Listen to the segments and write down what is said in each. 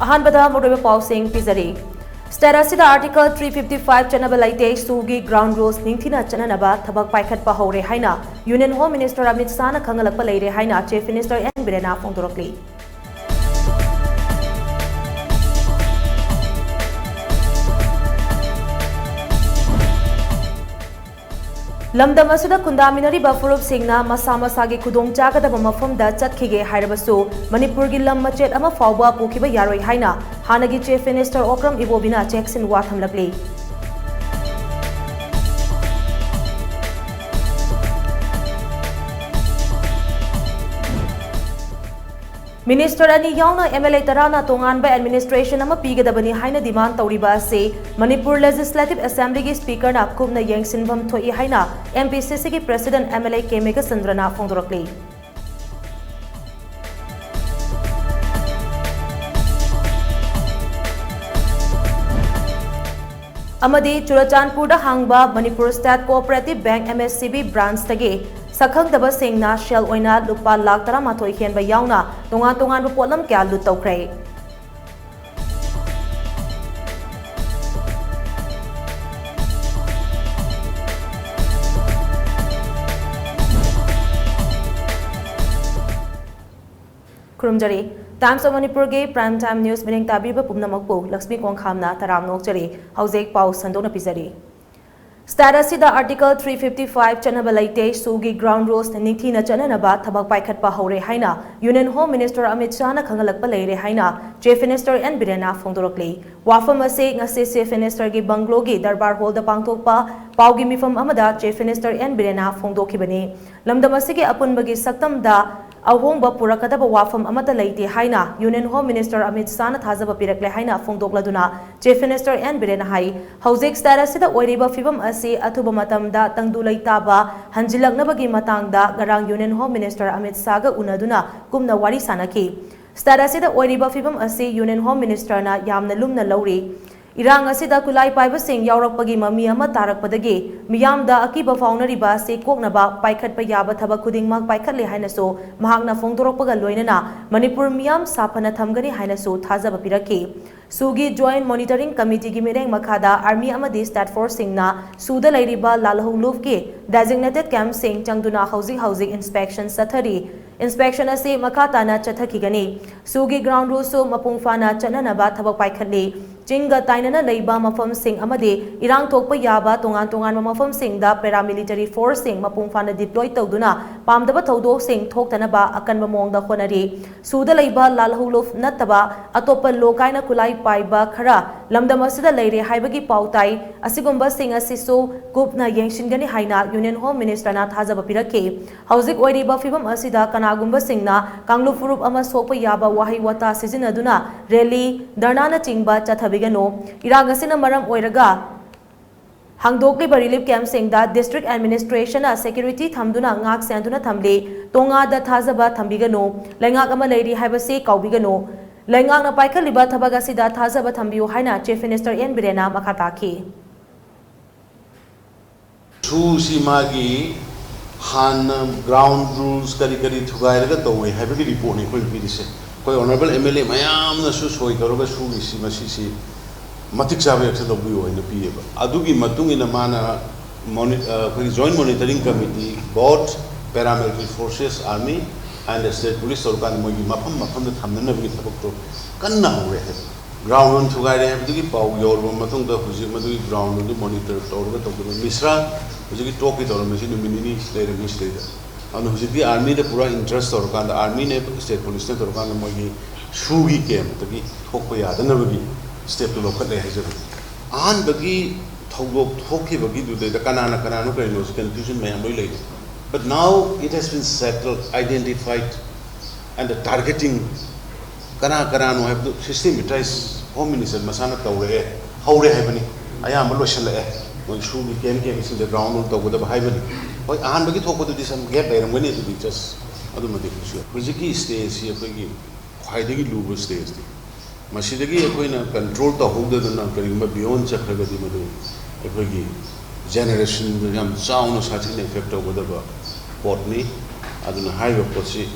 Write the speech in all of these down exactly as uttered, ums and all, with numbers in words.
ꯑꯍꯥꯟꯕꯗ ꯃꯔꯨꯑꯣꯏꯕ ꯄꯥꯎꯁꯤꯡ ꯄꯤꯖꯔꯤ꯫ State ꯑꯁꯤꯗ Article three fifty five ꯆꯠꯅꯕ ꯂꯩꯇꯦ, ꯁꯨꯒꯤ ground rules ꯅꯤꯡꯊꯤꯅ ꯆꯠꯅꯅꯕ ꯊꯕꯛ ꯄꯥꯏꯈꯠꯄ ꯍꯧꯔꯦ ꯍꯥꯏꯅ Union Home Minister ꯑꯃꯤꯠ ꯁꯥꯍꯅ ꯈꯪꯍꯜꯂꯛꯄ ꯂꯩꯔꯦ ꯍꯥꯏꯅ Chief Minister ꯑꯦꯟ ꯕꯤꯔꯦꯟꯅ ꯐꯣꯡꯗꯣꯔꯛꯂꯤ꯫ ꯂꯝꯗꯝ ꯑꯁꯤꯗ ꯈꯨꯟꯗꯥꯃꯤꯟꯅꯔꯤꯕ ꯐꯨꯔꯨꯞꯁꯤꯡꯅ ꯃꯁꯥ ꯃꯁꯥꯒꯤ ꯈꯨꯗꯣꯡꯆꯥꯒꯗꯕ ꯃꯐꯝꯗ ꯆꯠꯈꯤꯒꯦ ꯍꯥꯏꯔꯕꯁꯨ, ꯃꯅꯤꯄꯨꯔꯒꯤ ꯂꯝ ꯃꯆꯦꯠ ꯑꯃ ꯐꯥꯎꯕ ꯄꯨꯈꯤꯕ ꯌꯥꯔꯣꯏ ꯍꯥꯏꯅ ꯍꯥꯟꯅꯒꯤ Chief Minister ꯑꯣꯀ꯭ꯔꯝ ꯏꯕꯣꯕꯤꯅ ꯆꯦꯛꯁꯤꯟꯋꯥ ꯊꯝꯂꯛꯂꯤ꯫ Minister ꯑꯅꯤ ꯌꯥꯎꯅ M L A ꯇꯔꯥꯅ ꯇꯣꯉꯥꯟꯕ administration ꯑꯃ ꯄꯤꯒꯗꯕꯅꯤ ꯍꯥꯏꯅ demand ꯇꯧꯔꯤꯕ ꯑꯁꯤ ꯃꯅꯤꯄꯨꯔ Legislative Assemblyꯒꯤ Speakerꯅ ꯀꯨꯞꯅ ꯌꯦꯡꯁꯤꯟꯐꯝ ꯊꯣꯛꯏ ꯍꯥꯏꯅ M P C Cꯒꯤ President M L A ꯀꯦ ꯃꯦꯘꯆꯟꯗ꯭ꯔꯅ ꯐꯣꯡꯗꯣꯔꯛꯂꯤ꯫ ꯑꯃꯗꯤ ꯆꯨꯔꯆꯥꯟꯄꯨꯔꯗ ꯍꯥꯡꯕ Manipur State Cooperative Bank M S C B branchꯇꯒꯤ ꯁꯛꯈꯪꯗꯕꯁꯤꯡꯅ ꯁꯦꯜ ꯑꯣꯏꯅ ꯂꯨꯄꯥ ꯂꯥꯈ ꯇꯔꯥꯃꯥꯊꯣꯏ ꯍꯦꯟꯕ ꯌꯥꯎꯅ ꯇꯣꯉꯥꯟ ꯇꯣꯉꯥꯟꯕ ꯄꯣꯠꯂꯝ ꯀꯌꯥ ꯂꯨꯠ ꯇꯧꯈ꯭ꯔꯦ꯫ ꯈꯨꯔꯨꯝꯖꯔꯤ꯫ Times of ꯃꯅꯤꯄꯨꯔꯒꯤ Prime Time News ꯃꯤꯠꯌꯦꯡ ꯇꯥꯕꯤꯕ ꯄꯨꯝꯅꯃꯛꯄꯨ ꯂꯛꯁꯃꯤ ꯀꯣꯡꯈꯥꯝꯅ ꯇꯔꯥꯝꯅ ꯑꯣꯛꯆꯔꯤ꯫ ꯍꯧꯖꯤꯛ ꯄꯥꯎ ꯁꯟꯗꯣꯛꯅ ꯄꯤꯖꯔꯤ꯫ State ꯑꯁꯤꯗ Article three fifty five ꯆꯠꯅꯕ ꯂꯩꯇꯦ, ꯁꯨꯒꯤ ground rules ꯅꯤꯡꯊꯤꯅ ꯆꯠꯅꯅꯕ ꯊꯕꯛ ꯄꯥꯏꯈꯠꯄ ꯍꯧꯔꯦ ꯍꯥꯏꯅ Union Home Minister ꯑꯃꯤꯠ ꯁꯥꯍꯅ ꯈꯪꯍꯜꯂꯛꯄ ꯂꯩꯔꯦ ꯍꯥꯏꯅ Chief Minister ꯑꯦꯟ ꯕꯤꯔꯦꯟꯅ ꯐꯣꯡꯗꯣꯔꯛꯂꯤ꯫ ꯋꯥꯐꯝ ꯑꯁꯤ ꯉꯁꯤ Chief Ministerꯒꯤ bungalow ꯒꯤ Darbar Hallꯗ ꯄꯥꯡꯊꯣꯛꯄ ꯄꯥꯎꯒꯤ ꯃꯤꯐꯝ ꯑꯃꯗ Chief Minister ꯑꯦꯟ ꯕꯤꯔꯦꯟꯅ ꯐꯣꯡꯗꯣꯛꯈꯤꯕꯅꯤ꯫ ꯂꯝꯗꯝ ꯑꯁꯤꯒꯤ ꯑꯄꯨꯟꯕꯒꯤ ꯁꯛꯇꯝꯗ ꯑꯍꯣꯡꯕ ꯄꯨꯔꯛꯀꯗꯕ ꯋꯥꯐꯝ ꯑꯃꯠꯇ ꯂꯩꯇꯦ ꯍꯥꯏꯅ Union Home Minister ꯑꯃꯤꯠ ꯁꯥꯍꯅ ꯊꯥꯖꯕ ꯄꯤꯔꯛꯂꯦ ꯍꯥꯏꯅ ꯐꯣꯡꯗꯣꯛꯂꯗꯨꯅ Chief Minister ꯑꯦꯟ ꯕꯤꯔꯦꯟꯅ ꯍꯥꯏ, ꯍꯧꯖꯤꯛ state ꯑꯁꯤꯗ ꯑꯣꯏꯔꯤꯕ ꯐꯤꯕꯝ ꯑꯁꯤ ꯑꯊꯨꯕ ꯃꯇꯝꯗ ꯇꯪꯗꯨ ꯂꯩꯇꯥꯕ ꯍꯟꯖꯤꯜꯂꯛꯅꯕꯒꯤ ꯃꯇꯥꯡꯗ ꯉꯔꯥꯡ Union Home Minister ꯑꯃꯤꯠ ꯁꯥꯍꯒ ꯎꯅꯗꯨꯅ ꯀꯨꯞꯅ ꯋꯥꯔꯤ ꯁꯥꯅꯈꯤ꯫ State ꯑꯁꯤꯗ ꯑꯣꯏꯔꯤꯕ ꯐꯤꯕꯝ ꯑꯁꯤ Union Home Ministerꯅ ꯌꯥꯝꯅ ꯂꯨꯝꯅ ꯂꯧꯔꯤ꯫ ꯏꯔꯥꯡ ꯑꯁꯤꯗ ꯈꯨꯠꯂꯥꯏ ꯄꯥꯏꯕꯁꯤꯡ ꯌꯥꯎꯔꯛꯄꯒꯤ ꯃꯃꯤ ꯑꯃ ꯇꯥꯔꯛꯄꯗꯒꯤ ꯃꯤꯌꯥꯝꯗ ꯑꯀꯤꯕ ꯐꯥꯎꯅꯔꯤꯕ ꯑꯁꯤ ꯀꯣꯛꯅꯕ ꯄꯥꯏꯈꯠꯄ ꯌꯥꯕ ꯊꯕꯛ ꯈꯨꯗꯤꯡꯃꯛ ꯄꯥꯏꯈꯠꯂꯦ ꯍꯥꯏꯅꯁꯨ ꯃꯍꯥꯛꯅ ꯐꯣꯡꯗꯣꯔꯛꯄꯒ ꯂꯣꯏꯅꯅ ꯃꯅꯤꯄꯨꯔ ꯃꯤꯌꯥꯝ ꯁꯥꯐꯅ ꯊꯝꯒꯅꯤ ꯍꯥꯏꯅꯁꯨ ꯊꯥꯖꯕ ꯄꯤꯔꯛꯈꯤ꯫ ꯁꯨꯒꯤ Joint Monitoring Committeeꯒꯤ ꯃꯤꯠꯌꯦꯡ ꯃꯈꯥꯗ Army ꯑꯃꯗꯤ State Forceꯁꯤꯡꯅ ꯁꯨꯗ ꯂꯩꯔꯤꯕ ꯂꯥꯜꯍꯧꯂꯨꯞꯀꯤ designated campꯁꯤꯡ ꯆꯪꯗꯨꯅ ꯍꯧꯖꯤꯛ ꯍꯧꯖꯤꯛ inspection ꯆꯠꯊꯔꯤ꯫ Inspection ꯑꯁꯤ ꯃꯈꯥ ꯇꯥꯅ ꯆꯠꯊꯈꯤꯒꯅꯤ꯫ ꯁꯨꯒꯤ ground ruleꯁꯨ ꯃꯄꯨꯡ ꯐꯥꯅ ꯆꯠꯅꯅꯕ ꯊꯕꯛ ꯄꯥꯏꯈꯠꯂꯤ꯫ ꯆꯤꯡꯒ ꯇꯥꯏꯅꯅ ꯂꯩꯕ ꯃꯐꯝꯁꯤꯡ ꯑꯃꯗꯤ ꯏꯔꯥꯡ ꯊꯣꯛꯄ ꯌꯥꯕ ꯇꯣꯉꯥꯟ ꯇꯣꯉꯥꯟꯕ ꯃꯐꯝꯁꯤꯡꯗ paramilitary forceꯁꯤꯡ ꯃꯄꯨꯡ ꯐꯥꯅ deploy ꯇꯧꯗꯨꯅ ꯄꯥꯝꯗꯕ ꯊꯧꯗꯣꯛꯁꯤꯡ ꯊꯣꯛꯇꯅꯕ ꯑꯀꯟꯕ ꯃꯑꯣꯡꯗ ꯍꯣꯠꯅꯔꯤ꯫ ꯁꯨꯗ ꯂꯩꯕ ꯂꯥꯜꯍꯧꯂꯨꯞ ꯅꯠꯇꯕ ꯑꯇꯣꯞꯄ ꯂꯣꯀꯥꯏꯅ ꯈꯨꯠꯂꯥꯏ ꯄꯥꯏꯕ ꯈꯔ ꯂꯝꯗꯝ ꯑꯁꯤꯗ ꯂꯩꯔꯦ ꯍꯥꯏꯕꯒꯤ ꯄꯥꯎ ꯇꯥꯏ꯫ ꯑꯁꯤꯒꯨꯝꯕꯁꯤꯡ ꯑꯁꯤꯁꯨ ꯀꯨꯞꯅ ꯌꯦꯡꯁꯤꯟꯒꯅꯤ ꯍꯥꯏꯅ Union Home Ministerꯅ ꯊꯥꯖꯕ ꯄꯤꯔꯛꯈꯤ꯫ ꯍꯧꯖꯤꯛ ꯑꯣꯏꯔꯤꯕ ꯐꯤꯕꯝ ꯑꯁꯤꯗ ꯀꯅꯥꯒꯨꯝꯕꯁꯤꯡꯅ ꯀꯥꯡꯂꯨꯞ ꯐꯨꯔꯨꯞ ꯑꯃ ꯁꯣꯛꯄ ꯌꯥꯕ ꯋꯥꯍꯩ ꯋꯥꯇꯥ ꯁꯤꯖꯤꯟꯅꯗꯨꯅ rally, ꯙꯔꯅꯥꯅꯆꯤꯡꯕ ꯆꯠꯊꯕꯤꯒꯅꯨ꯫ ꯏꯔꯥꯡ ꯑꯁꯤꯅ ꯃꯔꯝ ꯑꯣꯏꯔꯒ ꯍꯥꯡꯗꯣꯛꯂꯤꯕ relief campꯁꯤꯡꯗ district administrationꯅ security ꯊꯝꯗꯨꯅ ꯉꯥꯛ ꯁꯦꯟꯗꯨꯅ ꯊꯝꯂꯤ꯫ ꯇꯣꯉꯥꯗ ꯊꯥꯖꯕ ꯊꯝꯕꯤꯒꯅꯨ꯫ ꯂꯩꯉꯥꯛ ꯑꯃ ꯂꯩꯔꯤ ꯍꯥꯏꯕꯁꯤ ꯀꯥꯎꯕꯤꯒꯅꯨ꯫ ꯂꯩꯉꯥꯛꯅ ꯄꯥꯏꯈꯠꯂꯤꯕ ꯊꯕꯛ ꯑꯁꯤꯗ ꯊꯥꯖꯕ ꯊꯝꯕꯤꯌꯨ ꯍꯥꯏꯅ Chief Minister N ꯕꯤꯔꯦꯟꯅ ꯃꯈꯥ ꯇꯥꯈꯤ꯫ ꯁꯨꯁꯤ ꯃꯥꯒꯤ ꯍꯥꯟꯅ ground rules ꯀꯔꯤ ꯀꯔꯤ ꯊꯨꯒꯥꯏꯔꯒ ꯇꯧꯏ ꯍꯥꯏꯕꯒꯤ reportꯅꯤ ꯑꯩꯈꯣꯏꯅ ꯄꯤꯔꯤꯁꯦ꯫ ꯑꯩꯈꯣꯏ honourable M L A ꯃꯌꯥꯝꯅꯁꯨ ꯁꯣꯏ ꯇꯧꯔꯒ ꯁꯨꯒꯤꯁꯤ ꯃꯁꯤꯁꯤ ꯃꯇꯤꯛ ꯆꯥꯕ action ꯂꯧꯕꯤꯌꯨ ꯍꯥꯏꯅ ꯄꯤꯌꯦꯕ꯫ ꯑꯗꯨꯒꯤ ꯃꯇꯨꯡ ꯏꯟꯅ ꯃꯥꯅ moni-, ꯑ, ꯑꯩꯈꯣꯏꯒꯤ Joint Monitoring Committee, both paramilitary forces, army and state police ꯇꯧꯔꯀꯥꯟꯗ ꯃꯣꯏꯒꯤ ꯃꯐꯝ ꯃꯐꯝꯗ ꯊꯝꯅꯅꯕꯒꯤ ꯊꯕꯛꯇꯣ ꯀꯟꯅ ꯍꯧꯔꯦ ꯍꯥꯏꯕ꯫ Ground rule ꯊꯨꯒꯥꯏꯔꯦ ꯍꯥꯏꯕꯗꯨꯒꯤ ꯄꯥꯎ ꯌꯧꯔꯕ ꯃꯇꯨꯡꯗ ꯍꯧꯖꯤꯛ ꯃꯗꯨꯒꯤ ground ruleꯗꯨ monitor ꯇꯧꯔꯒ ꯇꯧꯒꯗꯕ꯫ ꯃꯤꯁ꯭ꯔꯥ ꯍꯧꯖꯤꯛꯀꯤ talkꯀꯤ ꯇꯧꯔꯝꯃꯤꯁꯤ ꯅꯨꯃꯤꯠ ꯅꯤꯅꯤ ꯂꯩꯔꯝꯃꯤ ꯁꯤꯗꯩꯗ꯫ ꯑꯗꯨꯅ ꯍꯧꯖꯤꯛꯇꯤ armyꯗ ꯄꯨꯔꯥ interest ꯇꯧꯔꯀꯥꯟꯗ, armyꯅꯦ state policeꯅꯦ ꯇꯧꯔꯀꯥꯟꯗ ꯃꯣꯏꯒꯤ ꯁꯨꯒꯤ campꯇꯒꯤ ꯊꯣꯛꯄ ꯌꯥꯗꯅꯕꯒꯤ stepꯇꯨ ꯂꯧꯈꯠꯂꯦ ꯍꯥꯏꯖꯕꯅꯤ꯫ ꯑꯍꯥꯟꯕꯒꯤ ꯊꯧꯗꯣꯛ ꯊꯣꯛꯈꯤꯕꯒꯤꯗꯨꯗꯩꯗ ꯀꯅꯥꯅ ꯀꯅꯥꯅꯣ ꯀꯔꯤꯅꯣꯁꯤ confusion ꯃꯌꯥꯝ ꯂꯣꯏ ꯂꯩꯔꯦ꯫ But now it has been settled, identified, and the targeting ꯀꯅꯥ ꯀꯅꯥꯅꯣ ꯍꯥꯏꯕꯗꯨ systematize Home Minister ꯃꯁꯥꯅ ꯇꯧꯔꯛꯑꯦ, ꯍꯧꯔꯦ ꯍꯥꯏꯕꯅꯤ꯫ ꯑꯌꯥꯝꯕ ꯂꯣꯏꯁꯤꯜꯂꯛꯑꯦ꯫ ꯃꯣꯏ ꯁꯨꯒꯤ camp campꯁꯤꯡꯗ ground rule ꯇꯧꯒꯗꯕ ꯍꯥꯏꯕꯅꯤ꯫ ꯍꯣꯏ, ꯑꯍꯥꯟꯕꯒꯤ ꯊꯣꯛꯄꯗꯨꯗꯤ some gap ꯂꯩꯔꯝꯒꯅꯤ, ꯑꯗꯨꯗꯤ just ꯑꯗꯨꯃꯗꯤ ꯀꯩꯁꯨ꯫ ꯍꯧꯖꯤꯛꯀꯤ stageꯁꯤ ꯑꯩꯈꯣꯏꯒꯤ ꯈ꯭ꯋꯥꯏꯗꯒꯤ ꯂꯨꯕ stageꯅꯤ꯫ ꯃꯁꯤꯗꯒꯤ ꯑꯩꯈꯣꯏꯅ ꯀꯟꯇ꯭ꯔꯣꯜ ꯇꯧꯍꯧꯗꯗꯨꯅ ꯀꯔꯤꯒꯨꯝꯕ ꯕꯤꯌꯣꯟ ꯆꯠꯈ꯭ꯔꯒꯗꯤ ꯃꯗꯨ ꯑꯩꯈꯣꯏꯒꯤ ꯖꯦꯅꯦꯔꯦꯁꯟꯗ ꯌꯥꯝ ꯆꯥꯎꯅ ꯁꯥꯊꯤꯅ ꯏꯐꯦꯛ ꯇꯧꯒꯗꯕ ꯄꯣꯠꯅꯤ꯫ ꯑꯗꯨꯅ ꯍꯥꯏꯔꯤꯕ ꯄꯣꯠꯁꯤ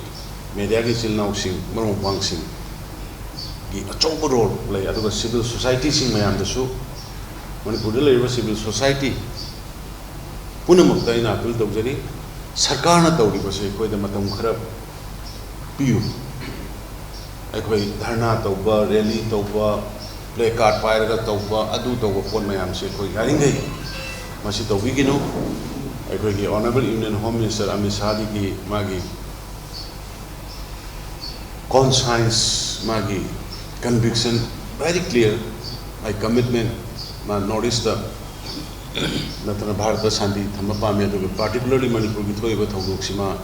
ꯃꯦꯗꯤꯌꯥꯒꯤ ꯏꯆꯤꯜ ꯏꯅꯥꯎꯁꯤꯡ, ꯃꯔꯨꯞ ꯃꯄꯥꯡꯁꯤꯡꯒꯤ ꯑꯆꯧꯕ ꯔꯣꯜ ꯂꯩ꯫ ꯑꯗꯨꯒ ꯁꯤꯚꯤꯜ ꯁꯣꯁꯥꯏꯇꯤꯁꯤꯡ ꯃꯌꯥꯝꯗꯁꯨ, ꯃꯅꯤꯄꯨꯔꯗ ꯂꯩꯔꯤꯕ ꯁꯤꯚꯤꯜ ꯁꯣꯁꯥꯏꯇꯤ ꯄꯨꯝꯅꯃꯛꯇ ꯑꯩꯅ ꯑꯄꯤꯜ ꯇꯧꯖꯔꯤ, ꯁꯔꯀꯥꯔꯅ ꯇꯧꯔꯤꯕꯁꯦ ꯑꯩꯈꯣꯏꯗ ꯃꯇꯝ ꯈꯔ ꯄꯤꯌꯨ꯫ ꯑꯩꯈꯣꯏ ꯙꯔꯅꯥ ꯇꯧꯕ, ꯔꯦꯂꯤ ꯇꯧꯕ, ꯄ꯭ꯂꯦ ꯀꯥꯔꯗ ꯄꯥꯏꯔꯒ ꯇꯧꯕ, ꯑꯗꯨ ꯇꯧꯕ ꯄꯣꯠ ꯃꯌꯥꯝꯁꯦ ꯑꯩꯈꯣꯏ ꯌꯥꯔꯤꯈꯩ ꯃꯁꯤ ꯇꯧꯕꯤꯒꯅꯨ꯫ ꯑꯩꯈꯣꯏꯒꯤ Honourable Union Home Minister Amit ꯁꯥꯍꯒꯤ ꯃꯥꯒꯤ conscience, ꯃꯥꯒꯤ conviction very clear꯫ ꯑꯩ commitment ꯃꯥ ꯅꯣꯔꯠ ꯏꯁꯇ ꯅꯠꯇꯅ ꯚꯥꯔꯠꯇ ꯁꯥꯟꯇꯤ ꯊꯝꯕ ꯄꯥꯝꯃꯤ, ꯑꯗꯨꯒ particularly ꯃꯅꯤꯄꯨꯔꯒꯤ ꯊꯣꯛꯏꯕ ꯊꯧꯗꯣꯛꯁꯤꯃ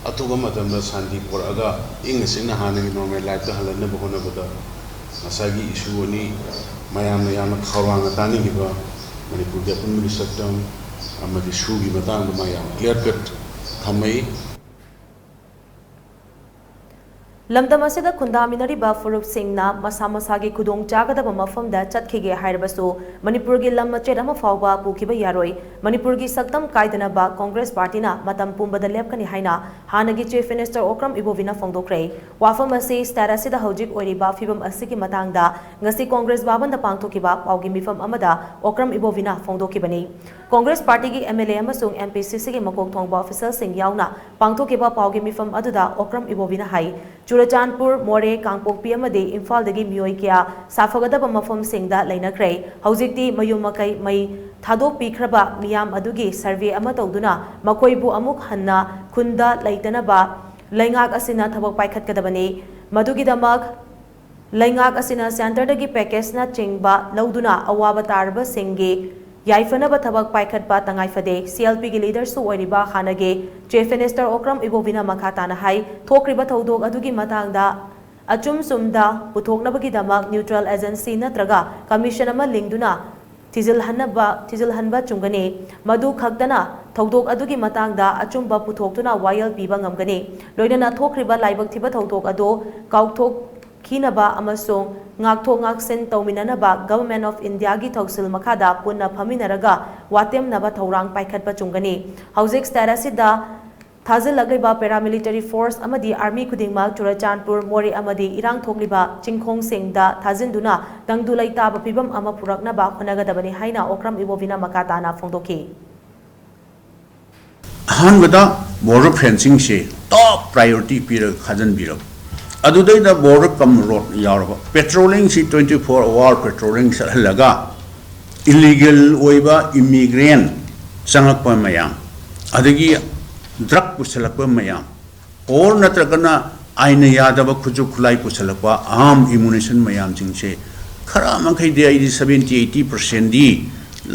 ꯑꯊꯨꯕ ꯃꯇꯝꯗ ꯁꯥꯟꯇꯤ ꯄꯨꯔꯛꯑꯒ ꯏꯪꯅ ꯆꯤꯛꯅ ꯍꯥꯟꯅꯒꯤ ꯅꯣꯔꯃꯦꯜ ꯂꯥꯏꯐꯇ ꯍꯜꯍꯟꯅꯕ ꯍꯣꯠꯅꯕꯗ ꯉꯁꯥꯏꯒꯤ ꯏꯁꯨ ꯑꯅꯤ ꯃꯌꯥꯝꯅ ꯌꯥꯝꯅ ꯈꯧꯔꯥꯡꯅ ꯇꯥꯅꯤꯡꯉꯤꯕ ꯃꯅꯤꯄꯨꯔꯒꯤ ꯑꯄꯨꯟꯕꯒꯤ ꯁꯛꯇꯝ ꯑꯃꯗꯤ ꯁꯨꯒꯤ ꯃꯇꯥꯡꯗ ꯃꯥ ꯌꯥꯝ ꯀ꯭ꯂꯤꯌꯥꯔ ꯀꯠ ꯊꯝꯃꯛꯏ꯫ ꯂꯝꯗꯝ ꯑꯁꯤꯗ ꯈꯨꯟꯗꯥꯃꯤꯟꯅꯔꯤꯕ ꯐꯨꯔꯨꯞꯁꯤꯡꯅ ꯃꯁꯥ ꯃꯁꯥꯒꯤ ꯈꯨꯗꯣꯡ ꯆꯥꯒꯗꯕ ꯃꯐꯝꯗ ꯆꯠꯈꯤꯒꯦ ꯍꯥꯏꯔꯕꯁꯨ, ꯃꯅꯤꯄꯨꯔꯒꯤ ꯂꯝ ꯃꯆꯦꯠ ꯑꯃ ꯐꯥꯎꯕ ꯄꯨꯈꯤꯕ ꯌꯥꯔꯣꯏ꯫ ꯃꯅꯤꯄꯨꯔꯒꯤ ꯁꯛꯇꯝ ꯀꯥꯏꯗꯅꯕ ꯀꯣꯡꯒ꯭ꯔꯦꯁ ꯄꯥꯔꯇꯤꯅ ꯃꯇꯝ ꯄꯨꯝꯕꯗ ꯂꯦꯞꯀꯅꯤ ꯍꯥꯏꯅ ꯍꯥꯟꯅꯒꯤ ꯆꯤꯐ ꯃꯤꯅꯤꯁꯇꯔ ꯑꯣꯀ꯭ꯔꯝ ꯏꯕꯣꯕꯤꯅ ꯐꯣꯡꯗꯣꯛꯈ꯭ꯔꯦ꯫ ꯋꯥꯐꯝ ꯑꯁꯤ ꯁ꯭ꯇꯦꯠ ꯑꯁꯤꯗ ꯍꯧꯖꯤꯛ ꯑꯣꯏꯔꯤꯕ ꯐꯤꯕꯝ ꯑꯁꯤꯒꯤ ꯃꯇꯥꯡꯗ ꯉꯁꯤ ꯀꯣꯡꯒ꯭ꯔꯦꯁ ꯚꯕꯟꯗ ꯄꯥꯡꯊꯣꯛꯈꯤꯕ ꯄꯥꯎꯒꯤ ꯃꯤꯐꯝ ꯑꯃꯗ ꯑꯣꯀ꯭ꯔꯝ ꯏꯕꯣꯕꯤꯅ ꯐꯣꯡꯗꯣꯛꯈꯤꯕꯅꯤ꯫ ꯀꯣꯡꯒ꯭ꯔꯦꯁ ꯄꯥꯔꯇꯤꯒꯤ ꯑꯦꯝ ꯑꯦꯜ ꯑꯦ ꯑꯃꯁꯨꯡ ꯑꯦꯝ ꯄꯤ ꯁꯤ ꯁꯤꯒꯤ ꯃꯀꯣꯛ ꯊꯣꯡꯕ ꯑꯣꯐꯤꯁꯤꯌꯦꯜꯁꯤꯡ ꯌꯥꯎꯅ ꯄꯥꯡꯊꯣꯛꯈꯤꯕ ꯄꯥꯎꯒꯤ ꯃꯤꯐꯝ ꯑꯗꯨꯗ ꯑꯣꯀ꯭ꯔꯝ ꯏꯕꯣꯕꯤꯅ ꯍꯥꯏ, ꯆꯨꯔꯆꯥꯟꯄꯨꯔ, ꯃꯣꯔꯦ, ꯀꯥꯡꯄꯣꯛꯄꯤ ꯑꯃꯗꯤ ꯏꯝꯐꯥꯜꯗꯒꯤ ꯃꯤꯑꯣꯏ ꯀꯌꯥ ꯁꯥꯐꯒꯗꯕ ꯃꯐꯝꯁꯤꯡꯗ ꯂꯩꯅꯈ꯭ꯔꯦ꯫ ꯍꯧꯖꯤꯛꯇꯤ ꯃꯌꯨꯝ ꯃꯀꯩ ꯃꯩ ꯊꯥꯗꯣꯛꯄꯤꯈ꯭ꯔꯕ ꯃꯤꯌꯥꯝ ꯑꯗꯨꯒꯤ ꯁꯔꯚꯦ ꯑꯃ ꯇꯧꯗꯨꯅ ꯃꯈꯣꯏꯕꯨ ꯑꯃꯨꯛ ꯍꯟꯅ ꯈꯨꯟꯗ ꯂꯩꯇꯅꯕ ꯂꯩꯉꯥꯛ ꯑꯁꯤꯅ ꯊꯕꯛ ꯄꯥꯏꯈꯠꯀꯗꯕꯅꯤ꯫ ꯃꯗꯨꯒꯤꯗꯃꯛ ꯂꯩꯉꯥꯛ ꯑꯁꯤꯅ ꯁꯦꯟꯇꯔꯗꯒꯤ ꯄꯦꯀꯦꯖꯅꯆꯤꯡꯕ ꯂꯧꯗꯨꯅ ꯑꯋꯥꯕ ꯇꯥꯔꯕꯁꯤꯡꯒꯤ ꯌꯥꯏꯐꯅꯕ ꯊꯕꯛ ꯄꯥꯏꯈꯠꯄ ꯇꯉꯥꯏ ꯐꯗꯦ꯫ ꯁꯤ ꯑꯦꯜ ꯄꯤꯒꯤ ꯂꯤꯗꯔꯁꯨ ꯑꯣꯏꯔꯤꯕ ꯍꯥꯟꯅꯒꯤ ꯆꯤꯐ ꯃꯤꯅꯤꯁꯇꯔ ꯑꯣꯀ꯭ꯔꯝ ꯏꯕꯣꯕꯤꯅ ꯃꯈꯥ ꯇꯥꯅ ꯍꯥꯏ, ꯊꯣꯛꯈ꯭ꯔꯤꯕ ꯊꯧꯗꯣꯛ ꯑꯗꯨꯒꯤ ꯃꯇꯥꯡꯗ ꯑꯆꯨꯝ ꯆꯨꯝꯗ ꯄꯨꯊꯣꯛꯅꯕꯒꯤꯗꯃꯛ ꯅ꯭ꯌꯨꯇ꯭ꯔꯦꯜ ꯑꯦꯖꯦꯟꯁꯤ ꯅꯠꯇ꯭ꯔꯒ ꯀꯃꯤꯁꯟ ꯑꯃ ꯂꯤꯡꯗꯨꯅ ꯊꯤꯖꯤꯜꯍꯟꯅꯕ, ꯊꯤꯖꯤꯜꯍꯟꯕ ꯆꯨꯝꯒꯅꯤ꯫ ꯃꯗꯨ ꯈꯛꯇꯅ ꯊꯧꯗꯣꯛ ꯑꯗꯨꯒꯤ ꯃꯇꯥꯡꯗ ꯑꯆꯨꯝꯕ ꯄꯨꯊꯣꯛꯇꯨꯅ ꯋꯥꯌꯦꯜ ꯄꯤꯕ ꯉꯝꯒꯅꯤ꯫ ꯂꯣꯏꯅꯅ ꯊꯣꯛꯈ꯭ꯔꯤꯕ ꯂꯥꯏꯕꯛ ꯊꯤꯕ ꯊꯧꯗꯣꯛ ꯑꯗꯨ ꯀꯥꯎꯊꯣꯛ ꯈꯤꯅꯕ ꯑꯃꯁꯨꯡ ꯉꯥꯛꯊꯣꯛ ꯉꯥꯛꯁꯤꯟ ꯇꯧꯃꯤꯟꯅꯅꯕ Government of Indiaꯒꯤ ꯊꯧꯁꯤꯜ ꯃꯈꯥꯗ ꯄꯨꯟꯅ ꯐꯝꯃꯤꯟꯅꯔꯒ ꯋꯥꯇꯦꯝꯅꯕ ꯊꯧꯔꯥꯡ ꯄꯥꯏꯈꯠꯄ ꯆꯨꯝꯒꯅꯤ꯫ ꯍꯧꯖꯤꯛ state ꯑꯁꯤꯗ ꯊꯥꯖꯤꯜꯂꯛꯂꯤꯕ paramilitary force ꯑꯃꯗꯤ army ꯈꯨꯗꯤꯡꯃꯛ ꯆꯨꯔꯆꯥꯟꯄꯨꯔ, ꯃꯣꯔꯦ ꯑꯃꯗꯤ ꯏꯔꯥꯡ ꯊꯣꯛꯂꯤꯕ ꯆꯤꯡꯈꯣꯡꯁꯤꯡꯗ ꯊꯥꯖꯤꯟꯗꯨꯅ ꯇꯪꯗꯨ ꯂꯩꯇꯥꯕ ꯐꯤꯕꯝ ꯑꯃ ꯄꯨꯔꯛꯅꯕ ꯍꯣꯠꯅꯒꯗꯕꯅꯤ ꯍꯥꯏꯅ ꯑꯣꯀ꯭ꯔꯝ ꯏꯕꯣꯕꯤꯅ ꯃꯈꯥ ꯇꯥꯅ ꯐꯣꯡꯗꯣꯛꯈꯤ꯫ ꯑꯍꯥꯟꯕꯗ border fencingꯁꯦ top priority ꯄꯤꯔꯒ ꯈꯥꯖꯤꯟꯕꯤꯔꯕ, ꯑꯗꯨꯗꯩꯗ border cum road ꯌꯥꯎꯔꯕ, patrollingꯁꯤ twenty four hour patrolling ꯆꯠꯍꯜꯂꯒ illegal ꯑꯣꯏꯕ immigrant ꯆꯪꯉꯛꯄ ꯃꯌꯥꯝ, ꯑꯗꯒꯤ drug ꯄꯨꯁꯜꯂꯛꯄ ꯃꯌꯥꯝ, or ꯅꯠꯇ꯭ꯔꯒꯅ ꯑꯥꯏꯟꯅ ꯌꯥꯗꯕ ꯈꯨꯠꯁꯨ ꯈꯨꯠꯂꯥꯏ ꯄꯨꯁꯜꯂꯛꯄ arm ammunition ꯃꯌꯥꯝꯁꯤꯡꯁꯦ ꯈꯔ ꯃꯈꯩꯗꯤ ꯑꯩꯗꯤ seventy eighty percentꯗꯤ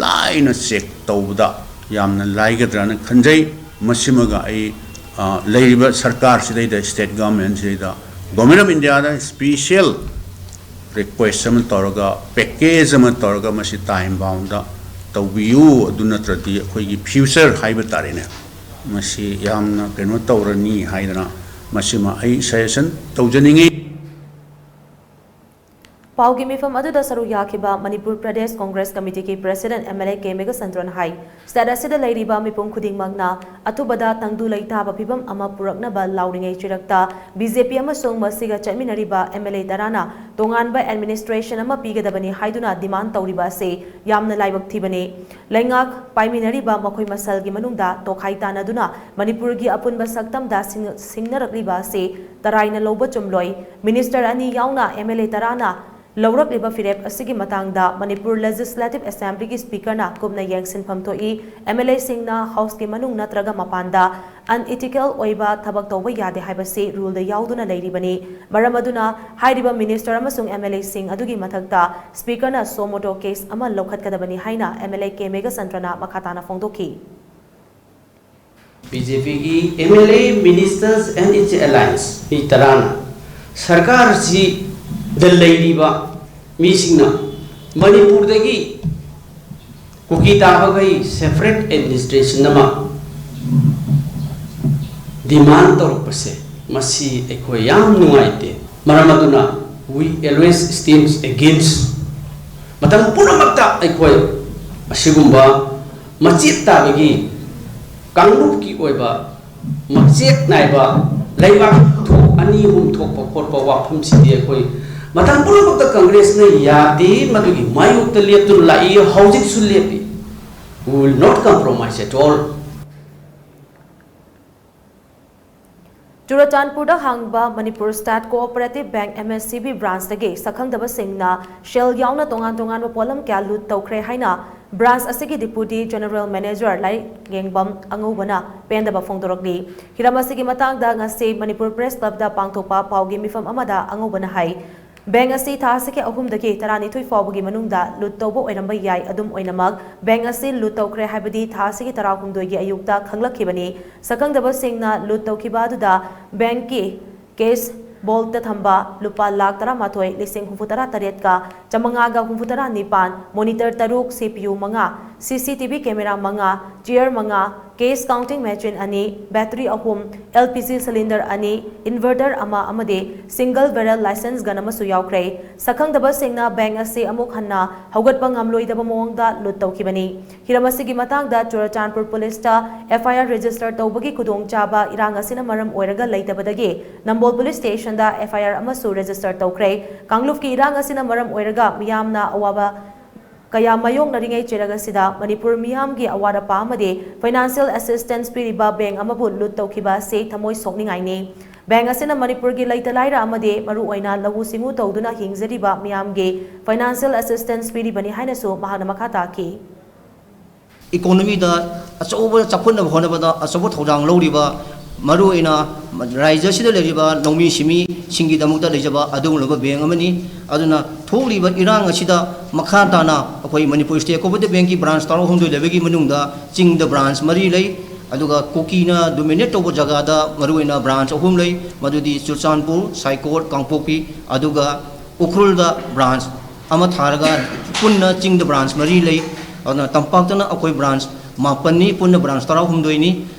ꯂꯥꯏꯅ check ꯇꯧꯕꯗ ꯌꯥꯝꯅ ꯂꯥꯏꯒꯗ꯭ꯔꯥꯅ ꯈꯟꯖꯩ꯫ ꯃꯁꯤꯃꯒ ꯑꯩ ꯂꯩꯔꯤꯕ ꯁꯔꯀꯥꯔꯁꯤꯗꯩꯗ, state governmentꯁꯤꯗꯩꯗ, Government of Indiaꯗ special request ꯑꯃ ꯇꯧꯔꯒ, package ꯑꯃ ꯇꯧꯔꯒ ꯃꯁꯤ time boundꯗ ꯇꯧꯕꯤꯌꯨ꯫ ꯑꯗꯨ ꯅꯠꯇ꯭ꯔꯗꯤ ꯑꯩꯈꯣꯏꯒꯤ future ꯍꯥꯏꯕ ꯇꯥꯔꯦꯅꯦ, ꯃꯁꯤ ꯌꯥꯝꯅ ꯀꯩꯅꯣ ꯇꯧꯔꯅꯤ ꯍꯥꯏꯗꯅ ꯃꯁꯤꯃ ꯑꯩ suggestion ꯇꯧꯖꯅꯤꯡꯉꯤ꯫ ꯄꯥꯎꯒꯤ ꯃꯤꯐꯝ ꯑꯗꯨꯗ ꯁꯔꯨꯛ ꯌꯥꯈꯤꯕ ꯃꯅꯤꯄꯨꯔ ꯄ꯭ꯔꯗꯦꯁ ꯀꯣꯡꯒ꯭ꯔꯦꯁ ꯀꯃꯤꯇꯤꯒꯤ president MLA ꯀꯦ ꯃꯦꯘꯆꯟꯗ꯭ꯔꯅ ꯍꯥꯏ, state ꯑꯁꯤꯗ ꯂꯩꯔꯤꯕ ꯃꯤꯄꯨꯝ ꯈꯨꯗꯤꯡꯃꯛꯅ ꯑꯊꯨꯕꯗ ꯇꯪꯗꯨ ꯂꯩꯇꯥꯕ ꯐꯤꯕꯝ ꯑꯃ ꯄꯨꯔꯛꯅꯕ ꯂꯥꯎꯔꯤꯉꯩ ꯆꯩꯔꯛꯇ BJP ꯑꯃꯁꯨꯡ ꯃꯁꯤꯒ ꯆꯠꯃꯤꯟꯅꯔꯤꯕ MLA ꯇꯔꯥꯅ ꯇꯣꯉꯥꯟꯕ administration ꯑꯃ ꯄꯤꯒꯗꯕꯅꯤ ꯍꯥꯏꯗꯨꯅ demand ꯇꯧꯔꯤꯕ ꯑꯁꯤ ꯌꯥꯝꯅ ꯂꯥꯏꯕꯛ ꯊꯤꯕꯅꯤ꯫ ꯂꯩꯉꯥꯛ ꯄꯥꯏꯃꯤꯟꯅꯔꯤꯕ ꯃꯈꯣꯏ ꯃꯁꯦꯜꯒꯤ ꯃꯅꯨꯡꯗ ꯇꯣꯈꯥꯏ ꯇꯥꯅꯗꯨꯅ ꯃꯅꯤꯄꯨꯔꯒꯤ ꯑꯄꯨꯟꯕ ꯁꯛꯇꯝꯗ ꯁꯤꯡ-, ꯁꯤꯡꯅꯔꯛꯂꯤꯕ ꯑꯁꯤ ꯇꯔꯥꯏꯅ ꯂꯧꯕ ꯆꯨꯝꯂꯣꯏ꯫ Minister ꯑꯅꯤ ꯌꯥꯎꯅ MLA ꯇꯔꯥꯅ ꯂꯧꯔꯛꯂꯤꯕ ꯐꯤꯔꯦꯞ ꯑꯁꯤꯒꯤ ꯃꯇꯥꯡꯗ ꯃꯅꯤꯄꯨꯔ Legislative Assemblyꯒꯤ Speakerꯅ ꯀꯨꯞꯅ ꯌꯦꯡꯁꯤꯟꯐꯝ ꯊꯣꯛꯏ꯫ MLAꯁꯤꯡꯅ Houseꯀꯤ ꯃꯅꯨꯡ ꯅꯠꯇ꯭ꯔꯒ ꯃꯄꯥꯟꯗ unethical ꯑꯣꯏꯕ ꯊꯕꯛ ꯇꯧꯕ ꯌꯥꯗꯦ ꯍꯥꯏꯕꯁꯤ ruleꯗ ꯌꯥꯎꯗꯨꯅ ꯂꯩꯔꯤꯕꯅꯤ꯫ ꯃꯔꯝ ꯑꯗꯨꯅ ꯍꯥꯏꯔꯤꯕ minister ꯑꯃꯁꯨꯡ MLAꯁꯤꯡ ꯑꯗꯨꯒꯤ ꯃꯊꯛꯇ Speakerꯅ suo motu case ꯑꯃ ꯂꯧꯈꯠꯀꯗꯕꯅꯤ ꯍꯥꯏꯅ MLA ꯀꯦ ꯃꯦꯘꯆꯟꯗ꯭ꯔꯅ ꯃꯈꯥ ꯇꯥꯅ ꯐꯣꯡꯗꯣꯛꯈꯤ꯫ BJPꯒꯤ MLA, ministers and its alliance ꯃꯤ ꯇꯔꯥꯅ ꯁꯔꯀꯥꯔꯁꯤꯗ ꯂꯩꯔꯤꯕ ꯃꯤꯁꯤꯡꯅ ꯃꯅꯤꯄꯨꯔꯗꯒꯤ ꯀꯨꯀꯤ ꯇꯥꯕꯈꯩ separate administration ꯑꯃ demand ꯇꯧꯔꯛꯄꯁꯦ, ꯃꯁꯤ ꯑꯩꯈꯣꯏ ꯌꯥꯝ ꯅꯨꯡꯉꯥꯏꯇꯦ꯫ ꯃꯔꯝ ꯑꯗꯨꯅ we always stands against, ꯃꯇꯝ ꯄꯨꯝꯅꯃꯛꯇ ꯑꯩꯈꯣꯏ ꯑꯁꯤꯒꯨꯝꯕ ꯃꯆꯦꯠ ꯇꯥꯕꯒꯤ ꯀꯥꯡꯂꯨꯞꯀꯤ ꯑꯣꯏꯕ ꯃꯆꯦꯠ ꯅꯥꯏꯕ ꯂꯩꯕꯥꯛ ꯊꯣꯛ ꯑꯅꯤ ꯑꯍꯨꯝ ꯊꯣꯛꯄ ꯈꯣꯠꯄ ꯋꯥꯐꯝꯁꯤꯗꯤ ꯑꯩꯈꯣꯏ ꯃꯇꯝ ꯄꯨꯝꯅꯃꯛꯇ ꯀꯪꯒ꯭ꯔꯦꯁꯅ ꯌꯥꯗꯦ, ꯃꯗꯨꯒꯤ ꯃꯥꯌꯣꯛꯇ ꯂꯦꯞꯇꯨꯅ ꯂꯥꯛꯏ, ꯍꯧꯖꯤꯛꯁꯨ ꯂꯦꯞꯄꯤ꯫ We will not compromise at all. ꯆꯨꯔꯆꯥꯟꯄꯨꯔꯗ ꯍꯥꯡꯕ Manipur state cooperative bank, M S C B, ꯕ꯭ꯔꯥꯟꯁꯇꯒꯤ ꯁꯛꯈꯪꯗꯕꯁꯤꯡꯅ ꯁꯦꯜ ꯌꯥꯎꯅ ꯇꯣꯉꯥꯟ ꯇꯣꯉꯥꯟꯕ ꯄꯣꯠꯂꯝ ꯀꯌꯥ ꯂꯨꯠ ꯇꯧꯈ꯭ꯔꯦ ꯍꯥꯏꯅ ꯕ꯭ꯔꯥꯟꯁ ꯑꯁꯤꯒꯤ ꯗꯤꯄꯨꯇꯤ ꯖꯦꯅꯔꯦꯜ ꯃꯦꯅꯦꯖꯔ ꯂꯥꯏꯔꯦꯡꯕꯝ ꯑꯉꯧꯕꯅ ꯄꯦꯟꯗꯕ ꯐꯣꯡꯗꯣꯔꯛꯂꯤ꯫ ꯍꯤꯔꯝ ꯑꯁꯤꯒꯤ ꯃꯇꯥꯡꯗ ꯉꯁꯤ ꯃꯅꯤꯄꯨꯔ ꯄ꯭ꯔꯦꯁ ꯀ꯭ꯂꯕꯇ ꯄꯥꯡꯊꯣꯛꯄ ꯄꯥꯎꯒꯤ ꯃꯤꯐꯝ ꯑꯃꯗ ꯑꯉꯧꯕꯅ ꯍꯥꯏ, ꯕꯦꯡꯛ ꯑꯁꯤ ꯊꯥ ꯑꯁꯤꯒꯤ ꯑꯍꯨꯝꯗꯒꯤ ꯇꯔꯥꯅꯤꯊꯣꯏ ꯐꯥꯎꯕꯒꯤ ꯃꯅꯨꯡꯗ ꯂꯨꯠ ꯇꯧꯕ ꯑꯣꯏꯔꯝꯕ ꯌꯥꯏ꯫ ꯑꯗꯨꯝ ꯑꯣꯏꯅꯃꯛ, ꯕꯦꯡꯛ ꯑꯁꯤ ꯂꯨꯠ ꯇꯧꯈ꯭ꯔꯦ ꯍꯥꯏꯕꯗꯤ ꯊꯥ ꯑꯁꯤꯒꯤ ꯇꯔꯥꯍꯨꯝꯗꯣꯏꯒꯤ ꯑꯌꯨꯛꯇ ꯈꯪꯂꯛꯈꯤꯕꯅꯤ꯫ ꯁꯛꯈꯪꯗꯕꯁꯤꯡꯅ ꯂꯨꯠ ꯇꯧꯈꯤꯕ ꯑꯗꯨꯗ ꯕꯦꯡꯛꯀꯤ cash vault ꯇ ꯊꯝꯕ ꯂꯨꯄꯥ ꯂꯥꯈ ꯇꯔꯥꯃꯥꯊꯣꯏ ꯂꯤꯁꯤꯡ ꯍꯨꯝꯐꯨꯇꯔꯥ ꯇꯔꯦꯠꯀ ꯆꯥꯃꯉꯥꯒ ꯍꯨꯝꯐꯨꯇꯔꯥ ꯅꯤꯄꯥꯟ, monitor ꯇꯔꯨꯛ, C P U ꯃꯉꯥ, C C T V camera ꯃꯉꯥ, chair ꯃꯉꯥ, cash counting machine ꯑꯅꯤ, battery ꯑꯍꯨꯝ, L P G cylinder ꯑꯅꯤ, inverter ꯑꯃ ꯑꯃꯗꯤ single barrel license gun ꯑꯃꯁꯨ ꯌꯥꯎꯈ꯭ꯔꯦ꯫ ꯁꯛꯈꯪꯗꯕꯁꯤꯡꯅ ꯕꯦꯡꯛ ꯑꯁꯤ ꯑꯃꯨꯛ ꯍꯟꯅ ꯍꯧꯒꯠꯄ ꯉꯝꯂꯣꯏꯗꯕ ꯃꯑꯣꯡꯗ ꯂꯨꯠ ꯇꯧꯈꯤꯕꯅꯤ꯫ ꯍꯤꯔꯝ ꯑꯁꯤꯒꯤ ꯃꯇꯥꯡꯗ Churachandpur ꯄꯨꯂꯤꯁꯇ F I R register ꯇꯧꯕꯒꯤ ꯈꯨꯗꯣꯡꯆꯥꯕ ꯏꯔꯥꯡ ꯑꯁꯤꯅ ꯃꯔꯝ ꯑꯣꯏꯔꯒ ꯂꯩꯇꯕꯗꯒꯤ ꯅꯝꯕꯣꯜ ꯄꯨꯂꯤꯁ ꯁ꯭ꯇꯦꯁꯟꯗ F I R ꯑꯃꯁꯨ register ꯇꯧꯈ꯭ꯔꯦ꯫ ꯀꯥꯡꯂꯨꯞꯀꯤ ꯏꯔꯥꯡ ꯑꯁꯤꯅ ꯃꯔꯝ ꯑꯣꯏꯔꯒ ꯃꯤꯌꯥꯝꯅ ꯑꯋꯥꯕ ꯀꯌꯥ ꯃꯥꯌꯣꯛꯅꯔꯤꯉꯩ ꯆꯩꯔꯛ ꯑꯁꯤꯗ ꯃꯅꯤꯄꯨꯔ ꯃꯤꯌꯥꯝꯒꯤ ꯑꯋꯥꯠ ꯑꯄꯥ ꯑꯃꯗꯤ financial assistance ꯄꯤꯔꯤꯕ ꯕꯦꯡꯛ ꯑꯃꯕꯨ ꯂꯨꯠ ꯇꯧꯈꯤꯕ ꯑꯁꯤ ꯊꯃꯣꯏ ꯁꯣꯛꯅꯤꯡꯉꯥꯏꯅꯤ꯫ ꯕꯦꯡꯛ ꯑꯁꯤꯅ ꯃꯅꯤꯄꯨꯔꯒꯤ ꯂꯩꯇ ꯂꯥꯏꯔ ꯑꯃꯗꯤ ꯃꯔꯨꯑꯣꯏꯅ ꯂꯧꯎ ꯁꯤꯡꯎ ꯇꯧꯗꯨꯅ ꯍꯤꯡꯖꯔꯤꯕ ꯃꯤꯌꯥꯝꯒꯤ financial assistance ꯄꯤꯔꯤꯕꯅꯤ ꯍꯥꯏꯅꯁꯨ ꯃꯍꯥꯛꯅ ꯃꯈꯥ ꯇꯥꯈꯤ꯫ Economy ꯗ ꯑꯆꯧꯕ ꯆꯥꯎꯈꯠꯅꯕ ꯍꯣꯠꯅꯕꯗ ꯑꯆꯧꯕ ꯊꯧꯗꯥꯡ ꯂꯧꯔꯤꯕ, ꯃꯔꯨꯑꯣꯏꯅ ꯔꯥꯖ꯭ꯌ ꯑꯁꯤꯗ ꯂꯩꯔꯤꯕ ꯂꯧꯃꯤ ꯁꯤꯟꯃꯤꯁꯤꯡꯒꯤꯗꯃꯛꯇ ꯂꯩꯖꯕ ꯑꯗꯨꯒꯨꯝꯂꯕ ꯕꯦꯡꯛ ꯑꯃꯅꯤ꯫ ꯑꯗꯨꯅ ꯊꯣꯛꯂꯤꯕ ꯏꯔꯥꯡ ꯑꯁꯤꯗ ꯃꯈꯥ ꯇꯥꯅ ꯑꯩꯈꯣꯏ ꯃꯅꯤꯄꯨꯔ ꯁ꯭ꯇꯦꯠ ꯀꯣꯑꯣꯄꯔꯦꯇꯤꯚ ꯕꯦꯡꯛꯀꯤ ꯕ꯭ꯔꯥꯟꯁ ꯇꯔꯥꯍꯨꯝꯗꯣꯏ ꯂꯩꯕꯒꯤ ꯃꯅꯨꯡꯗ ꯆꯤꯡꯗ ꯕ꯭ꯔꯥꯟꯁ ꯃꯔꯤ ꯂꯩ, ꯑꯗꯨꯒ ꯀꯨꯀꯤꯅ ꯗꯣꯃꯤꯅꯦꯠ ꯇꯧꯕ ꯖꯒꯥꯗ ꯃꯔꯨꯑꯣꯏꯅ ꯕ꯭ꯔꯥꯟꯁ ꯑꯍꯨꯝ ꯂꯩ, ꯃꯗꯨꯗꯤ ꯆꯨꯔꯆꯥꯟꯄꯨꯔ, ꯁꯥꯏꯀꯣꯠ, ꯀꯥꯡꯄꯣꯛꯄꯤ, ꯑꯗꯨꯒ ꯎꯈ꯭ꯔꯨꯜꯗ ꯕ꯭ꯔꯥꯟꯁ ꯑꯃ ꯊꯥꯔꯒ ꯄꯨꯟꯅ ꯆꯤꯡꯗ ꯕ꯭ꯔꯥꯟꯁ ꯃꯔꯤ ꯂꯩ꯫ ꯑꯗꯨꯅ ꯇꯝꯄꯥꯛꯇꯅ ꯑꯩꯈꯣꯏ ꯕ꯭ꯔꯥꯟꯁ ꯃꯥꯄꯟꯅꯤ, ꯄꯨꯟꯅ ꯕ꯭ꯔꯥꯟꯁ ꯇꯔꯥꯍꯨꯝꯗꯣꯏꯅꯤ꯫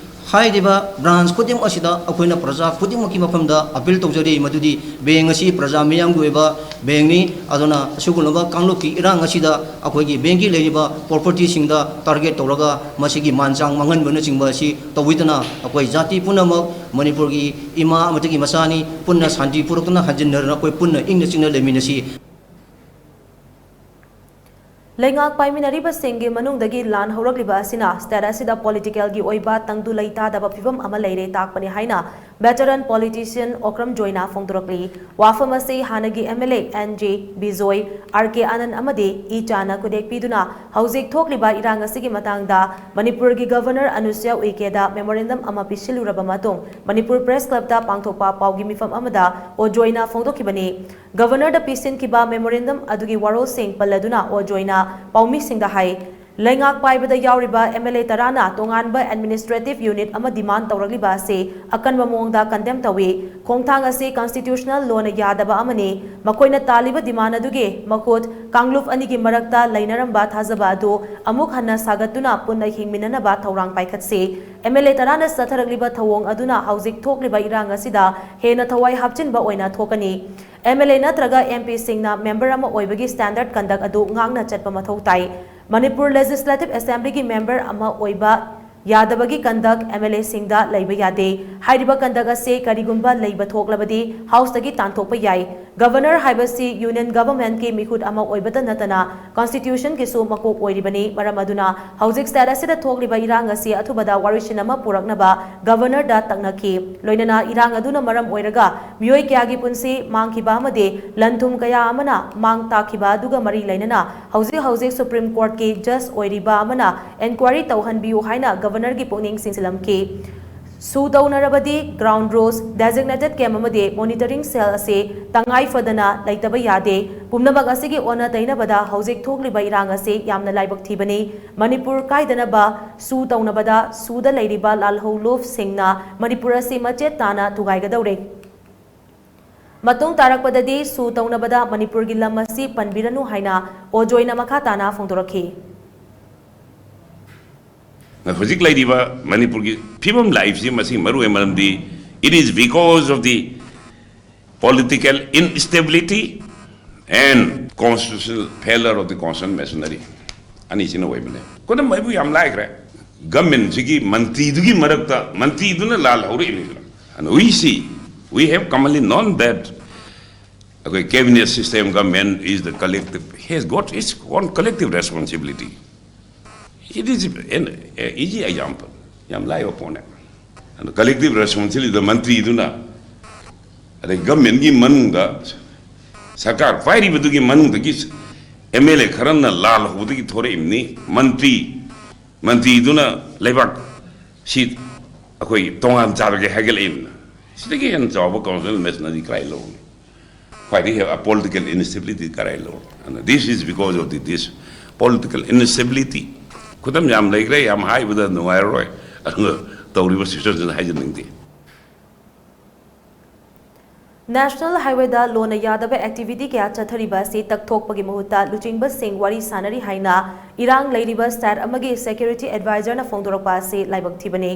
ꯍꯥꯏꯔꯤꯕ ꯕ꯭ꯔꯥꯟꯁ ꯈꯨꯗꯤꯡꯃꯛ ꯑꯁꯤꯗ ꯑꯩꯈꯣꯏꯅ ꯄ꯭ꯔꯖꯥ ꯈꯨꯗꯤꯡꯃꯛꯀꯤ ꯃꯐꯝꯗ ꯑꯄꯤꯜ ꯇꯧꯖꯔꯤ, ꯃꯗꯨꯗꯤ ꯕꯦꯡ ꯑꯁꯤ ꯄ꯭ꯔꯖꯥ ꯃꯤꯌꯥꯝꯒꯤ ꯑꯣꯏꯕ ꯕꯦꯡꯅꯤ꯫ ꯑꯗꯨꯅ ꯑꯁꯤꯒꯨꯝꯂꯕ ꯀꯥꯡꯂꯨꯞꯀꯤ ꯏꯔꯥꯡ ꯑꯁꯤꯗ ꯑꯩꯈꯣꯏꯒꯤ ꯕꯦꯡꯒꯤ ꯂꯩꯔꯤꯕ ꯄ꯭ꯔꯣꯄꯔꯇꯤꯁꯤꯡꯗ ꯇꯥꯔꯒꯦꯠ ꯇꯧꯔꯒ ꯃꯁꯤꯒꯤ ꯃꯥꯟ ꯆꯥꯡ ꯃꯥꯡꯍꯟꯕꯅꯆꯤꯡꯕ ꯑꯁꯤ ꯇꯧꯕꯤꯗꯅ, ꯑꯩꯈꯣꯏ ꯖꯥꯇꯤ ꯄꯨꯝꯅꯃꯛ ꯃꯅꯤꯄꯨꯔꯒꯤ ꯏꯃꯥ ꯑꯃꯗꯒꯤ ꯃꯆꯥꯅꯤ, ꯄꯨꯟꯅ ꯁꯥꯟꯇꯤ ꯄꯨꯔꯛꯇꯨꯅ ꯍꯟꯖꯤꯟꯅꯗꯅ ꯑꯩꯈꯣꯏ ꯄꯨꯟꯅ ꯏꯪꯅ ꯆꯤꯛꯅ ꯂꯩꯃꯤꯟꯅꯁꯤ꯫ ꯂꯩꯉꯥꯛ ꯄꯥꯏꯃꯤꯟꯅꯔꯤꯕꯁꯤꯡꯒꯤ ꯃꯅꯨꯡꯗꯒꯤ ꯂꯥꯟ ꯍꯧꯔꯛꯂꯤꯕ ꯑꯁꯤꯅ state ꯑꯁꯤꯗ political ꯒꯤ ꯑꯣꯏꯕ ꯇꯪꯗꯨ ꯂꯩꯇꯥꯗꯕ ꯐꯤꯚꯝ ꯑꯃ ꯂꯩꯔꯦ ꯇꯥꯛꯄꯅꯤ ꯍꯥꯏꯅ veteran politician ꯑꯣꯀ꯭ꯔꯝ ꯖꯣꯏꯅ ꯐꯣꯡꯗꯣꯔꯛꯂꯤ꯫ ꯋꯥꯐꯝ ꯑꯁꯤ ꯍꯥꯟꯅꯒꯤ MLA N J Bijoy, R K ꯑꯅꯟ ꯑꯃꯗꯤ ꯏ ꯆꯥꯅ ꯈꯨꯗꯦꯛ ꯄꯤꯗꯨꯅ ꯍꯧꯖꯤꯛ ꯊꯣꯛꯂꯤꯕ ꯏꯔꯥꯡ ꯑꯁꯤꯒꯤ ꯃꯇꯥꯡꯗ ꯃꯅꯤꯄꯨꯔꯒꯤ Governor ꯑꯅꯨꯁ꯭ꯌꯥ ꯎꯏꯀꯦꯗ memorandum ꯑꯃ ꯄꯤꯁꯤꯜꯂꯨꯔꯕ ꯃꯇꯨꯡ ꯃꯅꯤꯄꯨꯔ Press Club ꯇ ꯄꯥꯡꯊꯣꯛꯄ ꯄꯥꯎꯒꯤ ꯃꯤꯐꯝ ꯑꯃꯗ ꯑꯣ ꯖꯣꯏꯅ ꯐꯣꯡꯗꯣꯛꯈꯤꯕꯅꯤ꯫ Governor ꯗ ꯄꯤꯁꯤꯟꯈꯤꯕ memorandum ꯑꯗꯨꯒꯤ ꯋꯥꯔꯣꯜꯁꯤꯡ ꯄꯜꯂꯗꯨꯅ ꯑꯣ ꯖꯣꯏꯅ ꯄꯥꯎꯃꯤꯁꯤꯡꯗ ꯍꯥꯏ, ꯂꯩꯉꯥꯛ ꯄꯥꯏꯕꯗ ꯌꯥꯎꯔꯤꯕ MLA ꯇꯔꯥꯅ ꯇꯣꯉꯥꯟꯕ administrative unit ꯑꯃ demand ꯇꯧꯔꯛꯂꯤꯕ ꯑꯁꯤ ꯑꯀꯟꯕ ꯃꯑꯣꯡꯗ condemn ꯇꯧꯏ꯫ ꯈꯣꯡꯊꯥꯡ ꯑꯁꯤ constitutional law ꯅ ꯌꯥꯗꯕ ꯑꯃꯅꯤ꯫ ꯃꯈꯣꯏꯅ ꯇꯥꯜꯂꯤꯕ demand ꯑꯗꯨꯒꯤ ꯃꯈꯨꯠ ꯀꯥꯡꯂꯨꯞ ꯑꯅꯤꯒꯤ ꯃꯔꯛꯇ ꯂꯩꯅꯔꯝꯕ ꯊꯥꯖꯕ ꯑꯗꯨ ꯑꯃꯨꯛ ꯍꯟꯅ ꯁꯥꯒꯠꯇꯨꯅ ꯄꯨꯟꯅ ꯍꯤꯡꯃꯤꯟꯅꯅꯕ ꯊꯧꯔꯥꯡ ꯄꯥꯏꯈꯠꯁꯤ꯫ MLA ꯇꯔꯥꯅ ꯆꯠꯊꯔꯛꯂꯤꯕ ꯊꯧꯑꯣꯡ ꯑꯗꯨꯅ ꯍꯧꯖꯤꯛ ꯊꯣꯛꯂꯤꯕ ꯏꯔꯥꯡ ꯑꯁꯤꯗ ꯍꯦꯟꯅ ꯊꯋꯥꯏ ꯍꯥꯞꯆꯤꯟꯕ ꯑꯣꯏꯅ ꯊꯣꯛꯀꯅꯤ꯫ MLA ꯅꯠꯇ꯭ꯔꯒ MPꯁꯤꯡꯅ member ꯑꯃ ꯑꯣꯏꯕꯒꯤ standard conduct ꯑꯗꯨ ꯉꯥꯛꯅ ꯆꯠꯄ ꯃꯊꯧ ꯇꯥꯏ꯫ ꯃꯅꯤꯄꯨꯔ Legislative Assemblyꯒꯤ member ꯑꯃ ꯑꯣꯏꯕ ꯌꯥꯗꯕꯒꯤ conduct MLAꯁꯤꯡꯗ ꯂꯩꯕ ꯌꯥꯗꯦ꯫ ꯍꯥꯏꯔꯤꯕ conduct ꯑꯁꯤ ꯀꯔꯤꯒꯨꯝꯕ ꯂꯩꯕ ꯊꯣꯛꯂꯕꯗꯤ Houseꯇꯒꯤ ꯇꯥꯟꯊꯣꯛꯄ ꯌꯥꯏ꯫ Governor ꯍꯥꯏꯕꯁꯤ Union Governmentꯀꯤ ꯃꯤꯍꯨꯠ ꯑꯃ ꯑꯣꯏꯕꯇ ꯅꯠꯇꯅ Constitutionꯒꯤꯁꯨ ꯃꯀꯣꯛ ꯑꯣꯏꯔꯤꯕꯅꯤ꯫ ꯃꯔꯝ ꯑꯗꯨꯅ ꯍꯧꯖꯤꯛ state ꯑꯁꯤꯗ ꯊꯣꯛꯂꯤꯕ ꯏꯔꯥꯡ ꯑꯁꯤ ꯑꯊꯨꯕꯗ ꯋꯥꯔꯣꯏꯁꯤꯟ ꯑꯃ ꯄꯨꯔꯛꯅꯕ Governorꯗ ꯇꯛꯅꯈꯤ꯫ ꯂꯣꯏꯅꯅ ꯏꯔꯥꯡ ꯑꯗꯨꯅ ꯃꯔꯝ ꯑꯣꯏꯔꯒ ꯃꯤꯑꯣꯏ ꯀꯌꯥꯒꯤ ꯄꯨꯟꯁꯤ ꯃꯥꯡꯈꯤꯕ ꯑꯃꯗꯤ ꯂꯟ ꯊꯨꯝ ꯀꯌꯥ ꯑꯃꯅ ꯃꯥꯡ ꯇꯥꯛꯈꯤꯕ ꯑꯗꯨꯒ ꯃꯔꯤ ꯂꯩꯅꯅ ꯍꯧꯖꯤꯛ ꯍꯧꯖꯤꯛ Supreme Courtꯀꯤ judge ꯑꯣꯏꯔꯤꯕ ꯑꯃꯅ enquiry ꯇꯧꯍꯟꯕꯤꯌꯨ ꯍꯥꯏꯅ Governorꯒꯤ ꯄꯨꯛꯅꯤꯡ ꯆꯤꯡꯁꯤꯜꯂꯝꯈꯤ꯫ ꯁꯨ ꯇꯧꯅꯔꯕꯗꯤ ground rules, designated camp ꯑꯃꯗꯤ monitoring cell ꯑꯁꯤ ꯇꯉꯥꯏ ꯐꯗꯅ ꯂꯩꯇꯕ ꯌꯥꯗꯦ꯫ ꯄꯨꯝꯅꯃꯛ ꯑꯁꯤꯒꯤ ꯑꯣꯟꯅ ꯇꯩꯅꯕꯗ ꯍꯧꯖꯤꯛ ꯊꯣꯛꯂꯤꯕ ꯏꯔꯥꯡ ꯑꯁꯤ ꯌꯥꯝꯅ ꯂꯥꯏꯕꯛ ꯊꯤꯕꯅꯤ꯫ ꯃꯅꯤꯄꯨꯔ ꯀꯥꯏꯗꯅꯕ ꯁꯨ ꯇꯧꯅꯕꯗ ꯁꯨꯗ ꯂꯩꯔꯤꯕ ꯂꯥꯜꯍꯧꯂꯨꯞꯁꯤꯡꯅ ꯃꯅꯤꯄꯨꯔ ꯑꯁꯤ ꯃꯆꯦꯠ ꯇꯥꯅ ꯊꯨꯒꯥꯏꯒꯗꯧꯔꯦ꯫ ꯃꯇꯨꯡ ꯇꯥꯔꯛꯄꯗꯗꯤ ꯁꯨ ꯇꯧꯅꯕꯗ ꯃꯅꯤꯄꯨꯔꯒꯤ ꯂꯝ ꯑꯁꯤ ꯄꯟꯕꯤꯔꯅꯨ ꯍꯥꯏꯅ ꯑꯣ ꯖꯣꯏꯅ ꯃꯈꯥ ꯇꯥꯅ ꯐꯣꯡꯗꯣꯔꯛꯈꯤ꯫ ꯍꯧꯖꯤꯛ ꯂꯩꯔꯤꯕ ꯃꯅꯤꯄꯨꯔꯒꯤ ꯐꯤꯕꯝ ꯂꯥꯛꯏꯕꯁꯤ ꯃꯁꯤ ꯃꯔꯨꯑꯣꯏ ꯃꯔꯝꯗꯤ it is because of the political instability and constitutional failure of the constitutional machinery ꯑꯅꯤꯁꯤꯅ ꯑꯣꯏꯕꯅꯦ꯫ ꯈꯨꯗꯝ ꯑꯩꯕꯨ ꯌꯥꯝ ꯂꯥꯏꯈ꯭ꯔꯦ꯫ ꯒꯃꯦꯟꯁꯤꯒꯤ ꯃꯟꯇ꯭ꯔꯤꯗꯨꯒꯤ ꯃꯔꯛꯇ ꯃꯟꯇ꯭ꯔꯤꯗꯨꯅ ꯂꯥꯜ ꯍꯧꯔꯛꯏꯅꯤꯗꯅ꯫ And we see, we have commonly known that ꯑꯩꯈꯣꯏ cabinet system government is the collective, has got its own collective responsibility. It is an easy example. ꯌꯥꯝ ꯂꯥꯏꯕ ꯄꯣꯠꯅꯦ꯫ ꯑꯗꯣ collective responsibility ꯗ ꯃꯟꯇ꯭ꯔꯤꯗꯨꯅ ꯑꯗꯩ ꯒꯃꯦꯟꯒꯤ ꯃꯅꯨꯡꯗ ꯁꯔꯀꯥꯔ ꯄꯥꯏꯔꯤꯕꯗꯨꯒꯤ ꯃꯅꯨꯡꯗꯒꯤ ꯑꯦꯝ ꯑꯦꯜ ꯑꯦ ꯈꯔꯅ ꯂꯥꯜ ꯍꯧꯕꯗꯒꯤ ꯊꯣꯔꯛꯏꯕꯅꯤ꯫ ꯃꯟꯇ꯭ꯔꯤ ꯃꯟꯇ꯭ꯔꯤꯗꯨꯅ ꯂꯩꯕꯥꯛ ꯁꯤ ꯑꯩꯈꯣꯏ ꯇꯣꯉꯥꯟ ꯆꯥꯔꯒꯦ ꯍꯥꯏꯒꯠꯂꯛꯏꯕꯅ ꯁꯤꯗꯒꯤ ꯍꯦꯟꯅ ꯆꯥꯎꯕ constitutional machinery ꯀꯗꯥꯏ ꯂꯧꯔꯨꯅꯤ? ꯈ꯭ꯋꯥꯏꯗꯒꯤ ꯍꯦꯟꯅ political instability ꯀꯗꯥꯏ ꯂꯧꯔꯨꯅꯤ? ꯑꯗꯨꯅ this is because of the this political instability. ꯈꯨꯗꯝ ꯌꯥꯝ ꯂꯩꯈ꯭ꯔꯦ, ꯌꯥꯝ ꯍꯥꯏꯕꯗ ꯅꯨꯡꯉꯥꯏꯔꯔꯣꯏ꯫ ꯑꯗꯨꯒ ꯇꯧꯔꯤꯕ situation ꯁꯤꯅ ꯍꯥꯏꯖꯅꯤꯡꯗꯦ꯫ ꯅꯦꯁꯅꯦꯜ ꯍꯥꯏꯋꯦꯗ ꯂꯣꯟꯅ ꯌꯥꯗꯕ ꯑꯦꯛꯇꯤꯚꯤꯇꯤ ꯀꯌꯥ ꯆꯠꯊꯔꯤꯕ ꯑꯁꯤ ꯇꯛꯊꯣꯛꯄꯒꯤ ꯃꯍꯨꯠꯇ ꯂꯨꯆꯤꯡꯕꯁꯤꯡ ꯋꯥꯔꯤ ꯁꯥꯅꯔꯤ ꯍꯥꯏꯅ ꯏꯔꯥꯡ ꯂꯩꯔꯤꯕ ꯁ꯭ꯇꯦꯠ ꯑꯃꯒꯤ ꯁꯦꯀ꯭ꯌꯨꯔꯤꯇꯤ ꯑꯦꯗꯚꯥꯏꯖꯔꯅ ꯐꯣꯡꯗꯣꯔꯛꯄ ꯑꯁꯤ ꯂꯥꯏꯕꯛ ꯊꯤꯕꯅꯤ꯫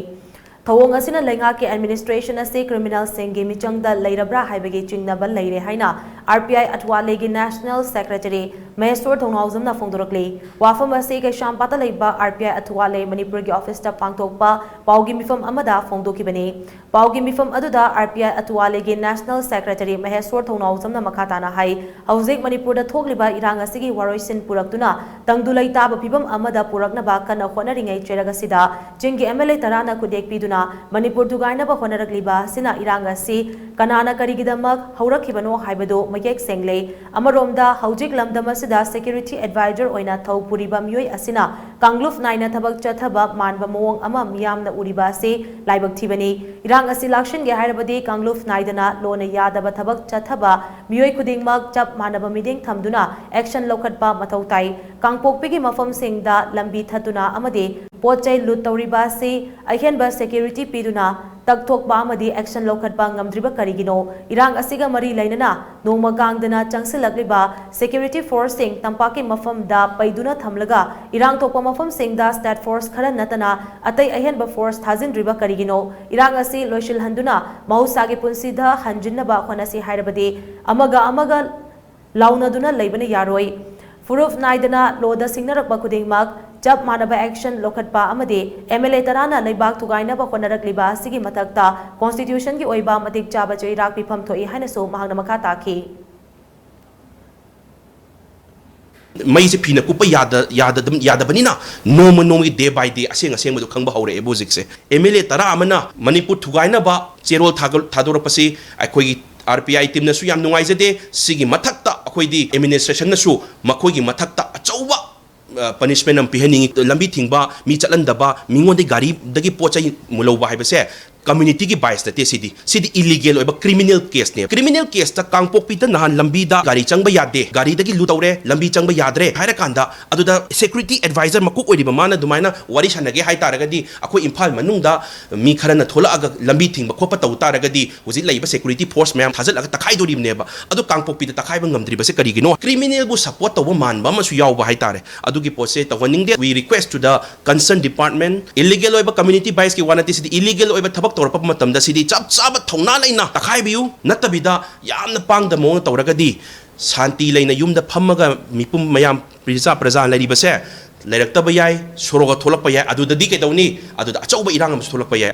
ꯊꯧꯑꯣꯡ ꯑꯁꯤꯅ ꯂꯩꯉꯥꯛꯀꯤ ꯑꯦꯗꯃꯤꯅꯤꯁꯇ꯭ꯔꯦꯁꯟ ꯑꯁꯤ ꯀ꯭ꯔꯤꯃꯤꯅꯦꯜꯁꯤꯡꯒꯤ ꯃꯤꯆꯪꯗ ꯂꯩꯔꯕ꯭ꯔꯥ ꯍꯥꯏꯕꯒꯤ ꯆꯤꯡꯅꯕ ꯂꯩꯔꯦ ꯍꯥꯏꯅ ꯑꯥꯔ ꯄꯤ ꯑꯥꯏ ꯑꯊꯋꯥꯂꯦꯒꯤ ꯅꯦꯁꯅꯦꯜ ꯁꯦꯀ꯭ꯔꯦꯇꯔꯤ ꯃꯍꯦꯁꯣꯔ ꯊꯧꯅꯥꯎꯖꯝꯅ ꯐꯣꯡꯗꯣꯔꯛꯂꯤ꯫ ꯋꯥꯐꯝ ꯑꯁꯤ ꯀꯩꯁꯥꯝꯄꯥꯠꯇ ꯂꯩꯕ ꯑꯥꯔ ꯄꯤ ꯑꯥꯏ ꯑꯊꯋꯥꯂꯦ ꯃꯅꯤꯄꯨꯔꯒꯤ ꯑꯣꯐꯤꯁꯇ ꯄꯥꯡꯊꯣꯛꯄ ꯄꯥꯎꯒꯤ ꯃꯤꯐꯝ ꯑꯃꯗ ꯐꯣꯡꯗꯣꯛꯈꯤꯕꯅꯤ꯫ ꯄꯥꯎꯒꯤ ꯃꯤꯐꯝ ꯑꯗꯨꯗ ꯑꯥꯔ ꯄꯤ ꯑꯥꯏ ꯑꯊꯋꯥꯂꯦꯒꯤ ꯅꯦꯁꯅꯦꯜ ꯁꯦꯀ꯭ꯔꯦꯇꯔꯤ ꯃꯍꯦꯁꯣꯔ ꯊꯧꯅꯥꯎꯖꯝꯅ ꯃꯈꯥ ꯇꯥꯅ ꯍꯥꯏ, ꯍꯧꯖꯤꯛ ꯃꯅꯤꯄꯨꯔꯗ ꯊꯣꯛꯂꯤꯕ ꯏꯔꯥꯡ ꯑꯁꯤꯒꯤ ꯋꯥꯔꯣꯏꯁꯤꯟ ꯄꯨꯔꯛꯇꯨꯅ ꯇꯪꯗꯨ ꯂꯩꯇꯥꯕ ꯐꯤꯕꯝ ꯑꯃꯗ ꯄꯨꯔꯛꯅꯕ ꯀꯟꯅ ꯍꯣꯠꯅꯔꯤꯉꯩ ꯆꯩꯔꯛ ꯑꯁꯤꯗ ꯆꯤꯡꯒꯤ ꯑꯦꯝ ꯑꯦꯜ ꯑꯦ ꯇꯔꯥꯅ ꯈꯨꯠꯌꯦꯛ ꯄꯤꯗꯨꯅ ꯃꯅꯤꯄꯨꯔ ꯊꯨꯒꯥꯏꯅꯕ ꯍꯣꯠꯅꯔꯛꯂꯤꯕ ꯑꯁꯤꯅ ꯏꯔꯥꯡ ꯑꯁꯤ ꯀꯅꯥꯅ ꯀꯔꯤꯒꯤꯗꯃꯛ ꯍꯧꯔꯛꯈꯤꯕꯅꯣ ꯍꯥꯏꯕꯗꯨ ꯃꯌꯦꯛ ꯁꯦꯡꯂꯦ꯫ ꯑꯃꯔꯣꯝꯗ ꯍꯧꯖꯤꯛ ꯂꯝꯗꯝ ꯑꯁꯤꯗ ꯁꯦꯀ꯭ꯌꯨꯔꯤꯇꯤ ꯑꯦꯗꯚꯥꯏꯖꯔ ꯑꯣꯏꯅ ꯊꯧ ꯄꯨꯔꯤꯕ ꯃꯤꯑꯣꯏ ꯑꯁꯤꯅ ꯀꯥꯡꯂꯨꯞ ꯅꯥꯏꯅ ꯊꯕꯛ ꯆꯠꯊꯕ ꯃꯥꯟꯕ ꯃꯑꯣꯡ ꯑꯃ ꯃꯤꯌꯥꯝꯅ ꯎꯔꯤꯕ ꯑꯁꯤ ꯂꯥꯏꯕꯛ ꯊꯤꯕꯅꯤ꯫ ꯏꯔꯥꯡ ꯑꯁꯤ ꯂꯥꯛꯁꯤꯟꯒꯦ ꯍꯥꯏꯔꯕꯗꯤ ꯀꯥꯡꯂꯨꯞ ꯅꯥꯏꯗꯅ ꯂꯣꯟꯅ ꯌꯥꯗꯕ ꯊꯕꯛ ꯆꯠꯊꯕ ꯃꯤꯑꯣꯏ ꯈꯨꯗꯤꯡꯃꯛ ꯆꯞ ꯃꯥꯟꯅꯕ ꯃꯤꯠꯌꯦꯡ ꯊꯝꯗꯨꯅ ꯑꯦꯛꯁꯟ ꯂꯧꯈꯠꯄ ꯃꯊꯧ ꯇꯥꯏ꯫ ꯀꯥꯡꯄꯣꯛꯄꯤꯒꯤ ꯃꯐꯝꯁꯤꯡꯗ ꯂꯝꯕꯤ ꯊꯠꯇꯨꯅ ꯑꯃꯗꯤ ꯄꯣꯠ ꯆꯩ ꯂꯨꯠ ꯇꯧꯔꯤꯕ ꯑꯁꯤ ꯑꯍꯦꯟꯕ ꯁꯦꯀ꯭ꯌꯨꯔꯤꯇꯤ ꯄꯤꯗꯨꯅ ꯇꯛꯊꯣꯛꯄ ꯑꯃꯗꯤ action ꯂꯧꯈꯠꯄ ꯉꯝꯗ꯭ꯔꯤꯕ ꯀꯔꯤꯒꯤꯅꯣ? ꯏꯔꯥꯡ ꯑꯁꯤꯒ ꯃꯔꯤ ꯂꯩꯅꯅ ꯅꯣꯡꯃ ꯀꯥꯡꯗꯅ ꯆꯪꯁꯤꯜꯂꯛꯂꯤꯕ security forceꯁꯤꯡ ꯇꯝꯄꯥꯛꯀꯤ ꯃꯐꯝꯗ ꯄꯩꯗꯨꯅ ꯊꯝꯂꯒ ꯏꯔꯥꯡ ꯊꯣꯛꯄ ꯃꯐꯝꯁꯤꯡꯗ state force ꯈꯔ ꯅꯠꯇꯅ ꯑꯇꯩ ꯑꯍꯦꯟꯕ force ꯊꯥꯖꯤꯟꯗ꯭ꯔꯤꯕ ꯀꯔꯤꯒꯤꯅꯣ? ꯏꯔꯥꯡ ꯑꯁꯤ ꯂꯣꯏꯁꯤꯜꯍꯟꯗꯨꯅ ꯃꯍꯧꯁꯥꯒꯤ ꯄꯨꯟꯁꯤꯗ ꯍꯟꯖꯤꯟꯅꯕ ꯍꯣꯠꯅꯁꯤ ꯍꯥꯏꯔꯕꯗꯤ ꯑꯃꯒ ꯑꯃꯒ ꯂꯥꯎꯅꯗꯨꯅ ꯂꯩꯕꯅ ꯌꯥꯔꯣꯏ꯫ ꯐꯨꯔꯨꯞ ꯅꯥꯏꯗꯅ ꯂꯣꯗ ꯁꯤꯡꯅꯔꯛꯄ ꯈꯨꯗꯤꯡꯃꯛ ꯆꯞ ꯃꯥꯟꯅꯕ action ꯂꯧꯈꯠꯄ ꯑꯃꯗꯤ MLA ꯇꯔꯥꯅ ꯂꯩꯕꯥꯛ ꯊꯨꯒꯥꯏꯅꯕ ꯍꯣꯠꯅꯔꯛꯂꯤꯕ ꯑꯁꯤꯒꯤ ꯃꯊꯛꯇ constitutionꯒꯤ ꯑꯣꯏꯕ ꯃꯇꯤꯛ ꯆꯥꯕ ꯆꯩꯔꯥꯛ ꯄꯤꯐꯝ ꯊꯣꯛꯏ ꯍꯥꯏꯅꯁꯨ ꯃꯍꯥꯛꯅ ꯃꯈꯥ ꯇꯥꯈꯤ꯫ ꯃꯩꯁꯦ ꯐꯤꯅ ꯀꯨꯞꯄ ꯌꯥꯗ- ꯌꯥꯗ- ꯌꯥꯗꯕꯅꯤꯅ ꯅꯣꯡꯃ ꯅꯣꯡꯃꯒꯤ day by day ꯑꯁꯦꯡ ꯑꯁꯦꯡꯕꯗꯣ ꯈꯪꯕ ꯍꯧꯔꯛꯑꯦꯕ ꯍꯧꯖꯤꯛꯁꯦ꯫ MLA ꯇꯔꯥ ꯑꯃꯅ ꯃꯅꯤꯄꯨꯔ ꯊꯨꯒꯥꯏꯅꯕ ꯆꯦꯔꯣꯜ ꯊꯥꯒ- ꯊꯥꯗꯣꯔꯛꯄꯁꯤ ꯑꯩꯈꯣꯏꯒꯤ RPI teamꯅꯁꯨ ꯌꯥꯝ ꯅꯨꯡꯉꯥꯏꯖꯗꯦ꯫ ꯁꯤꯒꯤ ꯃꯊꯛꯇ ꯑꯩꯈꯣꯏꯗꯤ administrationꯅꯁꯨ ꯃꯈꯣꯏꯒꯤ ꯃꯊꯛꯇ ꯑꯆꯧꯕ punishment ꯑꯃ ꯄꯤꯍꯟꯅꯤꯡꯉꯤ꯫ ꯂꯝꯕꯤ ꯊꯤꯡꯕ, ꯃꯤ ꯆꯠꯍꯟꯗꯕ, ꯃꯤꯉꯣꯟꯗꯒꯤ ꯒꯥꯔꯤꯗꯒꯤ ꯄꯣꯠ ꯆꯩ ꯃꯨꯜꯍꯧꯕ ꯍꯥꯏꯕꯁꯦ communityꯒꯤ bias ꯅꯠꯇꯦ꯫ ꯁꯤꯗꯤ ꯁꯤꯗꯤ illegal ꯑꯣꯏꯕ criminal caseꯅꯦ꯫ Criminal caseꯇ ꯀꯥꯡꯄꯣꯛꯄꯤꯗ ꯅꯍꯥꯟ ꯂꯝꯕꯤꯗ ꯒꯥꯔꯤ ꯆꯪꯕ ꯌꯥꯗꯦ, ꯒꯥꯔꯤꯗꯒꯤ ꯂꯨꯠ ꯇꯧꯔꯦ, ꯂꯝꯕꯤ ꯆꯪꯕ ꯌꯥꯗ꯭ꯔꯦ ꯍꯥꯏꯔꯀꯥꯟꯗ ꯑꯗꯨꯗ security advisor ꯃꯀꯣꯛ ꯑꯣꯏꯔꯤꯕ ꯃꯥꯅ ꯑꯗꯨꯃꯥꯏꯅ ꯋꯥꯔꯤ ꯁꯥꯟꯅꯒꯦ ꯍꯥꯏ ꯇꯥꯔꯒꯗꯤ ꯑꯩꯈꯣꯏ ꯏꯝꯐꯥꯜ ꯃꯅꯨꯡꯗ ꯃꯤ ꯈꯔꯅ ꯊꯣꯛꯂꯛꯑꯒ ꯂꯝꯕꯤ ꯊꯤꯡꯕ ꯈꯣꯠꯄ ꯇꯧ ꯇꯥꯔꯒꯗꯤ ꯍꯧꯖꯤꯛ ꯂꯩꯔꯤꯕ security force ꯃꯌꯥꯝ ꯊꯥꯖꯤꯜꯂꯒ ꯇꯛꯈꯥꯏꯗꯣꯔꯤꯕꯅꯦꯕ꯫ ꯑꯗꯨ ꯀꯥꯡꯄꯣꯛꯄꯤꯗ ꯇꯛꯈꯥꯏꯕ ꯉꯝꯗ꯭ꯔꯤꯕꯁꯦ ꯀꯔꯤꯒꯤꯅꯣ? Criminalꯕꯨ support ꯇꯧꯕ ꯃꯥꯟꯕ ꯑꯃꯁꯨ ꯌꯥꯎꯕ ꯍꯥꯏꯇꯥꯔꯦ꯫ ꯑꯗꯨꯒꯤ ꯄꯣꯠꯁꯦ ꯇꯧꯍꯟꯅꯤꯡꯗꯦ꯫ We request to the concerned department, illegal ꯑꯣꯏꯕ community biasꯀꯤ ꯋꯥ ꯅꯠꯇꯦ, ꯁꯤꯗꯤ illegal ꯑꯣꯏꯕ ꯊꯕꯛ ꯇꯧꯔꯛꯄ ꯃꯇꯝꯗ ꯁꯤꯗꯤ ꯆꯞ ꯆꯥꯕ ꯊꯧꯅꯥ ꯂꯩꯅ ꯇꯛꯈꯥꯏꯕꯤꯌꯨ꯫ ꯅꯠꯇꯕꯤꯗ ꯌꯥꯝꯅ ꯄꯥꯡꯗ ꯃꯑꯣꯡꯗ ꯇꯧꯔꯒꯗꯤ ꯁꯥꯟꯇꯤ ꯂꯩꯅ ꯌꯨꯝꯗ ꯐꯝꯃꯒ ꯃꯤꯄꯨꯝ ꯃꯌꯥꯝ ꯄ꯭ꯔꯖꯥ ꯄ꯭ꯔꯖꯥ ꯂꯩꯔꯤꯕꯁꯦ ꯂꯩꯔꯛꯇꯕ ꯌꯥꯏ, ꯁꯣꯔꯣꯛꯇ ꯊꯣꯛꯂꯛꯄ ꯌꯥꯏ꯫ ꯑꯗꯨꯗꯗꯤ ꯀꯩꯗꯧꯅꯤ? ꯑꯗꯨꯗ ꯑꯆꯧꯕ ꯏꯔꯥꯡ ꯑꯃꯁꯨ ꯊꯣꯛꯂꯛꯄ ꯌꯥꯏ꯫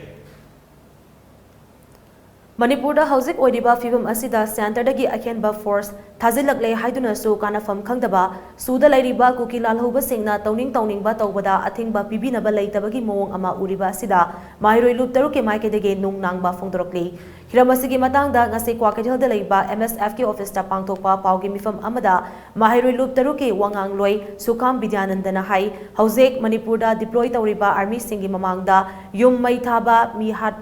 ꯃꯅꯤꯄꯨꯔꯗ ꯍꯧꯖꯤꯛ ꯑꯣꯏꯔꯤꯕ ꯐꯤꯕꯝ ꯑꯁꯤꯗ centreꯗꯒꯤ ꯑꯍꯦꯟꯕ force ꯊꯥꯖꯤꯜꯂꯛꯂꯦ ꯍꯥꯏꯗꯨꯅꯁꯨ ꯀꯥꯟꯅꯐꯝ ꯈꯪꯗꯕ, ꯁꯨꯗ ꯂꯩꯔꯤꯕ ꯀꯨꯀꯤ ꯂꯥꯜꯍꯧꯕꯁꯤꯡꯅ ꯇꯧꯅꯤꯡ ꯇꯧꯅꯤꯡꯕ ꯇꯧꯕꯗ ꯑꯊꯤꯡꯕ ꯄꯤꯕꯤꯅꯕ ꯂꯩꯇꯕꯒꯤ ꯃꯑꯣꯡ ꯑꯃ ꯎꯔꯤꯕ ꯑꯁꯤꯗ ꯃꯍꯩꯔꯣꯏ ꯂꯨꯞ ꯇꯔꯨꯛꯀꯤ ꯃꯥꯏꯀꯩꯗꯒꯤ ꯅꯨꯡ ꯅꯥꯡꯕ ꯐꯣꯡꯗꯣꯔꯛꯂꯤ꯫ ꯍꯤꯔꯝ ꯑꯁꯤꯒꯤ ꯃꯇꯥꯡꯗ ꯉꯁꯤ ꯀ꯭ꯋꯥꯀꯩꯊꯦꯜꯗ ꯂꯩꯕ MSFꯀꯤ officeꯇ ꯄꯥꯡꯊꯣꯛꯄ ꯄꯥꯎꯒꯤ ꯃꯤꯐꯝ ꯑꯃꯗ ꯃꯍꯩꯔꯣꯏ ꯂꯨꯞ ꯇꯔꯨꯛꯀꯤ ꯋꯥꯉꯥꯡꯂꯣꯏ ꯁꯨꯈꯥꯝ ꯕꯤꯗ꯭ꯌꯥꯅꯟꯗꯅ ꯍꯥꯏ, ꯍꯧꯖꯤꯛ ꯃꯅꯤꯄꯨꯔꯗ deploy ꯇꯧꯔꯤꯕ armyꯁꯤꯡꯒꯤ ꯃꯃꯥꯡꯗ ꯌꯨꯝ ꯃꯩ ꯊꯥꯕ, ꯃꯤ ꯍꯥꯠ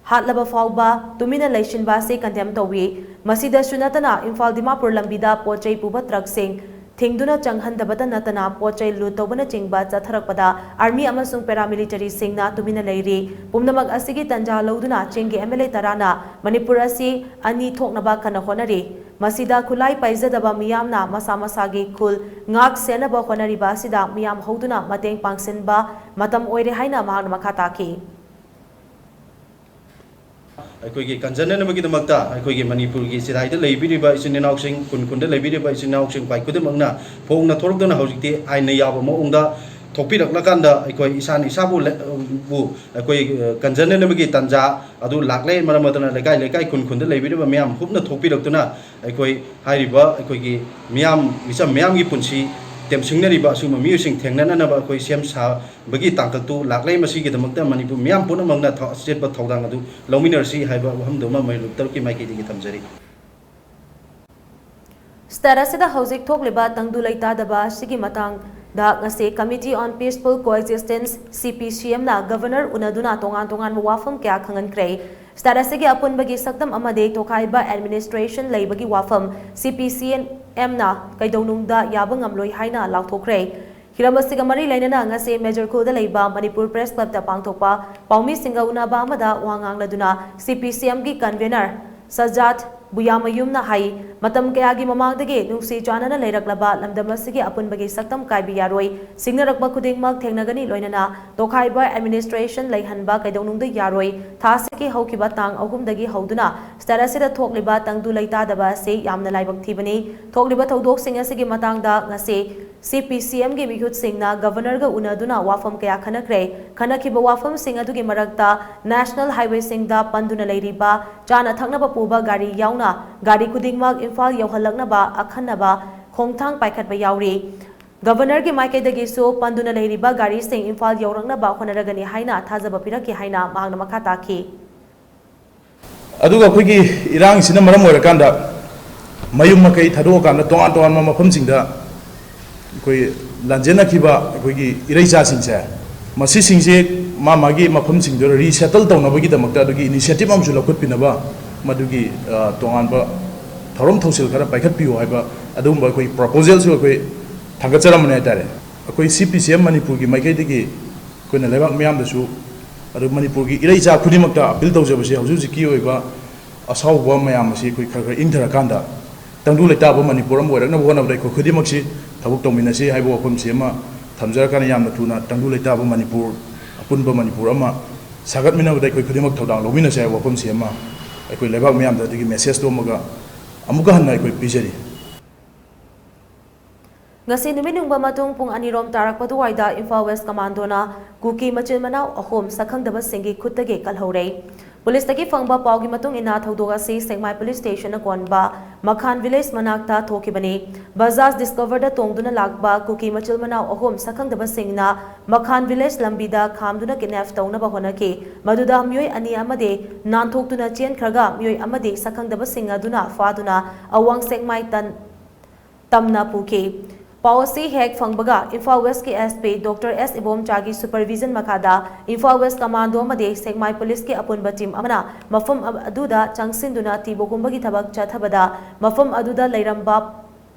ꯍꯥꯠꯂꯕ ꯐꯥꯎꯕ ꯇꯨꯃꯤꯟꯅ ꯂꯩꯁꯤꯟꯕ ꯑꯁꯤ condemn ꯇꯧꯏ꯫ ꯃꯁꯤꯗꯁꯨ ꯅꯠꯇꯅ ꯏꯝꯐꯥꯜ ꯗꯤꯃꯥꯄꯨꯔ ꯂꯝꯕꯤꯗ ꯄꯣꯠ ꯆꯩ ꯄꯨꯕ truckꯁꯤꯡ ꯊꯤꯡꯗꯨꯅ ꯆꯪꯍꯟꯗꯕꯇ ꯅꯠꯇꯅ ꯄꯣꯠ ꯆꯩ ꯂꯨꯠ ꯇꯧꯕꯅꯆꯤꯡꯕ ꯆꯠꯊꯔꯛꯄꯗ ꯑꯥꯔꯃꯤ ꯑꯃꯁꯨꯡ ꯄꯦꯔꯥꯃꯤꯂꯤꯇꯔꯤꯁꯤꯡꯅ ꯇꯨꯃꯤꯟꯅ ꯂꯩꯔꯤ꯫ ꯄꯨꯝꯅꯃꯛ ꯑꯁꯤꯒꯤ ꯇꯟꯖꯥ ꯂꯧꯗꯨꯅ ꯆꯤꯡꯒꯤ ꯑꯦꯝ ꯑꯦꯜ ꯑꯦ ꯇꯔꯥꯅ ꯃꯅꯤꯄꯨꯔ ꯑꯁꯤ ꯑꯅꯤ ꯊꯣꯛꯅꯕ ꯀꯟꯅ ꯍꯣꯠꯅꯔꯤ꯫ ꯃꯁꯤꯗ ꯈꯨꯠꯂꯥꯏ ꯄꯥꯏꯖꯗꯕ ꯃꯤꯌꯥꯝꯅ ꯃꯁꯥ ꯃꯁꯥꯒꯤ ꯈꯨꯜ ꯉꯥꯛ ꯁꯦꯟꯅꯕ ꯍꯣꯠꯅꯔꯤꯕ ꯑꯁꯤꯗ ꯃꯤꯌꯥꯝ ꯍꯧꯗꯨꯅ ꯃꯇꯦꯡ ꯄꯥꯡꯁꯤꯟꯕ ꯃꯇꯝ ꯑꯣꯏꯔꯦ ꯍꯥꯏꯅ ꯃꯍꯥꯛꯅ ꯃꯈꯥ ꯇꯥꯈꯤ꯫ ꯑꯩꯈꯣꯏꯒꯤ ꯀꯟꯖꯅꯅꯕꯒꯤꯗꯃꯛꯇ ꯑꯩꯈꯣꯏꯒꯤ ꯃꯅꯤꯄꯨꯔꯒꯤ ꯆꯤꯔꯥꯏꯗ ꯂꯩꯕꯤꯔꯤꯕ ꯏꯆꯤꯟ ꯏꯅꯥꯎꯁꯤꯡ, ꯈꯨꯟ ꯈꯨꯟꯗ ꯂꯩꯕꯤꯔꯤꯕ ꯏꯆꯤꯟ ꯏꯅꯥꯎꯁꯤꯡ ꯈ꯭ꯋꯥꯏ ꯈꯨꯗꯤꯡꯃꯛꯅ ꯐꯣꯡꯅ ꯊꯣꯔꯛꯇꯨꯅ ꯍꯧꯖꯤꯛꯇꯤ ꯑꯥꯏꯟꯅ ꯌꯥꯕ ꯃꯑꯣꯡꯗ ꯊꯣꯛꯄꯤꯔꯛꯂꯀꯥꯟꯗ ꯑꯩꯈꯣꯏ ꯏꯁꯥꯅ ꯏꯁꯥꯕꯨ ꯂꯦ-, ꯕꯨ ꯑꯩꯈꯣꯏ, ꯑ, ꯀꯟꯖꯅꯅꯕꯒꯤ ꯇꯥꯟꯖꯥ ꯑꯗꯨ ꯂꯥꯛꯂꯦ꯫ ꯃꯔꯝ ꯑꯗꯨꯅ ꯂꯩꯀꯥꯏ ꯂꯩꯀꯥꯏ, ꯈꯨꯟ ꯈꯨꯟꯗ ꯂꯩꯕꯤꯔꯤꯕ ꯃꯌꯥꯝ ꯍꯨꯞꯅ ꯊꯣꯛꯄꯤꯔꯛꯇꯨꯅ ꯑꯩꯈꯣꯏ ꯍꯥꯏꯔꯤꯕ ꯑꯩꯈꯣꯏꯒꯤ ꯃꯤꯌꯥꯝ, ꯃꯤꯆꯝ ꯃꯤꯌꯥꯝꯒꯤ ꯄꯨꯟꯁꯤ ꯇꯦꯝꯁꯤꯡꯅꯔꯤꯕ ꯑꯁꯤꯒꯨꯝꯕ ꯃꯤꯑꯣꯏꯁꯤꯡ ꯊꯦꯡꯅꯅꯅꯕ ꯑꯩꯈꯣꯏ ꯁꯦꯝ ꯁꯥ ꯕꯒꯤ ꯇꯥꯡꯀꯛꯇꯨ ꯂꯥꯛꯂꯦ꯫ ꯃꯁꯤꯒꯤꯗꯃꯛꯇ ꯃꯅꯤꯄꯨꯔ ꯃꯤꯌꯥꯝ ꯄꯨꯝꯅꯃꯛꯅ ꯊ-, ꯑꯆꯦꯠꯄ ꯊꯧꯗꯥꯡ ꯑꯗꯨ ꯂꯧꯃꯤꯟꯅꯔꯁꯤ ꯍꯥꯏꯕ ꯋꯥꯐꯝꯗꯨꯃ ꯃꯩꯔꯨ ꯇꯔꯨꯛꯀꯤ ꯃꯥꯏꯀꯩꯗꯒꯤ ꯊꯝꯖꯔꯤ꯫ State ꯑꯁꯤꯗ ꯍꯧꯖꯤꯛ ꯊꯣꯛꯂꯤꯕ ꯇꯪꯗꯨ ꯂꯩꯇꯥꯗꯕ ꯑꯁꯤꯒꯤ ꯃꯇꯥꯡꯗ ꯉꯁꯤ Committee on Peaceful Coexistence, C P C M ꯅ Governor ꯎꯅꯗꯨꯅ ꯇꯣꯉꯥꯟ ꯇꯣꯉꯥꯟꯕ ꯋꯥꯐꯝ ꯀꯌꯥ ꯈꯪꯍꯟꯈ꯭ꯔꯦ꯫ State ꯑꯁꯤꯒꯤ ꯑꯄꯨꯟꯕꯒꯤ ꯁꯛꯇꯝ ꯑꯃꯗꯤ ꯇꯣꯈꯥꯏꯕ administration ꯂꯩꯕꯒꯤ ꯋꯥꯐꯝ C P C M ꯅ ꯀꯩꯗꯧꯅꯨꯡꯗ ꯌꯥꯕ ꯉꯝꯂꯣꯏ ꯍꯥꯏꯅ ꯂꯥꯎꯊꯣꯛꯈ꯭ꯔꯦ꯫ ꯍꯤꯔꯝ ꯑꯁꯤꯒ ꯃꯔꯤ ꯂꯩꯅꯅ ꯉꯁꯤ ꯃꯦꯖꯔ ꯈꯨꯜꯗ ꯂꯩꯕ ꯃꯅꯤꯄꯨꯔ Press Club ꯇ ꯄꯥꯡꯊꯣꯛꯄ ꯄꯥꯎꯃꯤꯁꯤꯡꯒ ꯎꯅꯕ ꯑꯃꯗ ꯋꯥ ꯉꯥꯡꯂꯗꯨꯅ C P C M ꯒꯤ convener ꯁꯖꯥꯠ ꯕꯨꯌꯥꯃꯌꯨꯝꯅ ꯍꯥꯏ, ꯃꯇꯝ ꯀꯌꯥꯒꯤ ꯃꯃꯥꯡꯗꯒꯤ ꯅꯨꯡꯁꯤ ꯆꯥꯟꯅꯅ ꯂꯩꯔꯛꯂꯕ ꯂꯝꯗꯝ ꯑꯁꯤꯒꯤ ꯑꯄꯨꯟꯕꯒꯤ ꯁꯛꯇꯝ ꯀꯥꯏꯕ ꯌꯥꯔꯣꯏ, ꯁꯤꯡꯅꯔꯛꯄ ꯈꯨꯗꯤꯡꯃꯛ ꯊꯦꯡꯅꯒꯅꯤ, ꯂꯣꯏꯅꯅ ꯇꯣꯈꯥꯏꯕ administration ꯂꯩꯍꯟꯕ ꯀꯩꯗꯧꯅꯨꯡꯗ ꯌꯥꯔꯣꯏ꯫ ꯊꯥ ꯑꯁꯤꯒꯤ ꯍꯧꯈꯤꯕ ꯇꯥꯡ ꯑꯍꯨꯝꯗꯒꯤ ꯍꯧꯗꯨꯅ state ꯑꯁꯤꯗ ꯊꯣꯛꯂꯤꯕ ꯇꯪꯗꯨ ꯂꯩꯇꯥꯗꯕ ꯑꯁꯤ ꯌꯥꯝꯅ ꯂꯥꯏꯕꯛ ꯊꯤꯕꯅꯤ꯫ ꯊꯣꯛꯂꯤꯕ ꯊꯧꯗꯣꯛꯁꯤꯡ ꯑꯁꯤꯒꯤ ꯃꯇꯥꯡꯗ ꯉꯁꯤ C P C M ꯒꯤ ꯃꯤꯍꯨꯠꯁꯤꯡꯅ Governor ꯒ ꯎꯅꯗꯨꯅ ꯋꯥꯐꯝ ꯀꯌꯥ ꯈꯟꯅꯈ꯭ꯔꯦ꯫ ꯈꯟꯅꯈꯤꯕ ꯋꯥꯐꯝꯁꯤꯡ ꯑꯗꯨꯒꯤ ꯃꯔꯛꯇ National Highway ꯁꯤꯡꯗ ꯄꯟꯗꯨꯅ ꯂꯩꯔꯤꯕ ꯆꯥꯅ ꯊꯛꯅꯕ ꯄꯨꯕ ꯒꯥꯔꯤ ꯌꯥꯎꯅ ꯒꯥꯔꯤ ꯈꯨꯗꯤꯡꯃꯛ ꯏꯝꯐꯥꯜ ꯌꯧꯍꯜꯂꯛꯅꯕ ꯑꯈꯟꯅꯕ ꯈꯣꯡꯊꯥꯡ ꯄꯥꯏꯈꯠꯄ ꯌꯥꯎꯔꯤ꯫ Governor ꯒꯤ ꯃꯥꯏꯀꯩꯗꯒꯤꯁꯨ ꯄꯟꯗꯨꯅ ꯂꯩꯔꯤꯕ ꯒꯥꯔꯤꯁꯤꯡ ꯏꯝꯐꯥꯜ ꯌꯧꯔꯛꯅꯕ ꯍꯣꯠꯅꯔꯒꯅꯤ ꯍꯥꯏꯅ ꯊꯥꯖꯕ ꯄꯤꯔꯛꯈꯤ ꯍꯥꯏꯅ ꯃꯍꯥꯛꯅ ꯃꯈꯥ ꯇꯥꯈꯤ꯫ ꯑꯗꯨꯒ ꯑꯩꯈꯣꯏꯒꯤ ꯏꯔꯥꯡꯁꯤꯅ ꯃꯔꯝ ꯑꯣꯏꯔꯀꯥꯟꯗ ꯃꯌꯨꯝ ꯃꯀꯩ ꯊꯥꯗꯣꯛꯑꯀꯥꯟꯗ ꯇꯣꯉꯥꯟ ꯇꯣꯉꯥꯟꯕ ꯃꯐꯝꯁꯤꯡꯗ ꯑꯩꯈꯣꯏ ꯂꯥꯟꯖꯦꯟꯅꯈꯤꯕ ꯑꯩꯈꯣꯏꯒꯤ ꯏꯔꯩꯆꯥꯁꯤꯡꯁꯦ, ꯃꯁꯤꯁꯤꯡꯁꯦ ꯃꯥ ꯃꯥꯒꯤ ꯃꯐꯝꯁꯤꯡꯗꯨꯗ resettle ꯇꯧꯅꯕꯒꯤꯗꯃꯛꯇ ꯑꯗꯨꯒꯤ initiative ꯑꯃꯁꯨ ꯂꯧꯈꯠꯄꯤꯅꯕ ꯃꯗꯨꯒꯤ, ꯑ, ꯇꯣꯉꯥꯟꯕ ꯊꯧꯔꯝ ꯊꯧꯁꯤꯜ ꯈꯔ ꯄꯥꯏꯈꯠꯄꯤꯌꯨ ꯍꯥꯏꯕ ꯑꯗꯨꯒꯨꯝꯕ ꯑꯩꯈꯣꯏ ꯄ꯭ꯔꯣꯄꯣꯖꯦꯜꯁꯨ ꯑꯩꯈꯣꯏ ꯊꯥꯡꯒꯠꯆꯔꯝꯕꯅꯤ ꯍꯥꯏꯇꯥꯔꯦ꯫ ꯑꯩꯈꯣꯏ ꯁꯤ ꯄꯤ ꯁꯤ ꯑꯦꯝ ꯃꯅꯤꯄꯨꯔꯒꯤ ꯃꯥꯏꯀꯩꯗꯒꯤ ꯑꯩꯈꯣꯏꯅ ꯂꯩꯕꯥꯛ ꯃꯤꯌꯥꯝꯗꯁꯨ, ꯑꯗꯨ ꯃꯅꯤꯄꯨꯔꯒꯤ ꯏꯔꯩꯆꯥ ꯈꯨꯗꯤꯡꯃꯛꯇ ꯑꯄꯤꯜ ꯇꯧꯖꯕꯁꯤ, ꯍꯧꯖꯤꯛ ꯍꯧꯖꯤꯛꯀꯤ ꯑꯣꯏꯕ ꯑꯁꯥꯎꯕ ꯃꯌꯥꯝ ꯑꯁꯤ ꯑꯩꯈꯣꯏ ꯈꯔ ꯈꯔ ꯏꯪꯊꯔꯀꯥꯟꯗ ꯇꯪꯗꯨ ꯂꯩꯇꯥꯕ ꯃꯅꯤꯄꯨꯔ ꯑꯃ ꯑꯣꯏꯔꯛꯅꯕ ꯍꯣꯠꯅꯕꯗ ꯑꯩꯈꯣꯏ ꯈꯨꯗꯤꯡꯃꯛꯁꯤ ꯊꯕꯛ ꯇꯧꯃꯤꯟꯅꯁꯤ ꯍꯥꯏꯕ ꯋꯥꯐꯝꯁꯤ ꯑꯃ ꯊꯝꯖꯔꯀꯥꯟꯗ, ꯌꯥꯝꯅ ꯊꯨꯅ ꯇꯪꯗꯨ ꯂꯩꯇꯥꯕ ꯃꯅꯤꯄꯨꯔ, ꯑꯄꯨꯟꯕ ꯃꯅꯤꯄꯨꯔ ꯑꯃ ꯁꯥꯒꯠꯃꯤꯟꯅꯕꯗ ꯑꯩꯈꯣꯏ ꯈꯨꯗꯤꯡꯃꯛ ꯊꯧꯗꯥꯡ ꯂꯧꯃꯤꯟꯅꯁꯤ ꯍꯥꯏꯕ ꯋꯥꯐꯝꯁꯤ ꯑꯃ ꯑꯩꯈꯣꯏ ꯂꯩꯕꯥꯛ ꯃꯤꯌꯥꯝꯗ ꯑꯗꯨꯒꯤ ꯃꯦꯁꯦꯖꯇꯣ ꯑꯃꯒ ꯑꯃꯨꯛꯀ ꯍꯟꯅ ꯑꯩꯈꯣꯏ ꯄꯤꯖꯔꯤ꯫ ꯉꯁꯤ ꯅꯨꯃꯤꯠ ꯌꯨꯡꯕ ꯃꯇꯨꯡ ꯄꯨꯡ ꯑꯅꯤꯔꯣꯝ ꯇꯥꯔꯛꯄ ꯑꯗꯨꯋꯥꯏꯗ ꯏꯝꯐꯥꯜ ꯋꯦꯁ ꯀꯃꯥꯟꯗꯣꯅ ꯀꯨꯀꯤ ꯃꯆꯤꯟ ꯃꯅꯥꯎ ꯑꯍꯨꯝ ꯁꯛꯈꯪꯗꯕꯁꯤꯡꯒꯤ ꯈꯨꯠꯇꯒꯤ ꯀꯜꯍꯧꯔꯦ꯫ ꯄꯨꯂꯤꯁꯇꯒꯤ ꯐꯪꯕ ꯄꯥꯎꯒꯤ ꯃꯇꯨꯡ ꯏꯟꯅ, ꯊꯧꯗꯣꯛ ꯑꯁꯤ ꯁꯦꯛꯃꯥꯏ ꯄꯨꯂꯤꯁ ꯁ꯭ꯇꯦꯁꯟꯅ ꯀꯣꯟꯕ ꯃꯈꯥꯟ ꯚꯤꯂꯦꯖ ꯃꯅꯥꯛꯇ ꯊꯣꯛꯈꯤꯕꯅꯤ꯫ ꯕꯖꯥꯖ ꯗꯤꯁꯀꯣꯚꯔꯗ ꯇꯣꯡꯗꯨꯅ ꯂꯥꯛꯄ ꯀꯨꯀꯤ ꯃꯆꯤꯟ ꯃꯅꯥꯎ ꯑꯍꯨꯝ ꯁꯛꯈꯪꯗꯕꯁꯤꯡꯅ ꯃꯈꯥꯟ ꯚꯤꯂꯦꯖ ꯂꯝꯕꯤꯗ ꯈꯥꯝꯗꯨꯅ ꯀꯤꯗꯅꯦꯞ ꯇꯧꯅꯕ ꯍꯣꯠꯅꯈꯤ꯫ ꯃꯗꯨꯗ ꯃꯤꯑꯣꯏ ꯑꯅꯤ ꯑꯃꯗꯤ ꯅꯥꯟꯊꯣꯛꯇꯨꯅ ꯆꯦꯟꯈ꯭ꯔꯒ, ꯃꯤꯑꯣꯏ ꯑꯃꯗꯤ ꯁꯛꯈꯪꯗꯕꯁꯤꯡ ꯑꯗꯨꯅ ꯐꯥꯗꯨꯅ ꯑꯋꯥꯡ ꯁꯦꯛꯃꯥꯏ ꯇꯟ ꯇꯝꯅ ꯄꯨꯈꯤ꯫ ꯄꯥꯎ ꯑꯁꯤ ꯍꯦꯛ ꯐꯪꯕꯒ ꯏꯝꯐꯥꯜ ꯋꯦꯁꯀꯤ ꯑꯦꯁ ꯄꯤ ꯗꯣꯛꯇꯔ ꯑꯦꯁ ꯏꯕꯣꯝꯆꯥꯒꯤ ꯁꯨꯄꯔꯚꯤꯖꯟ ꯃꯈꯥꯗ ꯏꯝꯐꯥꯜ ꯋꯦꯁ ꯀꯃꯥꯟꯗꯣ ꯑꯃꯗꯤ ꯁꯦꯛꯃꯥꯏ ꯄꯨꯂꯤꯁꯀꯤ ꯑꯄꯨꯟꯕ ꯇꯤꯝ ꯑꯃꯅ ꯃꯐꯝ ꯑꯗꯨꯗ ꯆꯪꯁꯤꯟꯗꯨꯅ ꯊꯤꯕ ꯍꯨꯝꯕꯒꯤ ꯊꯕꯛ ꯆꯠꯊꯕꯗ, ꯃꯐꯝ ꯑꯗꯨꯗ ꯂꯩꯔꯝꯕ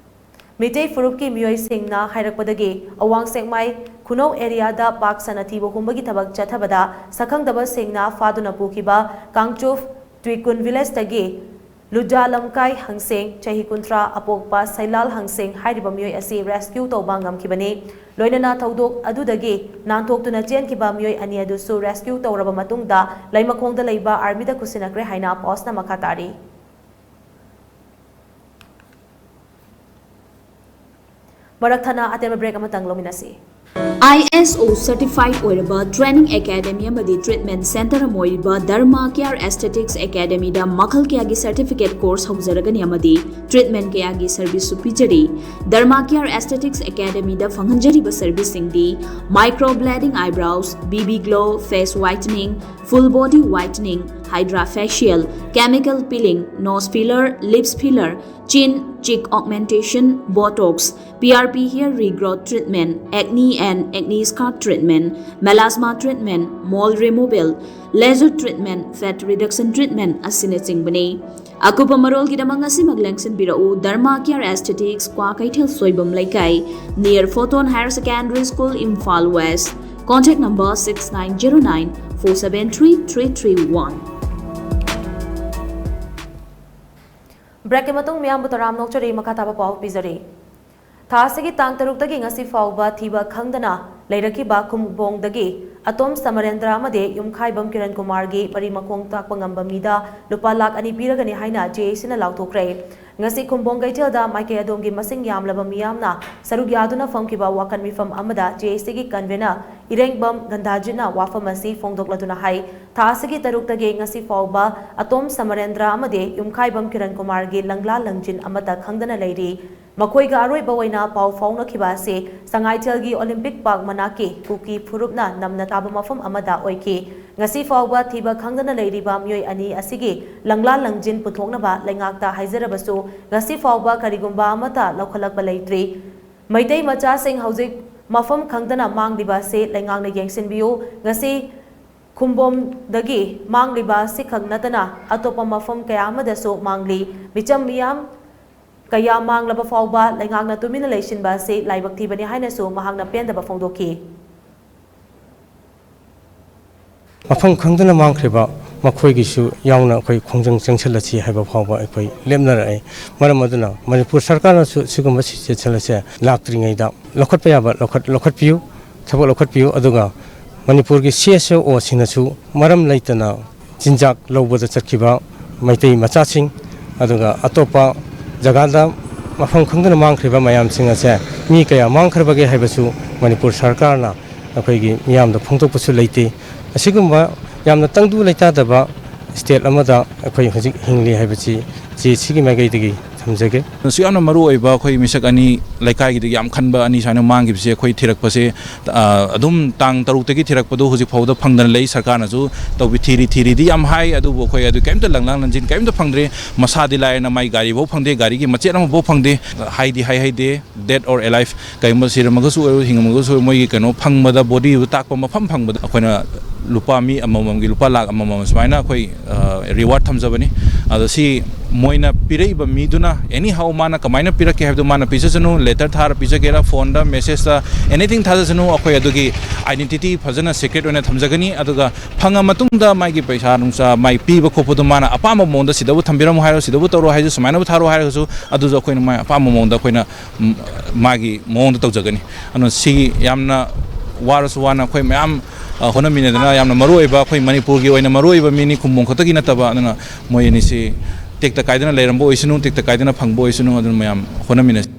ꯃꯤꯇꯩ ꯐꯨꯔꯨꯞꯀꯤ ꯃꯤꯑꯣꯏꯁꯤꯡꯅ ꯍꯥꯏꯔꯛꯄꯗꯒꯤ, ꯑꯋꯥꯡ ꯁꯦꯛꯃꯥꯏ ꯈꯨꯅꯧ ꯑꯦꯔꯤꯌꯥꯗ ꯄꯥꯛ ꯁꯟꯅ ꯊꯤꯕ ꯍꯨꯝꯕꯒꯤ ꯊꯕꯛ ꯆꯠꯊꯕꯗ ꯁꯛꯈꯪꯗꯕꯁꯤꯡꯅ ꯐꯥꯗꯨꯅ ꯄꯨꯈꯤꯕ ꯀꯥꯡꯆꯨꯞ ꯇꯨꯏꯀꯨꯟ ꯚꯤꯂꯦꯖꯇꯒꯤ ꯂꯨꯖꯥ ꯂꯝꯀꯥꯏ ꯍꯪꯁꯦꯡ, ꯆꯍꯤ ꯀꯨꯟꯊ꯭ꯔꯥ, ꯑꯄꯣꯛꯄ ꯁꯩꯂꯥꯜ ꯍꯪꯁꯦꯡ ꯍꯥꯏꯔꯤꯕ ꯃꯤꯑꯣꯏ ꯑꯁꯤ ꯔꯦꯁꯀ꯭ꯌꯨ ꯇꯧꯕ ꯉꯝꯈꯤꯕꯅꯤ꯫ ꯂꯣꯏꯅꯅ ꯊꯧꯗꯣꯛ ꯑꯗꯨꯗꯒꯤ ꯅꯥꯟꯊꯣꯛꯇꯨꯅ ꯆꯦꯟꯈꯤꯕ ꯃꯤꯑꯣꯏ ꯑꯅꯤ ꯑꯗꯨꯁꯨ ꯔꯦꯁꯀ꯭ꯌꯨ ꯇꯧꯔꯕ ꯃꯇꯨꯡꯗ ꯂꯩꯃꯈꯣꯡꯗ ꯂꯩꯕ ꯑꯥꯔꯃꯤꯗ ꯈꯨꯠꯁꯤꯟꯅꯈ꯭ꯔꯦ ꯍꯥꯏꯅ ꯄꯥꯎꯁꯅ ꯃꯈꯥ ꯇꯥꯔꯤ꯫ ꯃꯔꯛ ꯊꯠꯅ ꯑꯇꯦꯟꯕ ꯕ꯭ꯔꯦꯛ ꯑꯃꯇꯪ ꯂꯧꯃꯤꯟꯅꯁꯤ꯫ ꯑꯥꯏ ꯑꯦꯁ ꯑꯣ ꯁꯔꯇꯤꯐꯥꯏꯗ ꯑꯣꯏꯔꯕ ꯇ꯭ꯔꯦꯅꯤꯡ ꯑꯦꯀꯥꯗꯦꯃꯤ ꯑꯃꯗꯤ ꯇ꯭ꯔꯤꯠꯃꯦꯟ ꯁꯦꯟꯇꯔ ꯑꯃ ꯑꯣꯏꯔꯤꯕ ꯙꯔꯃꯥ ꯀꯤꯌꯔ ꯑꯦꯁꯊꯦꯇꯤꯛꯁ ꯑꯦꯀꯥꯗꯦꯃꯤꯗ ꯃꯈꯜ ꯀꯌꯥꯒꯤ ꯁꯔꯇꯤꯐꯤꯀꯦꯠ ꯀꯣꯔꯁ ꯍꯧꯖꯔꯒꯅꯤ ꯑꯃꯗꯤ ꯇ꯭ꯔꯤꯠꯃꯦꯟ ꯀꯌꯥꯒꯤ ꯁꯔꯚꯤꯁꯁꯨ ꯄꯤꯖꯔꯤ꯫ ꯙꯔꯃꯥ ꯀꯤꯌꯔ ꯑꯦꯁꯊꯦꯇꯤꯛꯁ ꯑꯦꯀꯥꯗꯦꯃꯤꯗ ꯐꯪꯍꯟꯖꯔꯤꯕ ꯁꯔꯚꯤꯁꯁꯤꯡꯗꯤ micro blading eyebrows, B B glow, face whitening, full body whitening, hydra facial, chemical peeling, nose filler, lips filler, chin, cheek augmentation, botox, P R P hair regrowth treatment, acne and acne scar treatment, melasma treatment, mole removal, laser treatment, fat reduction treatment ꯑꯁꯤꯅꯆꯤꯡꯕꯅꯤ꯫ ꯑꯀꯨꯞꯄ ꯃꯔꯣꯜꯒꯤꯗꯃꯛ ꯉꯁꯤꯃꯛ ꯂꯦꯡꯁꯤꯟꯕꯤꯔꯛꯎ Dharma Care Aesthetics, Kwakeithel Soibam ꯂꯩꯀꯥꯏ, near Photon Higher Secondary School, Imphal West. Contact number six nine zero nine four seven three three three one. ꯕ꯭ꯔꯦꯛꯀꯤ ꯃꯇꯨꯡ ꯃꯤꯌꯥꯝꯕꯨ ꯇꯔꯥꯝꯅ ꯑꯣꯛꯆꯔꯤ꯫ ꯃꯈꯥ ꯇꯥꯕ ꯄꯥꯎ ꯄꯤꯖꯔꯤ꯫ ꯊꯥ ꯑꯁꯤꯒꯤ ꯇꯥꯡ ꯇꯔꯨꯛꯇꯒꯤ ꯉꯁꯤ ꯐꯥꯎꯕ ꯊꯤꯕ ꯈꯪꯗꯅ ꯂꯩꯔꯛꯈꯤꯕ ꯈꯨꯝꯕꯣꯡꯗꯒꯤ ꯑꯇꯣꯝ ꯁꯃꯔꯦꯟꯗ꯭ꯔ ꯑꯃꯗꯤ ꯌꯨꯝꯈꯥꯏꯕꯝ ꯀꯤꯔꯟ ꯀꯨꯃꯥꯔꯒꯤ ꯃꯔꯤ ꯃꯈꯣꯡ ꯇꯥꯛꯄ ꯉꯝꯕ ꯃꯤꯗ ꯂꯨꯄꯥ ꯂꯥꯈ ꯑꯅꯤ ꯄꯤꯔꯒꯅꯤ ꯍꯥꯏꯅ ꯖꯦ ꯑꯦ ꯁꯤꯅ ꯂꯥꯎꯊꯣꯛꯈ꯭ꯔꯦ꯫ ꯉꯁꯤ ꯈꯨꯝꯕꯣꯡ ꯀꯩꯊꯦꯜꯗ ꯃꯥꯏꯀꯩ ꯑꯗꯣꯝꯒꯤ ꯃꯁꯤꯡ ꯌꯥꯝꯂꯕ ꯃꯤꯌꯥꯝꯅ ꯁꯔꯨꯛ ꯌꯥꯗꯨꯅ ꯐꯝꯈꯤꯕ ꯋꯥꯀꯠ ꯃꯤꯐꯝ ꯑꯃꯗ ꯖꯦ ꯑꯦ ꯁꯤꯒꯤ convener ꯏꯔꯦꯡꯕꯝ ꯒꯟꯙꯥꯖꯤꯠꯅ ꯋꯥꯐꯝ ꯑꯁꯤ ꯐꯣꯡꯗꯣꯛꯂꯗꯨꯅ ꯍꯥꯏ, ꯊꯥ ꯑꯁꯤꯒꯤ ꯇꯔꯨꯛꯇꯒꯤ ꯉꯁꯤ ꯐꯥꯎꯕ ꯑꯇꯣꯝ ꯁꯃꯔꯦꯟꯗ꯭ꯔ ꯑꯃꯗꯤ ꯌꯨꯝꯈꯥꯏꯕꯝ ꯀꯤꯔꯟ ꯀꯨꯃꯥꯔꯒꯤ ꯂꯪꯂꯥ ꯂꯪꯖꯤꯟ ꯑꯃꯠꯇ ꯈꯪꯗꯅ ꯂꯩꯔꯤ꯫ ꯃꯈꯣꯏꯒ ꯑꯔꯣꯏꯕ ꯑꯣꯏꯅ ꯄꯥꯎ ꯐꯥꯎꯅꯈꯤꯕ ꯑꯁꯤ ꯁꯉꯥꯏꯊꯦꯜꯒꯤ Olympic Park ꯃꯅꯥꯛꯀꯤ ꯀꯨꯀꯤ ꯐꯨꯔꯨꯞꯅ ꯅꯝꯅ ꯇꯥꯕ ꯃꯐꯝ ꯑꯃꯗ ꯑꯣꯏꯈꯤ꯫ ꯉꯁꯤ ꯐꯥꯎꯕ ꯊꯤꯕ ꯈꯪꯗꯅ ꯂꯩꯔꯤꯕ ꯃꯤꯑꯣꯏ ꯑꯅꯤ ꯑꯁꯤꯒꯤ ꯂꯪꯂꯥ ꯂꯪꯖꯤꯟ ꯄꯨꯊꯣꯛꯅꯕ ꯂꯩꯉꯥꯛꯇ ꯍꯥꯏꯖꯔꯕꯁꯨ ꯉꯁꯤ ꯐꯥꯎꯕ ꯀꯔꯤꯒꯨꯝꯕ ꯑꯃꯠꯇ ꯂꯧꯈꯠꯂꯛꯄ ꯂꯩꯇ꯭ꯔꯤ꯫ ꯃꯩꯇꯩ ꯃꯆꯥꯁꯤꯡ ꯍꯧꯖꯤꯛ ꯃꯐꯝ ꯈꯪꯗꯅ ꯃꯥꯡꯂꯤꯕ ꯑꯁꯤ ꯂꯩꯉꯥꯛꯅ ꯌꯦꯡꯁꯤꯟꯕꯤꯌꯨ꯫ ꯉꯁꯤ ꯈꯨꯝꯕꯣꯝꯗꯒꯤ ꯃꯥꯡꯂꯤꯕ ꯑꯁꯤꯈꯛ ꯅꯠꯇꯅ ꯑꯇꯣꯞꯄ ꯃꯐꯝ ꯀꯌꯥ ꯑꯃꯗꯁꯨ ꯃꯥꯡꯂꯤ꯫ ꯃꯤꯆꯝ ꯃꯤꯌꯥꯝ ꯀꯌꯥ ꯃꯥꯡꯂꯕ ꯐꯥꯎꯕ ꯂꯩꯉꯥꯛꯅ ꯇꯨꯃꯤꯟꯅ ꯂꯩꯁꯤꯟꯕ ꯑꯁꯤ ꯂꯥꯏꯕꯛ ꯊꯤꯕꯅꯤ ꯍꯥꯏꯅꯁꯨ ꯃꯍꯥꯛꯅ ꯄꯦꯟꯗꯕ ꯐꯣꯡꯗꯣꯛꯈꯤ꯫ ꯃꯐꯝ ꯈꯪꯗꯅ ꯃꯥꯡꯈ꯭ꯔꯤꯕ ꯃꯈꯣꯏꯒꯤꯁꯨ ꯌꯥꯎꯅ ꯑꯩꯈꯣꯏ ꯈꯣꯡꯖꯪ ꯆꯪꯁꯤꯜꯂꯁꯤ ꯍꯥꯏꯕ ꯐꯥꯎꯕ ꯑꯩꯈꯣꯏ ꯂꯦꯞꯅꯔꯛꯑꯦ꯫ ꯃꯔꯝ ꯑꯗꯨꯅ ꯃꯅꯤꯄꯨꯔ ꯁꯔꯀꯥꯔꯅꯁꯨ ꯁꯤꯒꯨꯝꯕ situation ꯑꯁꯦ ꯂꯥꯛꯇ꯭ꯔꯤꯉꯩꯗ ꯂꯧꯈꯠꯄ ꯌꯥꯕ ꯂꯧꯈꯠ-, ꯂꯧꯈꯠꯄꯤꯌꯨ, ꯊꯕꯛ ꯂꯧꯈꯠꯄꯤꯌꯨ꯫ ꯑꯗꯨꯒ ꯃꯅꯤꯄꯨꯔꯒꯤ C S O ꯁꯤꯡꯅꯁꯨ ꯃꯔꯝ ꯂꯩꯇꯅ ꯆꯤꯟꯖꯥꯛ ꯂꯧꯕꯗ ꯆꯠꯈꯤꯕ ꯃꯩꯇꯩ ꯃꯆꯥꯁꯤꯡ, ꯑꯗꯨꯒ ꯑꯇꯣꯞꯄ ꯖꯒꯥꯗ ꯃꯐꯝ ꯈꯪꯗꯅ ꯃꯥꯡꯈ꯭ꯔꯤꯕ ꯃꯌꯥꯝꯁꯤꯡ ꯑꯁꯦ ꯃꯤ ꯀꯌꯥ ꯃꯥꯡꯈ꯭ꯔꯕꯒꯦ ꯍꯥꯏꯕꯁꯨ ꯃꯅꯤꯄꯨꯔ ꯁꯔꯀꯥꯔꯅ ꯑꯩꯈꯣꯏꯒꯤ ꯃꯤꯌꯥꯝꯗ ꯐꯣꯡꯗꯣꯛꯄꯁꯨ ꯂꯩꯇꯦ꯫ ꯑꯁꯤꯒꯨꯝꯕ ꯌꯥꯝꯅ ꯇꯪꯗꯨ ꯂꯩꯇꯥꯗꯕ state ꯑꯃꯗ ꯑꯩꯈꯣꯏ ꯍꯧꯖꯤꯛ ꯍꯤꯡꯂꯤ ꯍꯥꯏꯕꯁꯤ ꯖꯦ ꯑꯦ ꯁꯤꯒꯤ ꯃꯥꯏꯀꯩꯗꯒꯤ ꯊꯝꯖꯒꯦ꯫ ꯑꯁꯨꯛ ꯌꯥꯝꯅ ꯃꯔꯨ ꯑꯣꯏꯕ ꯑꯩꯈꯣꯏ ꯃꯤꯁꯛ ꯑꯅꯤ, ꯂꯩꯀꯥꯏꯒꯤꯗꯒꯤ ꯌꯥꯝ ꯈꯟꯕ ꯑꯅꯤ ꯁꯨꯃꯥꯏꯅ ꯃꯥꯡꯈꯤꯕꯁꯦ ꯑꯩꯈꯣꯏ ꯊꯤꯔꯛꯄꯁꯦ, ꯑ, ꯑꯗꯨꯝ ꯇꯥꯡ ꯇꯔꯨꯛꯇꯒꯤ ꯊꯤꯔꯛꯄꯗꯣ ꯍꯧꯖꯤꯛ ꯐꯥꯎꯗ ꯐꯪꯗꯅ ꯂꯩ꯫ ꯁꯔꯀꯥꯔꯅꯁꯨ ꯇꯧꯕꯤ-, ꯊꯤꯔꯤ ꯊꯤꯔꯤꯗꯤ ꯌꯥꯝ ꯍꯥꯏ, ꯑꯗꯨꯕꯨ ꯑꯩꯈꯣꯏ ꯑꯗꯨ ꯀꯔꯤꯝꯇ ꯂꯪꯂꯥꯡ ꯂꯪꯖꯤꯟ ꯀꯔꯤꯝꯇ ꯐꯪꯗ꯭ꯔꯦ꯫ ꯃꯁꯥꯗꯤ ꯂꯥꯏꯔꯅ ꯃꯥꯏ ꯒꯥꯔꯤꯐꯥꯎ ꯐꯪꯗꯦ, ꯒꯥꯔꯤꯒꯤ ꯃꯆꯦꯠ ꯑꯃꯐꯥꯎ ꯐꯪꯗꯦ꯫ ꯍꯥꯏꯗꯤ ꯍꯥꯏ ꯍꯩꯗꯦ, dead or alive, ꯀꯔꯤꯒꯨꯝꯕ ꯁꯤꯔꯝꯃꯒꯁꯨ ꯑꯣꯏꯔꯣ, ꯍꯤꯡꯉꯝꯃꯒꯁꯨ ꯑꯣꯏꯔꯣ, ꯃꯣꯏꯒꯤ ꯀꯩꯅꯣ ꯐꯪꯕꯗ, body ꯗꯨ ꯇꯥꯛꯄ ꯃꯐꯝ ꯐꯪꯕꯗ ꯑꯩꯈꯣꯏꯅ ꯂꯨꯄꯥ ꯃꯤ ꯑꯃꯃꯝꯒꯤ ꯂꯨꯄꯥ ꯂꯥꯈ ꯑꯃꯃꯝ ꯁꯨꯃꯥꯏꯅ ꯑꯩꯈꯣꯏ ꯔꯤꯋꯥꯔꯗ ꯊꯝꯖꯕꯅꯤ꯫ ꯑꯗꯣ ꯁꯤ ꯃꯣꯏꯅ ꯄꯤꯔꯛꯏꯕ ꯃꯤꯗꯨꯅ ꯑꯦꯅꯤ ꯍꯥꯎ ꯃꯥꯅ ꯀꯃꯥꯏꯅ ꯄꯤꯔꯛꯀꯦ ꯍꯥꯏꯕꯗꯨ ꯃꯥꯅ ꯄꯤꯖꯁꯅꯨ, ꯂꯦꯇꯔ ꯊꯥꯔ ꯄꯤꯖꯒꯦꯔꯥ, ꯐꯣꯟꯗ, ꯃꯦꯁꯦꯖꯇ, ꯑꯦꯅꯤꯊꯤꯡ ꯊꯥꯖꯁꯅꯨ, ꯑꯩꯈꯣꯏ ꯑꯗꯨꯒꯤ ꯑꯥꯏꯗꯦꯟꯇꯤꯇꯤ ꯐꯖꯅ ꯁꯤꯀ꯭ꯔꯦꯠ ꯑꯣꯏꯅ ꯊꯝꯖꯒꯅꯤ꯫ ꯑꯗꯨꯒ ꯐꯪꯉ ꯃꯇꯨꯡꯗ ꯃꯥꯒꯤ ꯄꯩꯁꯥ ꯅꯨꯡꯁꯥ ꯃꯥꯏ ꯄꯤꯕ ꯈꯣꯠꯄꯗꯨ ꯃꯥꯅ ꯑꯄꯥꯝꯕ ꯃꯑꯣꯡꯗ ꯁꯤꯗꯕꯨ ꯊꯝꯕꯤꯔꯝꯃꯨ ꯍꯥꯏꯔꯣ, ꯁꯤꯗꯕꯨ ꯇꯧꯔꯣ ꯍꯥꯏꯔꯁꯨ, ꯁꯨꯃꯥꯏꯅꯕꯨ ꯊꯥꯔꯣ ꯍꯥꯏꯔꯒꯁꯨ, ꯑꯗꯨꯁꯨ ꯑꯩꯈꯣꯏꯅ ꯃꯥꯏ ꯑꯄꯥꯝꯕ ꯃꯑꯣꯡꯗ ꯑꯩꯈꯣꯏꯅ ꯃꯥꯒꯤ ꯃꯑꯣꯡꯗ ꯇꯧꯖꯒꯅꯤ꯫ ꯑꯗꯨꯅ ꯁꯤ ꯌꯥꯝꯅ ꯋꯥꯔꯁꯨ ꯋꯥꯅ ꯑꯩꯈꯣꯏ ꯃꯌꯥꯝ, ꯑ, ꯍꯣꯠꯅꯃꯤꯟꯅꯗꯅ ꯌꯥꯝꯅ ꯃꯔꯨ ꯑꯣꯏꯕ, ꯑꯩꯈꯣꯏ ꯃꯅꯤꯄꯨꯔꯒꯤ ꯑꯣꯏꯅ ꯃꯔꯨ ꯑꯣꯏꯕ ꯃꯤꯅꯤ, ꯈꯨꯝꯕꯣꯡ ꯈꯛꯇꯒꯤ ꯅꯠꯇꯕ꯫ ꯑꯗꯨꯅ ꯃꯣꯏ ꯑꯅꯤꯁꯤ ꯇꯦꯛꯇ ꯀꯥꯏꯗꯅ ꯂꯩꯔꯝꯕ ꯑꯣꯏꯁꯅꯨ, ꯇꯦꯛꯇ ꯀꯥꯏꯗꯅ ꯐꯪꯕ ꯑꯣꯏꯁꯅꯨ꯫ ꯑꯗꯨꯅ ꯃꯌꯥꯝ ꯍꯣꯠꯅꯃꯤꯟꯅꯁꯤ꯫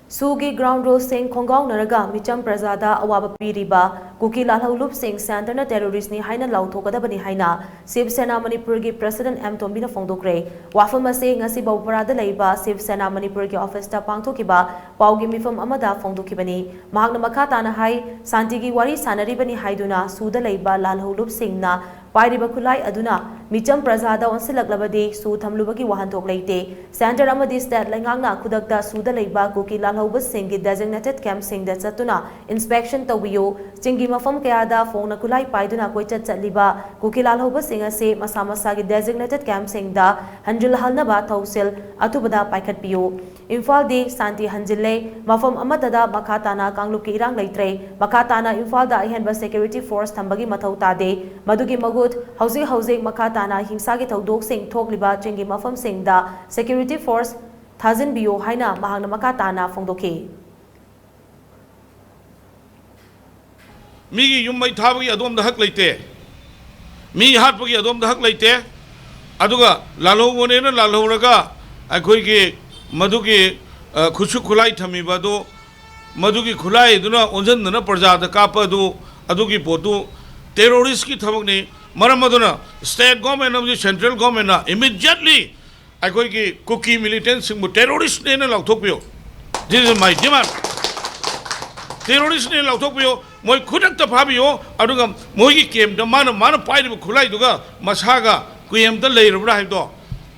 ꯁꯨꯒꯤ ꯒ꯭ꯔꯥꯎꯟ ꯔꯨꯜꯁꯤꯡ ꯈꯣꯡꯒꯥꯎꯅꯔꯒ ꯃꯤꯆꯝ ꯄ꯭ꯔꯖꯥꯗ ꯑꯋꯥꯕ ꯄꯤꯔꯤꯕ ꯀꯨꯀꯤ ꯂꯥꯜꯍꯧꯂꯨꯞꯁꯤꯡ ꯁꯦꯟꯇꯔꯅ ꯇꯦꯔꯣꯔꯤꯁ꯭ꯠꯅꯤ ꯍꯥꯏꯅ ꯂꯥꯎꯊꯣꯛꯀꯗꯕꯅꯤ ꯍꯥꯏꯅ ꯁꯤꯕ ꯁꯦꯅꯥ ꯃꯅꯤꯄꯨꯔꯒꯤ ꯄ꯭ꯔꯁꯤꯗꯦꯟꯠ ꯑꯦꯝ ꯇꯣꯝꯕꯤꯅ ꯐꯣꯡꯗꯣꯛꯈ꯭ꯔꯦ꯫ ꯋꯥꯐꯝ ꯑꯁꯤ ꯉꯁꯤ ꯕꯧꯄꯔꯥꯗ ꯂꯩꯕ ꯁꯤꯕ ꯁꯦꯅꯥ ꯃꯅꯤꯄꯨꯔꯒꯤ ꯑꯣꯐꯤꯁꯇ ꯄꯥꯡꯊꯣꯛꯈꯤꯕ ꯄꯥꯎꯒꯤ ꯃꯤꯐꯝ ꯑꯃꯗ ꯐꯣꯡꯗꯣꯛꯈꯤꯕꯅꯤ꯫ ꯃꯍꯥꯛꯅ ꯃꯈꯥ ꯇꯥꯅ ꯍꯥꯏ, ꯁꯥꯟꯇꯤꯒꯤ ꯋꯥꯔꯤ ꯁꯥꯟꯅꯔꯤꯕꯅꯤ ꯍꯥꯏꯗꯨꯅ ꯁꯨꯗ ꯂꯩꯕ ꯂꯥꯜꯍꯧꯂꯨꯞꯁꯤꯡꯅ ꯄꯥꯏꯔꯤꯕ ꯈꯨꯠꯂꯥꯏ ꯑꯗꯨꯅ ꯃꯤꯆꯝ ꯄ꯭ꯔꯖꯥꯗ ꯑꯣꯟꯁꯤꯜꯂꯛꯂꯕꯗꯤ ꯁꯨ ꯊꯝꯂꯨꯕꯒꯤ ꯋꯥꯍꯟꯊꯣꯛ ꯂꯩꯇꯦ꯫ ꯁꯦꯟꯇꯔ ꯑꯃꯗꯤ ꯁ꯭ꯇꯦꯠ ꯂꯩꯉꯥꯛꯅ ꯈꯨꯗꯛꯇ ꯁꯨꯗ ꯂꯩꯕ ꯀꯨꯀꯤ ꯂꯥꯜꯍꯧꯕꯁꯤꯡꯒꯤ ꯗꯦꯖꯤꯒꯅꯦꯇꯦꯗ ꯀꯦꯝꯞꯁꯤꯡꯗ ꯆꯠꯇꯨꯅ ꯏꯟꯁꯄꯦꯛꯁꯟ ꯇꯧꯕꯤꯌꯨ꯫ ꯆꯤꯡꯒꯤ ꯃꯐꯝ ꯀꯌꯥꯗ ꯐꯣꯡꯅ ꯈꯨꯠꯂꯥꯏ ꯄꯥꯏꯗꯨꯅ ꯀꯣꯏꯆꯠ ꯆꯠꯂꯤꯕ ꯀꯨꯀꯤ ꯂꯥꯜꯍꯧꯕꯁꯤꯡ ꯑꯁꯤ ꯃꯁꯥ ꯃꯁꯥꯒꯤ ꯗꯦꯖꯤꯒꯅꯦꯇꯦꯗ ꯀꯦꯝꯞꯁꯤꯡꯗ ꯍꯟꯖꯤꯜꯍꯟꯅꯕ ꯊꯧꯁꯤꯜ ꯑꯊꯨꯕꯗ ꯄꯥꯏꯈꯠꯄꯤꯌꯨ꯫ ꯏꯝꯐꯥꯜꯗꯤ ꯁꯥꯟꯇꯤ ꯍꯟꯖꯤꯜꯂꯦ꯫ ꯃꯐꯝ ꯑꯃꯠꯇꯗ ꯃꯈꯥ ꯇꯥꯅ ꯀꯥꯡꯂꯨꯞꯀꯤ ꯏꯔꯥꯡ ꯂꯩꯇ꯭ꯔꯦ꯫ ꯃꯈꯥ ꯇꯥꯅ ꯏꯝꯐꯥꯜꯗ ꯑꯍꯦꯟꯕ ꯁꯦꯀ꯭ꯌꯨꯔꯤꯇꯤ ꯐꯣꯔꯁ ꯊꯝꯕꯒꯤ ꯃꯊꯧ ꯇꯥꯗꯦ꯫ ꯃꯗꯨꯒꯤ ꯃꯍꯨꯠ ꯍꯧꯖꯤꯛ ꯍꯧꯖꯤꯛ ꯃꯈꯥ ꯇꯥꯅ ꯍꯤꯡꯁꯥꯒꯤ ꯊꯧꯗꯣꯛꯁꯤꯡ ꯊꯣꯛꯂꯤꯕ ꯆꯤꯡꯒꯤ ꯃꯐꯝꯁꯤꯡꯗ ꯁꯦꯀ꯭ꯌꯨꯔꯤꯇꯤ ꯐꯣꯔꯁ ꯊꯥꯖꯤꯟꯕꯤꯌꯨ ꯍꯥꯏꯅ ꯃꯍꯥꯛꯅ ꯃꯈꯥ ꯇꯥꯅ ꯐꯣꯡꯗꯣꯛꯈꯤ꯫ ꯃꯤꯒꯤ ꯌꯨꯝ ꯃꯩ ꯊꯥꯕꯒꯤ ꯑꯗꯣꯝꯗ ꯍꯛ ꯂꯩꯇꯦ, ꯃꯤ ꯍꯥꯠꯄꯒꯤ ꯑꯗꯣꯝꯗ ꯍꯛ ꯂꯩꯇꯦ꯫ ꯑꯗꯨꯒ ꯂꯥꯜꯍꯧꯕꯅꯦꯅ ꯂꯥꯜꯍꯧꯔꯒ ꯑꯩꯈꯣꯏꯒꯤ ꯃꯗꯨꯒꯤ, ꯑ, ꯈꯨꯠꯁꯨ ꯈꯨꯠꯂꯥꯏ ꯊꯝꯃꯤꯕ ꯑꯗꯨ, ꯃꯗꯨꯒꯤ ꯈꯨꯠꯂꯥꯏꯗꯨꯅ ꯑꯣꯟꯁꯤꯟꯗꯨꯅ ꯄ꯭ꯔꯖꯥꯗ ꯀꯥꯞꯄ ꯑꯗꯨ, ꯑꯗꯨꯒꯤ ꯄꯣꯠꯇꯨ ꯇꯦꯔꯣꯔꯤꯁꯀꯤ ꯊꯕꯛꯅꯤ꯫ ꯃꯔꯝ ꯑꯗꯨꯅ ꯁ꯭ꯇꯦꯠ ꯒꯣꯔꯃꯦꯟ ꯑꯃꯗꯤ ꯁꯦꯟꯇ꯭ꯔꯦꯜ ꯒꯣꯔꯃꯦꯟꯅ ꯏꯃꯤꯗꯤꯌꯦꯠꯂꯤ ꯑꯩꯈꯣꯏꯒꯤ ꯀꯨꯀꯤ ꯃꯤꯂꯤꯇꯦꯟꯁꯤꯡꯕꯨ ꯇꯦꯔꯣꯔꯤꯁꯅꯦꯅ ꯂꯥꯎꯊꯣꯛꯄꯤꯌꯨ꯫ This is my demand. ꯇꯦꯔꯣꯔꯤꯁꯅꯦꯅ ꯂꯥꯎꯊꯣꯛꯄꯤꯌꯨ꯫ ꯃꯣꯏ ꯈꯨꯗꯛꯇ ꯐꯥꯕꯤꯌꯨ꯫ ꯑꯗꯨꯒ ꯃꯣꯏꯒꯤ ꯀꯦꯝꯞꯇ ꯃꯥꯅ, ꯃꯥꯅ ꯄꯥꯏꯔꯤꯕ ꯈꯨꯠꯂꯥꯏꯗꯨꯒ ꯃꯁꯥꯒ ꯀꯦꯝꯞꯇ ꯂꯩꯔꯕ꯭ꯔꯥ ꯍꯥꯏꯕꯗꯣ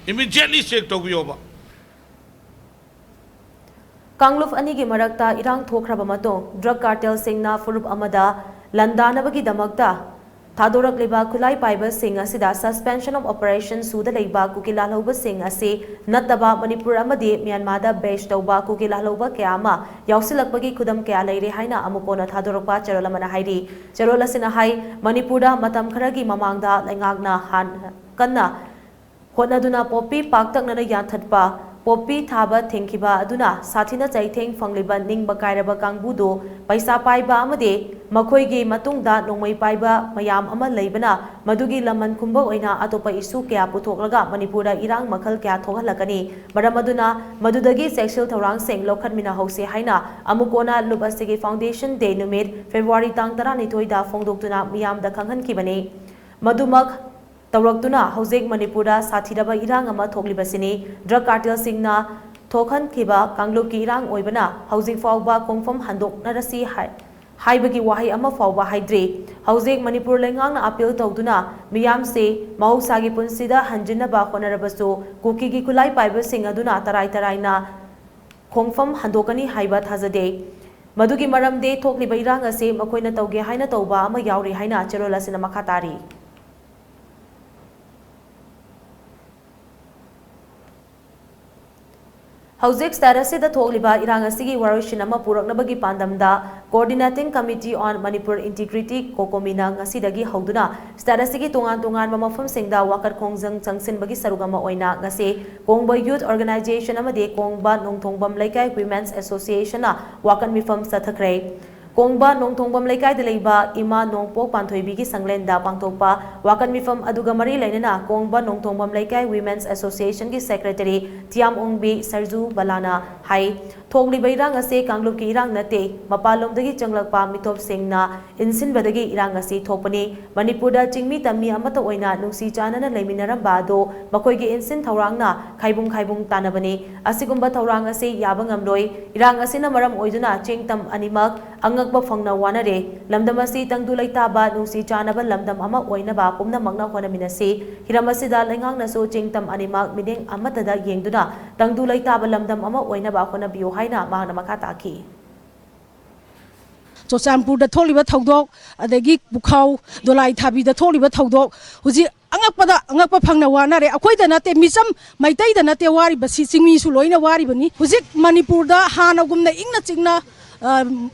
ꯏꯃꯤꯗꯤꯌꯦꯠꯂꯤ ꯆꯦꯛ ꯇꯧꯕꯤꯌꯣꯕ꯫ ꯀꯥꯡꯂꯨꯞ ꯑꯅꯤꯒꯤ ꯃꯔꯛꯇ ꯏꯔꯥꯡ ꯊꯣꯛꯈ꯭ꯔꯕ ꯃꯇꯨꯡ ꯗ꯭ꯔꯒ ꯀꯥꯔꯇꯦꯜꯁꯤꯡꯅ ꯐꯨꯔꯨꯞ ꯑꯃꯗ ꯂꯥꯟꯗꯥꯅꯕꯒꯤꯗꯃꯛꯇ ꯊꯥꯗꯣꯔꯛꯂꯤꯕ ꯈꯨꯠꯂꯥꯏ ꯄꯥꯏꯕꯁꯤꯡ ꯑꯁꯤꯗ Suspension of Operation ꯁꯨꯗ ꯂꯩꯕ ꯀꯨꯀꯤ ꯂꯥꯜꯍꯧꯕꯁꯤꯡ ꯑꯁꯤ ꯅꯠꯇꯕ ꯃꯅꯤꯄꯨꯔ ꯑꯃꯗꯤ ꯃ꯭ꯌꯥꯟꯃꯥꯔꯗ base ꯇꯧꯕ ꯀꯨꯀꯤ ꯂꯥꯜꯍꯧꯕ ꯀꯌꯥ ꯑꯃ ꯌꯥꯎꯁꯤꯜꯂꯛꯄꯒꯤ ꯈꯨꯗꯝ ꯀꯌꯥ ꯂꯩꯔꯦ ꯍꯥꯏꯅ ꯑꯃꯨꯛ ꯀꯣꯟꯅ ꯊꯥꯗꯣꯔꯛꯄ ꯆꯦꯔꯣꯜ ꯑꯃꯅ ꯍꯥꯏꯔꯤ꯫ ꯆꯦꯔꯣꯜ ꯑꯁꯤꯅ ꯍꯥꯏ, ꯃꯅꯤꯄꯨꯔꯗ ꯃꯇꯝ ꯈꯔꯒꯤ ꯃꯃꯥꯡꯗ ꯂꯩꯉꯥꯛꯅ ꯍꯥꯟ-, ꯀꯟꯅ ꯍꯣꯠꯅꯗꯨꯅ ꯄꯣꯄꯤ ꯄꯥꯛꯇꯛꯅꯅ ꯌꯥꯟꯊꯠꯄ, ꯄꯣꯄꯤ ꯊꯥꯕ ꯊꯤꯡꯈꯤꯕ ꯑꯗꯨꯅ ꯁꯥꯊꯤꯅ ꯆꯩꯊꯦꯡ ꯐꯪꯂꯤꯕ ꯅꯤꯡꯕ ꯀꯥꯏꯔꯕ ꯀꯥꯡꯕꯨꯗꯨ ꯄꯩꯁꯥ ꯄꯥꯏꯕ ꯑꯃꯗꯤ ꯃꯈꯣꯏꯒꯤ ꯃꯇꯨꯡꯗ ꯅꯣꯡꯃꯩ ꯄꯥꯏꯕ ꯃꯌꯥꯝ ꯑꯃ ꯂꯩꯕꯅ ꯃꯗꯨꯒꯤ ꯂꯃꯟ ꯈꯨꯝꯕ ꯑꯣꯏꯅ ꯑꯇꯣꯞꯄ issue ꯀꯌꯥ ꯄꯨꯊꯣꯛꯂꯒ ꯃꯅꯤꯄꯨꯔꯗ ꯏꯔꯥꯡ ꯃꯈꯜ ꯀꯌꯥ ꯊꯣꯛꯍꯜꯂꯛꯀꯅꯤ꯫ ꯃꯔꯝ ꯑꯗꯨꯅ ꯃꯗꯨꯗꯒꯤ ꯆꯦꯛꯁꯤꯜ ꯊꯧꯔꯥꯡꯁꯤꯡ ꯂꯧꯈꯠꯃꯤꯟꯅꯍꯧꯁꯤ ꯍꯥꯏꯅ ꯑꯃꯨꯛ ꯀꯣꯟꯅ ꯂꯨꯞ ꯑꯁꯤꯒꯤ Foundation Day ꯅꯨꯃꯤꯠ February ꯇꯥꯡ ꯇꯔꯥꯅꯤꯊꯣꯏꯗ ꯐꯣꯡꯗꯣꯛꯇꯨꯅ ꯃꯤꯌꯥꯝꯗ ꯈꯪꯍꯟꯈꯤꯕꯅꯤ꯫ ꯃꯗꯨꯃꯛ ꯇꯧꯔꯛꯇꯨꯅ ꯍꯧꯖꯤꯛ ꯃꯅꯤꯄꯨꯔꯗ ꯁꯥꯊꯤꯔꯕ ꯏꯔꯥꯡ ꯑꯃ ꯊꯣꯛꯂꯤꯕꯁꯤꯅꯤ꯫ Drug cartelꯁꯤꯡꯅ ꯊꯣꯛꯍꯟꯈꯤꯕ ꯀꯥꯡꯂꯨꯞꯀꯤ ꯏꯔꯥꯡ ꯑꯣꯏꯕꯅ ꯍꯧꯖꯤꯛ ꯐꯥꯎꯕ ꯈꯣꯡꯐꯝ ꯍꯟꯗꯣꯛꯅꯔꯁꯤ ꯍꯥꯏ-, ꯍꯥꯏꯕꯒꯤ ꯋꯥꯍꯩ ꯑꯃ ꯐꯥꯎꯕ ꯍꯥꯏꯗ꯭ꯔꯤ꯫ ꯍꯧꯖꯤꯛ ꯃꯅꯤꯄꯨꯔ ꯂꯩꯉꯥꯛꯅ appeal ꯇꯧꯗꯨꯅ ꯃꯤꯌꯥꯝꯁꯤ ꯃꯍꯧꯁꯥꯒꯤ ꯄꯨꯟꯁꯤꯗ ꯍꯟꯖꯤꯟꯅꯕ ꯍꯣꯠꯅꯔꯕꯁꯨ ꯀꯨꯀꯤꯒꯤ ꯈꯨꯠꯂꯥꯏ ꯄꯥꯏꯕꯁꯤꯡ ꯑꯗꯨꯅ ꯇꯔꯥꯏ ꯇꯔꯥꯏꯅ ꯈꯣꯡꯐꯝ ꯍꯟꯗꯣꯛꯀꯅꯤ ꯍꯥꯏꯕ ꯊꯥꯖꯗꯦ꯫ ꯃꯗꯨꯒꯤ ꯃꯔꯝꯗꯤ ꯊꯣꯛꯂꯤꯕ ꯏꯔꯥꯡ ꯑꯁꯤ ꯃꯈꯣꯏꯅ ꯇꯧꯒꯦ ꯍꯥꯏꯅ ꯇꯧꯕ ꯑꯃ ꯌꯥꯎꯔꯤ ꯍꯥꯏꯅ ꯆꯦꯔꯣꯜ ꯑꯁꯤꯅ ꯃꯈꯥ ꯇꯥꯔꯤ꯫ ꯍꯧꯖꯤꯛ state ꯑꯁꯤꯗ ꯊꯣꯛꯂꯤꯕ ꯏꯔꯥꯡ ꯑꯁꯤꯒꯤ ꯋꯥꯔꯣꯏꯁꯤꯟ ꯑꯃ ꯄꯨꯔꯛꯅꯕꯒꯤ ꯄꯥꯟꯗꯝꯗ Coordinating Committee on Manipur Integrity, COCOMIꯅ ꯉꯁꯤꯗꯒꯤ ꯍꯧꯗꯨꯅ state ꯑꯁꯤꯒꯤ ꯇꯣꯉꯥꯟ ꯇꯣꯉꯥꯟꯕ ꯃꯐꯝꯁꯤꯡꯗ ꯋꯥꯀꯠ ꯈꯣꯡꯖꯪ ꯆꯪꯁꯤꯟꯕꯒꯤ ꯁꯔꯨꯛ ꯑꯃ ꯑꯣꯏꯅ ꯉꯁꯤ ꯀꯣꯡꯕ Youth Organization ꯑꯃꯗꯤ ꯀꯣꯡꯕ ꯅꯣꯡꯊꯣꯡꯕꯝ ꯂꯩꯀꯥꯏ Women's Associationꯅ ꯋꯥꯀꯠ ꯃꯤꯐꯝ ꯆꯠꯊꯈ꯭ꯔꯦ꯫ ꯀꯣꯡꯕ ꯅꯣꯡꯊꯣꯡꯕꯝ ꯂꯩꯀꯥꯏꯗ ꯂꯩꯕ ꯏꯃꯥ ꯅꯣꯡꯄꯣꯛ ꯄꯥꯟꯊꯣꯏꯕꯤꯒꯤ ꯁꯪꯂꯦꯟꯗ ꯄꯥꯡꯊꯣꯛꯄ ꯋꯥꯀꯠ ꯃꯤꯐꯝ ꯑꯗꯨꯒ ꯃꯔꯤ ꯂꯩꯅꯅ ꯀꯣꯡꯕ ꯅꯣꯡꯊꯣꯡꯕꯝ ꯂꯩꯀꯥꯏ Women's Associationꯒꯤ Secretary ꯇꯤꯌꯥꯝ ꯑꯣꯡꯕꯤ ꯁꯔꯖꯨ ꯕꯂꯥꯅ ꯍꯥꯏ, ꯊꯣꯛꯂꯤꯕ ꯏꯔꯥꯡ ꯑꯁꯤ ꯀꯥꯡꯂꯨꯞꯀꯤ ꯏꯔꯥꯡ ꯅꯠꯇꯦ, ꯃꯄꯥꯟꯂꯣꯝꯗꯒꯤ ꯆꯪꯂꯛꯄ ꯃꯤꯇꯣꯞꯁꯤꯡꯅ ꯏꯟꯁꯤꯟꯕꯗꯒꯤ ꯏꯔꯥꯡ ꯑꯁꯤ ꯊꯣꯛꯄꯅꯤ꯫ ꯃꯅꯤꯄꯨꯔꯗ ꯆꯤꯡꯃꯤ ꯇꯝꯃꯤ ꯑꯃꯠꯇ ꯑꯣꯏꯅ ꯅꯨꯡꯁꯤ ꯆꯥꯟꯅꯅ ꯂꯩꯃꯤꯟꯅꯔꯝꯕ ꯑꯗꯨ ꯃꯈꯣꯏꯒꯤ ꯏꯟꯁꯤꯟ ꯊꯧꯔꯥꯡꯅ ꯈꯥꯏꯕꯨꯡ ꯈꯥꯏꯕꯨꯡ ꯇꯥꯟꯅꯕꯅꯤ꯫ ꯑꯁꯤꯒꯨꯝꯕ ꯊꯧꯔꯥꯡ ꯑꯁꯤ ꯌꯥꯕ ꯉꯝꯂꯣꯏ꯫ ꯏꯔꯥꯡ ꯑꯁꯤꯅ ꯃꯔꯝ ꯑꯣꯏꯗꯨꯅ ꯆꯤꯡ ꯇꯝ ꯑꯅꯤꯃꯛ ꯑꯉꯛꯄ ꯐꯪꯅ ꯋꯥꯅꯔꯦ꯫ ꯂꯝꯗꯝ ꯑꯁꯤ ꯇꯪꯗꯨ ꯂꯩꯇꯥꯕ, ꯅꯨꯡꯁꯤ ꯆꯥꯟꯅꯕ ꯂꯝꯗꯝ ꯑꯃ ꯑꯣꯏꯅꯕ ꯄꯨꯝꯅꯃꯛꯅ ꯍꯣꯠꯅꯃꯤꯟꯅꯁꯤ꯫ ꯍꯤꯔꯝ ꯑꯁꯤꯗ ꯂꯩꯉꯥꯛꯅꯁꯨ ꯆꯤꯡ ꯇꯝ ꯑꯅꯤꯃꯛ ꯃꯤꯠꯌꯦꯡ ꯑꯃꯠꯇꯗ ꯌꯦꯡꯗꯨꯅ ꯇꯪꯗꯨ ꯂꯩꯇꯥꯕ ꯂꯝꯗꯝ ꯑꯃ ꯑꯣꯏꯅꯕ ꯍꯣꯠꯅꯕꯤꯌꯨ ꯍꯥꯏꯅ ꯃꯍꯥꯛꯅ ꯃꯈꯥ ꯇꯥꯈꯤ꯫ ꯆꯨꯔꯆꯥꯟꯄꯨꯔꯗ ꯊꯣꯛꯂꯤꯕ ꯊꯧꯗꯣꯛ, ꯑꯗꯒꯤ ꯄꯨꯈꯥꯎ, ꯗꯣꯂꯥꯏ ꯊꯥꯕꯤꯗ ꯊꯣꯛꯂꯤꯕ ꯊꯧꯗꯣꯛ, ꯍꯧꯖꯤꯛ ꯑꯉꯛꯄꯗ ꯑꯉꯛꯄ ꯐꯪꯅ ꯋꯥꯅꯔꯦ꯫ ꯑꯩꯈꯣꯏꯗ ꯅꯠꯇꯦ, ꯃꯤꯆꯝ ꯃꯩꯇꯩꯗ ꯅꯠꯇꯦ ꯋꯥꯔꯤꯕꯁꯤ, ꯆꯤꯡꯃꯤꯁꯨ ꯂꯣꯏꯅ ꯋꯥꯔꯤꯕꯅꯤ꯫ ꯍꯧꯖꯤꯛ ꯃꯅꯤꯄꯨꯔꯗ ꯍꯥꯟꯅꯒꯨꯝꯅ ꯏꯪꯅ ꯆꯤꯛꯅ, ꯑ,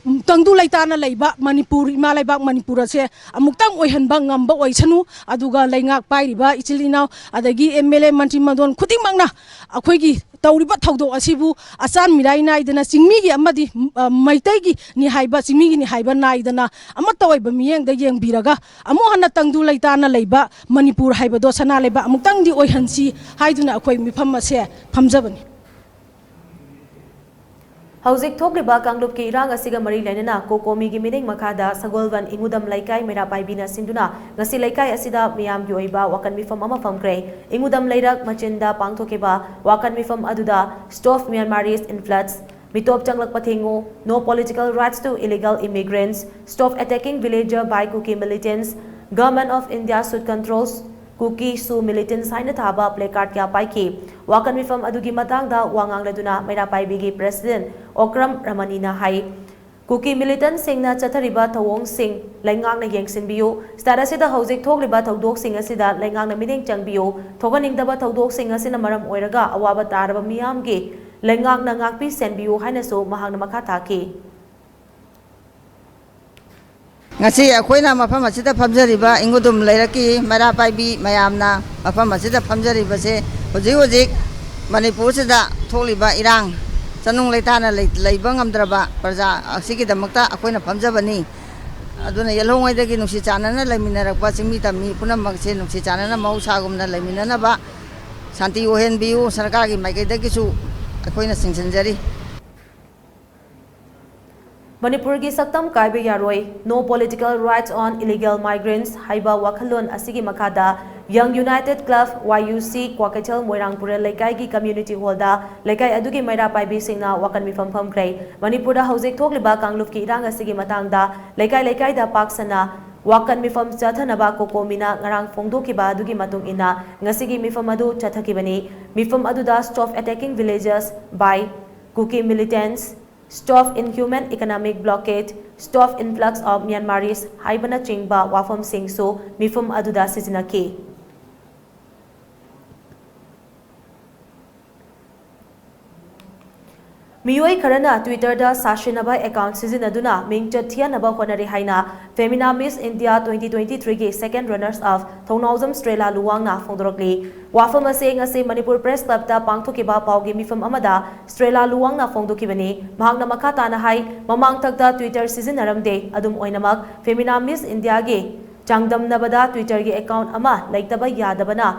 ꯇꯪꯗꯨ ꯂꯩꯇꯥꯅ ꯂꯩꯕ ꯃꯅꯤꯄꯨꯔ, ꯏꯃꯥ ꯂꯩꯕꯥꯛ ꯃꯅꯤꯄꯨꯔ ꯑꯁꯦ ꯑꯃꯨꯛꯇꯪ ꯑꯣꯏꯍꯟꯕ ꯉꯝꯕ ꯑꯣꯏꯁꯅꯨ꯫ ꯑꯗꯨꯒ ꯂꯩꯉꯥꯛ ꯄꯥꯏꯔꯤꯕ ꯏꯆꯤꯜ ꯏꯅꯥꯎ, ꯑꯗꯒꯤ ꯑꯦꯝ ꯑꯦꯜ ꯑꯦ, ꯃꯟꯇ꯭ꯔꯤ ꯃꯟꯗꯣꯟ ꯈꯨꯗꯤꯡꯃꯛꯅ ꯑꯩꯈꯣꯏꯒꯤ ꯇꯧꯔꯤꯕ ꯊꯧꯗꯣꯛ ꯑꯁꯤꯕꯨ ꯑꯆꯥꯟ ꯃꯤꯔꯥꯏ ꯅꯥꯏꯗꯅ ꯆꯤꯡꯃꯤꯒꯤ ꯑꯃꯗꯤ, ꯑ, ꯃꯩꯇꯩꯒꯤꯅꯤ ꯍꯥꯏꯕ, ꯆꯤꯡꯃꯤꯒꯤꯅꯤ ꯍꯥꯏꯕ ꯅꯥꯏꯗꯅ ꯑꯃꯠꯇ ꯑꯣꯏꯕ ꯃꯤꯠꯌꯦꯡꯗ ꯌꯦꯡꯕꯤꯔꯒ, ꯑꯃꯨꯛ ꯍꯟꯅ ꯇꯪꯗꯨ ꯂꯩꯇꯥꯅ ꯂꯩꯕ ꯃꯅꯤꯄꯨꯔ ꯍꯥꯏꯕꯗꯣ ꯁꯅꯥ ꯂꯩꯕꯥꯛ ꯑꯃꯨꯛꯇꯪꯗꯤ ꯑꯣꯏꯍꯟꯁꯤ ꯍꯥꯏꯗꯨꯅ ꯑꯩꯈꯣꯏ ꯃꯤꯐꯝ ꯑꯁꯦ ꯐꯝꯖꯕꯅꯤ꯫ ꯍꯧꯖꯤꯛ ꯊꯣꯛꯂꯤꯕ ꯀꯥꯡꯂꯨꯞꯀꯤ ꯏꯔꯥꯡ ꯑꯁꯤꯒ ꯃꯔꯤ ꯂꯩꯅꯅ ꯀꯣꯀꯣꯃꯤꯒꯤ ꯃꯤꯠꯌꯦꯡ ꯃꯈꯥꯗ ꯁꯒꯣꯜꯕꯟ ꯏꯉꯨꯗꯝ ꯂꯩꯀꯥꯏ ꯃꯩꯔꯥ ꯄꯥꯏꯕꯤꯅ ꯁꯤꯟꯗꯨꯅ ꯉꯁꯤ ꯂꯩꯀꯥꯏ ꯑꯁꯤꯗ ꯃꯤꯌꯥꯝꯒꯤ ꯑꯣꯏꯕ ꯋꯥꯀꯠ ꯃꯤꯐꯝ ꯑꯃ ꯐꯝꯈ꯭ꯔꯦ꯫ ꯏꯉꯨꯗꯝ ꯂꯩꯔꯛ ꯃꯆꯤꯟꯗ ꯄꯥꯡꯊꯣꯛꯈꯤꯕ ꯋꯥꯀꯠ ꯃꯤꯐꯝ ꯑꯗꯨꯗ Stop Myanmarese Influx, ꯃꯤꯇꯣꯞ ꯆꯪꯂꯛꯄ ꯊꯤꯡꯉꯨ, No Political Rights to Illegal Immigrants, Stop Attacking Villager by Kuki Militants, Government of India Should Control Kuki Shu Militants ꯍꯥꯏꯅ ꯊꯥꯕ placard ꯀꯌꯥ ꯄꯥꯏꯈꯤ꯫ ꯋꯥꯀꯠ ꯃꯤꯐꯝ ꯑꯗꯨꯒꯤ ꯃꯇꯥꯡꯗ ꯋꯥ ꯉꯥꯡꯂꯗꯨꯅ ꯃꯩꯔꯥ ꯄꯥꯏꯕꯤꯒꯤ president ꯑꯣꯀ꯭ꯔꯝ ꯔꯃꯅꯤꯅ ꯍꯥꯏ, ꯀꯨꯀꯤ militantꯁꯤꯡꯅ ꯆꯠꯊꯔꯤꯕ ꯊꯧꯑꯣꯡꯁꯤꯡ ꯂꯩꯉꯥꯛꯅ ꯌꯦꯡꯁꯤꯟꯕꯤꯌꯨ꯫ State ꯑꯁꯤꯗ ꯍꯧꯖꯤꯛ ꯊꯣꯛꯂꯤꯕ ꯊꯧꯗꯣꯛꯁꯤꯡ ꯑꯁꯤꯗ ꯂꯩꯉꯥꯛꯅ ꯃꯤꯠꯌꯦꯡ ꯆꯪꯕꯤꯌꯨ꯫ ꯊꯣꯛꯍꯟꯅꯤꯡꯗꯕ ꯊꯧꯗꯣꯛꯁꯤꯡ ꯑꯁꯤꯅ ꯃꯔꯝ ꯑꯣꯏꯔꯒ ꯑꯋꯥꯕ ꯇꯥꯔꯕ ꯃꯤꯌꯥꯝꯒꯤ ꯂꯩꯉꯥꯛꯅ ꯉꯥꯛꯄꯤ ꯁꯦꯟꯕꯤꯌꯨ ꯍꯥꯏꯅꯁꯨ ꯃꯍꯥꯛꯅ ꯃꯈꯥ ꯇꯥꯈꯤ꯫ ꯉꯁꯤ ꯑꯩꯈꯣꯏꯅ ꯃꯐꯝ ꯑꯁꯤꯗ ꯐꯝꯖꯔꯤꯕ ꯏꯪꯒꯨꯗꯨꯝ ꯂꯩꯔꯛꯀꯤ ꯃꯩꯔꯥ ꯄꯥꯏꯕꯤ ꯃꯌꯥꯝꯅ ꯃꯐꯝ ꯑꯁꯤꯗ ꯐꯝꯖꯔꯤꯕꯁꯦ ꯍꯧꯖꯤꯛ ꯍꯧꯖꯤꯛ ꯃꯅꯤꯄꯨꯔꯁꯤꯗ ꯊꯣꯛꯂꯤꯕ ꯏꯔꯥꯡ, ꯆꯅꯨꯡ ꯂꯩꯇꯥꯅ ꯂꯩ-, ꯂꯩꯕ ꯉꯝꯗ꯭ꯔꯕ ꯄ꯭ꯔꯖꯥ ꯑꯁꯤꯒꯤꯗꯃꯛꯇ ꯑꯩꯈꯣꯏꯅ ꯐꯝꯖꯕꯅꯤ꯫ ꯑꯗꯨꯅ ꯌꯦꯜꯍꯧꯉꯩꯗꯒꯤ ꯅꯨꯡꯁꯤ ꯆꯥꯟꯅꯅ ꯂꯩꯃꯤꯟꯅꯔꯛꯄ ꯆꯤꯡꯃꯤ ꯇꯝꯃꯤ ꯄꯨꯝꯅꯃꯛꯁꯦ ꯅꯨꯡꯁꯤ ꯆꯥꯟꯅꯅ ꯃꯍꯧꯁꯥꯒꯨꯝꯅ ꯂꯩꯃꯤꯟꯅꯅꯕ ꯁꯥꯟꯇꯤ ꯑꯣꯏꯍꯟꯕꯤꯌꯨ꯫ ꯁꯔꯀꯥꯔꯒꯤ ꯃꯥꯏꯀꯩꯗꯒꯤꯁꯨ ꯑꯩꯈꯣꯏꯅ ꯆꯤꯡꯁꯤꯟꯖꯔꯤ꯫ ꯃꯅꯤꯄꯨꯔꯒꯤ ꯁꯛꯇꯝ ꯀꯥꯏꯕ ꯌꯥꯔꯣꯏ, No Political Rights on Illegal Migrants ꯍꯥꯏꯕ ꯋꯥꯈꯜꯂꯣꯟ ꯑꯁꯤꯒꯤ ꯃꯈꯥꯗ Young United Club, Y U C, Kwakeithel ꯃꯣꯏꯔꯥꯡ ꯄꯨꯔꯦꯜ ꯂꯩꯀꯥꯏꯒꯤ community hallꯗ ꯂꯩꯀꯥꯏ ꯑꯗꯨꯒꯤ ꯃꯩꯔꯥ ꯄꯥꯏꯕꯤꯁꯤꯡꯅ ꯋꯥꯀꯠ ꯃꯤꯐꯝ ꯐꯝꯈ꯭ꯔꯦ꯫ ꯃꯅꯤꯄꯨꯔꯗ ꯍꯧꯖꯤꯛ ꯊꯣꯛꯂꯤꯕ ꯀꯥꯡꯂꯨꯞꯀꯤ ꯏꯔꯥꯡ ꯑꯁꯤꯒꯤ ꯃꯇꯥꯡꯗ ꯂꯩꯀꯥꯏ ꯂꯩꯀꯥꯏꯗ ꯄꯥꯛ ꯁꯟꯅ ꯋꯥꯀꯠ ꯃꯤꯐꯝ ꯆꯠꯊꯅꯕ ꯀꯣꯀꯣꯃꯤꯅ ꯉꯔꯥꯡ ꯐꯣꯡꯗꯣꯛꯈꯤꯕ ꯑꯗꯨꯒꯤ ꯃꯇꯨꯡ ꯏꯟꯅ ꯉꯁꯤꯒꯤ ꯃꯤꯐꯝ ꯑꯗꯨ ꯆꯠꯊꯈꯤꯕꯅꯤ꯫ ꯃꯤꯐꯝ ꯑꯗꯨꯗ Stop Attacking Villagers by Kuki Militants, Stop inhuman economic blockade, stop influx of Myanmaris ꯍꯥꯏꯕꯅꯆꯤꯡꯕ ꯋꯥꯐꯝꯁꯤꯡꯁꯨ ꯃꯤꯐꯝ ꯑꯗꯨꯗ ꯁꯤꯖꯤꯟꯅꯈꯤ꯫ ꯃꯤꯑꯣꯏ ꯈꯔꯅ Twitter-ꯗ ꯁꯥꯁꯤꯟꯅꯕ account ꯁꯤꯖꯤꯟꯅꯗꯨꯅ ꯃꯤꯡꯆꯠ ꯊꯤꯍꯟꯅꯕ ꯍꯣꯠꯅꯔꯤ ꯍꯥꯏꯅ Femina Miss India twenty twenty-three-ꯒꯤ second runners-up ꯊꯧꯅꯥꯎꯖꯝ ꯁ꯭ꯇ꯭ꯔꯦꯂꯥ ꯂꯨꯋꯥꯡꯅ ꯐꯣꯡꯗꯣꯔꯛꯂꯤ꯫ ꯋꯥꯐꯝ ꯑꯁꯤ ꯉꯁꯤ ꯃꯅꯤꯄꯨꯔ Press Club-ꯇ ꯄꯥꯡꯊꯣꯛꯈꯤꯕ ꯄꯥꯎꯒꯤ ꯃꯤꯐꯝ ꯑꯃꯗ ꯁ꯭ꯇ꯭ꯔꯦꯂꯥ ꯂꯨꯋꯥꯡꯅ ꯐꯣꯡꯗꯣꯛꯈꯤꯕꯅꯤ꯫ ꯃꯍꯥꯛꯅ ꯃꯈꯥ ꯇꯥꯅ ꯍꯥꯏ, ꯃꯃꯥꯡꯊꯛꯇ Twitter ꯁꯤꯖꯤꯟꯅꯔꯝꯗꯦ꯫ ꯑꯗꯨꯝ ꯑꯣꯏꯅꯃꯛ, Femina Miss India-ꯒꯤ ꯆꯥꯡꯗꯝꯅꯕꯗ Twitter-ꯒꯤ account ꯑꯃ ꯂꯩꯇꯕ ꯌꯥꯗꯕꯅ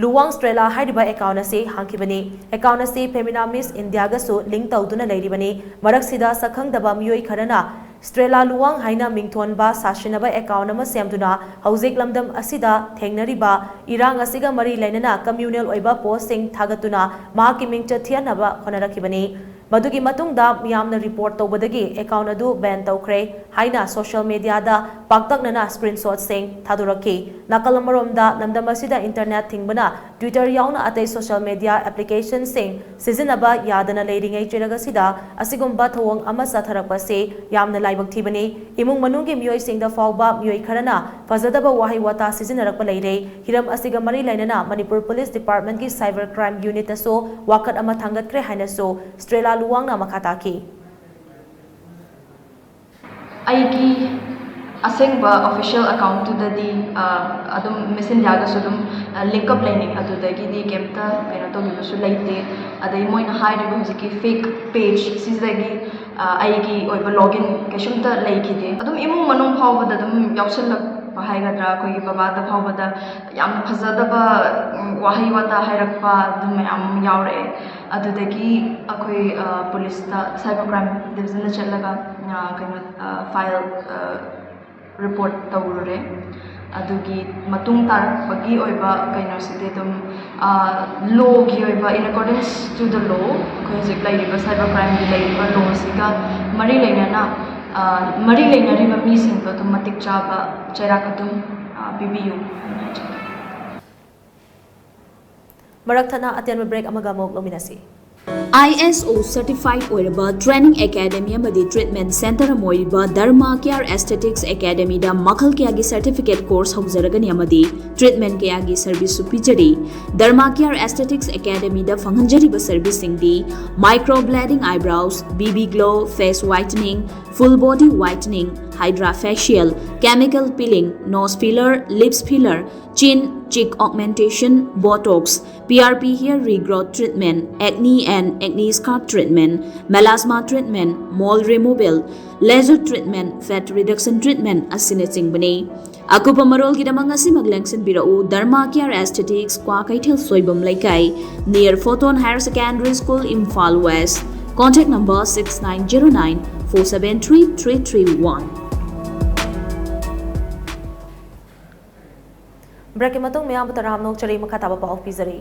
ꯂꯨꯋꯥꯡ ꯁ꯭ꯇ꯭ꯔꯦꯂꯥ ꯍꯥꯏꯔꯤꯕ account ꯑꯁꯤ ꯍꯥꯡꯈꯤꯕꯅꯤ꯫ Account ꯑꯁꯤ Femina Miss India-ꯒꯁꯨ link ꯇꯧꯗꯨꯅ ꯂꯩꯔꯤꯕꯅꯤ꯫ ꯃꯔꯛꯁꯤꯗ ꯁꯛꯈꯪꯗꯕ ꯃꯤꯑꯣꯏ ꯈꯔꯅ ꯁ꯭ꯇ꯭ꯔꯦꯂꯥ ꯂꯨꯋꯥꯡ ꯍꯥꯏꯅ ꯃꯤꯡꯊꯣꯟꯕ ꯁꯥꯁꯤꯟꯅꯕ account ꯑꯃ ꯁꯦꯝꯗꯨꯅ ꯍꯧꯖꯤꯛ ꯂꯝꯗꯝ ꯑꯁꯤꯗ ꯊꯦꯡꯅꯔꯤꯕ ꯏꯔꯥꯡ ꯑꯁꯤꯒ ꯃꯔꯤ ꯂꯩꯅꯅ communal ꯑꯣꯏꯕ post-ꯁꯤꯡ ꯊꯥꯒꯠꯇꯨꯅ ꯃꯍꯥꯛꯀꯤ ꯃꯤꯡꯆꯠ ꯊꯤꯍꯟꯅꯕ ꯍꯣꯠꯅꯔꯛꯈꯤꯕꯅꯤ꯫ ꯃꯗꯨꯒꯤ ꯃꯇꯨꯡꯗ ꯃꯤꯌꯥꯝꯅ report ꯇꯧꯕꯗꯒꯤ account ꯑꯗꯨ ban ꯇꯧꯈ꯭ꯔꯦ ꯍꯥꯏꯅ social media-ꯗ ꯄꯥꯛꯇꯛꯅꯅ screenshot-ꯁꯤꯡ ꯊꯥꯗꯣꯔꯛꯈꯤ꯫ ꯅꯥꯀꯜ ꯑꯃꯔꯣꯝꯗ, ꯂꯝꯗꯝ ꯑꯁꯤꯗ internet ꯊꯤꯡꯕꯅ Twitter ꯌꯥꯎꯅ ꯑꯇꯩ social media application-ꯁꯤꯡ ꯁꯤꯖꯤꯟꯅꯕ ꯌꯥꯗꯅ ꯂꯩꯔꯤꯉꯩ ꯆꯩꯔꯛ ꯑꯁꯤꯗ ꯑꯁꯤꯒꯨꯝꯕ ꯊꯧꯑꯣꯡ ꯑꯃ ꯆꯠꯊꯔꯛꯄꯁꯤ ꯌꯥꯝꯅ ꯂꯥꯏꯕꯛ ꯊꯤꯕꯅꯤ꯫ ꯏꯃꯨꯡ ꯃꯅꯨꯡꯒꯤ ꯃꯤꯑꯣꯏꯁꯤꯡꯗ ꯐꯥꯎꯕ ꯃꯤꯑꯣꯏ ꯈꯔꯅ ꯐꯖꯗꯕ ꯋꯥꯍꯩ ꯋꯥꯇꯥ ꯁꯤꯖꯤꯟꯅꯔꯛꯄ ꯂꯩꯔꯦ꯫ ꯍꯤꯔꯝ ꯑꯁꯤꯒ ꯃꯔꯤ ꯂꯩꯅꯅ ꯃꯅꯤꯄꯨꯔ Police Department-ꯀꯤ cyber crime unit-ꯇꯁꯨ ꯋꯥꯀꯠ ꯑꯃ ꯊꯥꯡꯒꯠꯈ꯭ꯔꯦ ꯍꯥꯏꯅꯁꯨ ꯁ꯭ꯇ꯭ꯔꯦꯂꯥ ꯂꯨꯋꯥꯡꯅ ꯃꯈꯥ ꯇꯥꯈꯤ꯫ ꯑꯩꯒꯤ ꯑꯁꯦꯡꯕ official account-ꯇꯨꯗꯗꯤ, ꯑ, ꯑꯗꯨꯝ Miss India-ꯒꯁꯨ ꯑꯗꯨꯝ, ꯑ, link up ꯂꯩꯅꯩ꯫ ꯑꯗꯨꯗꯒꯤꯗꯤ ꯀꯩꯝꯇ ꯀꯩꯅꯣ ꯇꯧꯈꯤꯕꯁꯨ ꯂꯩꯇꯦ꯫ ꯑꯗꯩ ꯃꯣꯏꯅ ꯍꯥꯏꯔꯤꯕ ꯍꯧꯖꯤꯛꯀꯤ fake page ꯁꯤꯗꯒꯤ, ꯑ, ꯑꯩꯒꯤ ꯑꯣꯏꯕ login ꯀꯩꯁꯨꯝꯇ ꯂꯩꯈꯤꯗꯦ꯫ ꯑꯗꯨꯝ ꯏꯃꯨꯡ ꯃꯅꯨꯡ ꯐꯥꯎꯕꯗ ꯑꯗꯨꯝ ꯌꯥꯎꯁꯜꯂꯛꯄ ꯍꯥꯏꯒꯗ꯭ꯔꯥ, ꯑꯩꯈꯣꯏꯒꯤ ꯕꯕꯥꯗ ꯐꯥꯎꯕꯗ ꯌꯥꯝꯅ ꯐꯖꯗꯕ, ꯎꯝ, ꯋꯥꯍꯩ ꯋꯥꯇꯥ ꯍꯥꯏꯔꯛꯄ ꯑꯗꯨꯝ ꯃꯌꯥꯝ ꯑꯃ ꯌꯥꯎꯔꯛꯑꯦ꯫ ꯑꯗꯨꯗꯒꯤ ꯑꯩꯈꯣꯏ, ꯑ, police-ꯇ, cyber crime division-ꯗ ꯆꯠꯂꯒ, ꯑ, ꯀꯩꯅꯣ, ꯑ, file, ꯑ, report ꯇꯧꯔꯨꯔꯦ꯫ ꯑꯗꯨꯒꯤ ꯃꯇꯨꯡ ꯇꯥꯔꯛꯄꯒꯤ ꯑꯣꯏꯕ ꯀꯩꯅꯣꯁꯤꯗꯤ ꯑꯗꯨꯝ, ꯑ, law-ꯒꯤ ꯑꯣꯏꯕ, in accordance to the law, ꯑꯩꯈꯣꯏ ꯍꯧꯖꯤꯛ ꯂꯩꯔꯤꯕ cyber crime-ꯒꯤ ꯂꯩꯔꯤꯕ law-ꯁꯤꯒ ꯃꯔꯤ ꯂꯩꯅꯅ, ꯑ, ꯃꯔꯤ ꯂꯩꯅꯔꯤꯕ ꯃꯤꯁꯤꯡꯗꯣ ꯑꯗꯨꯝ ꯃꯇꯤꯛ ꯆꯥꯕ ꯆꯩꯔꯥꯛ ꯑꯗꯨꯝ, ꯑ, ꯄꯤꯕꯤꯌꯨ ꯍꯥꯏꯅ ꯍꯥꯏꯖꯒꯦ꯫ ꯃꯔꯛ ꯊꯠꯅ ꯑꯇꯦꯟꯕ break ꯑꯃꯒ ꯑꯃꯨꯛ ꯂꯧꯃꯤꯟꯅꯁꯤ꯫ ISO certified ꯑꯣꯏꯔꯕ training academy ꯑꯃꯗꯤ treatment center ꯑꯃ ꯑꯣꯏꯔꯤꯕ Dharma Care Aesthetics Academyꯗ ꯃꯈꯜ ꯀꯌꯥꯒꯤ certificate course ꯍꯧꯖꯔꯒꯅꯤ ꯑꯃꯗꯤ treatment ꯀꯌꯥꯒꯤ serviceꯁꯨ ꯄꯤꯖꯔꯤ꯫ Dharma Care Aesthetics Academyꯗ ꯐꯪꯍꯟꯖꯔꯤꯕ serviceꯁꯤꯡꯗꯤ microblading eyebrows, BB glow, face whitening, full body whitening, hydra facial, chemical peeling, nose filler, lips filler, chin, cheek augmentation, botox, PRP hair regrowth treatment, acne and acne scar treatment, melasma treatment, mole removal, laser treatment, fat reduction treatment ꯑꯁꯤꯅꯆꯤꯡꯕꯅꯤ꯫ ꯑꯀꯨꯞꯄ ꯃꯔꯣꯜꯒꯤꯗꯃꯛ ꯉꯁꯤꯃꯛ ꯂꯦꯡꯁꯤꯟꯕꯤꯔꯛꯎ꯫ Dharma Care Aesthetics, Kwakeithel Soibam ꯂꯩꯀꯥꯏ, near Photon Higher Secondary School, Imphal West. Contact number six nine zero nine four seven three three three one꯫ Breakꯀꯤ ꯃꯇꯨꯡ ꯃꯌꯥꯝꯕꯨ ꯇꯔꯥꯝꯅ ꯑꯣꯛꯆꯔꯤ꯫ ꯃꯈꯥ ꯇꯥꯕ ꯄꯥꯎ ꯄꯤꯖꯔꯤ꯫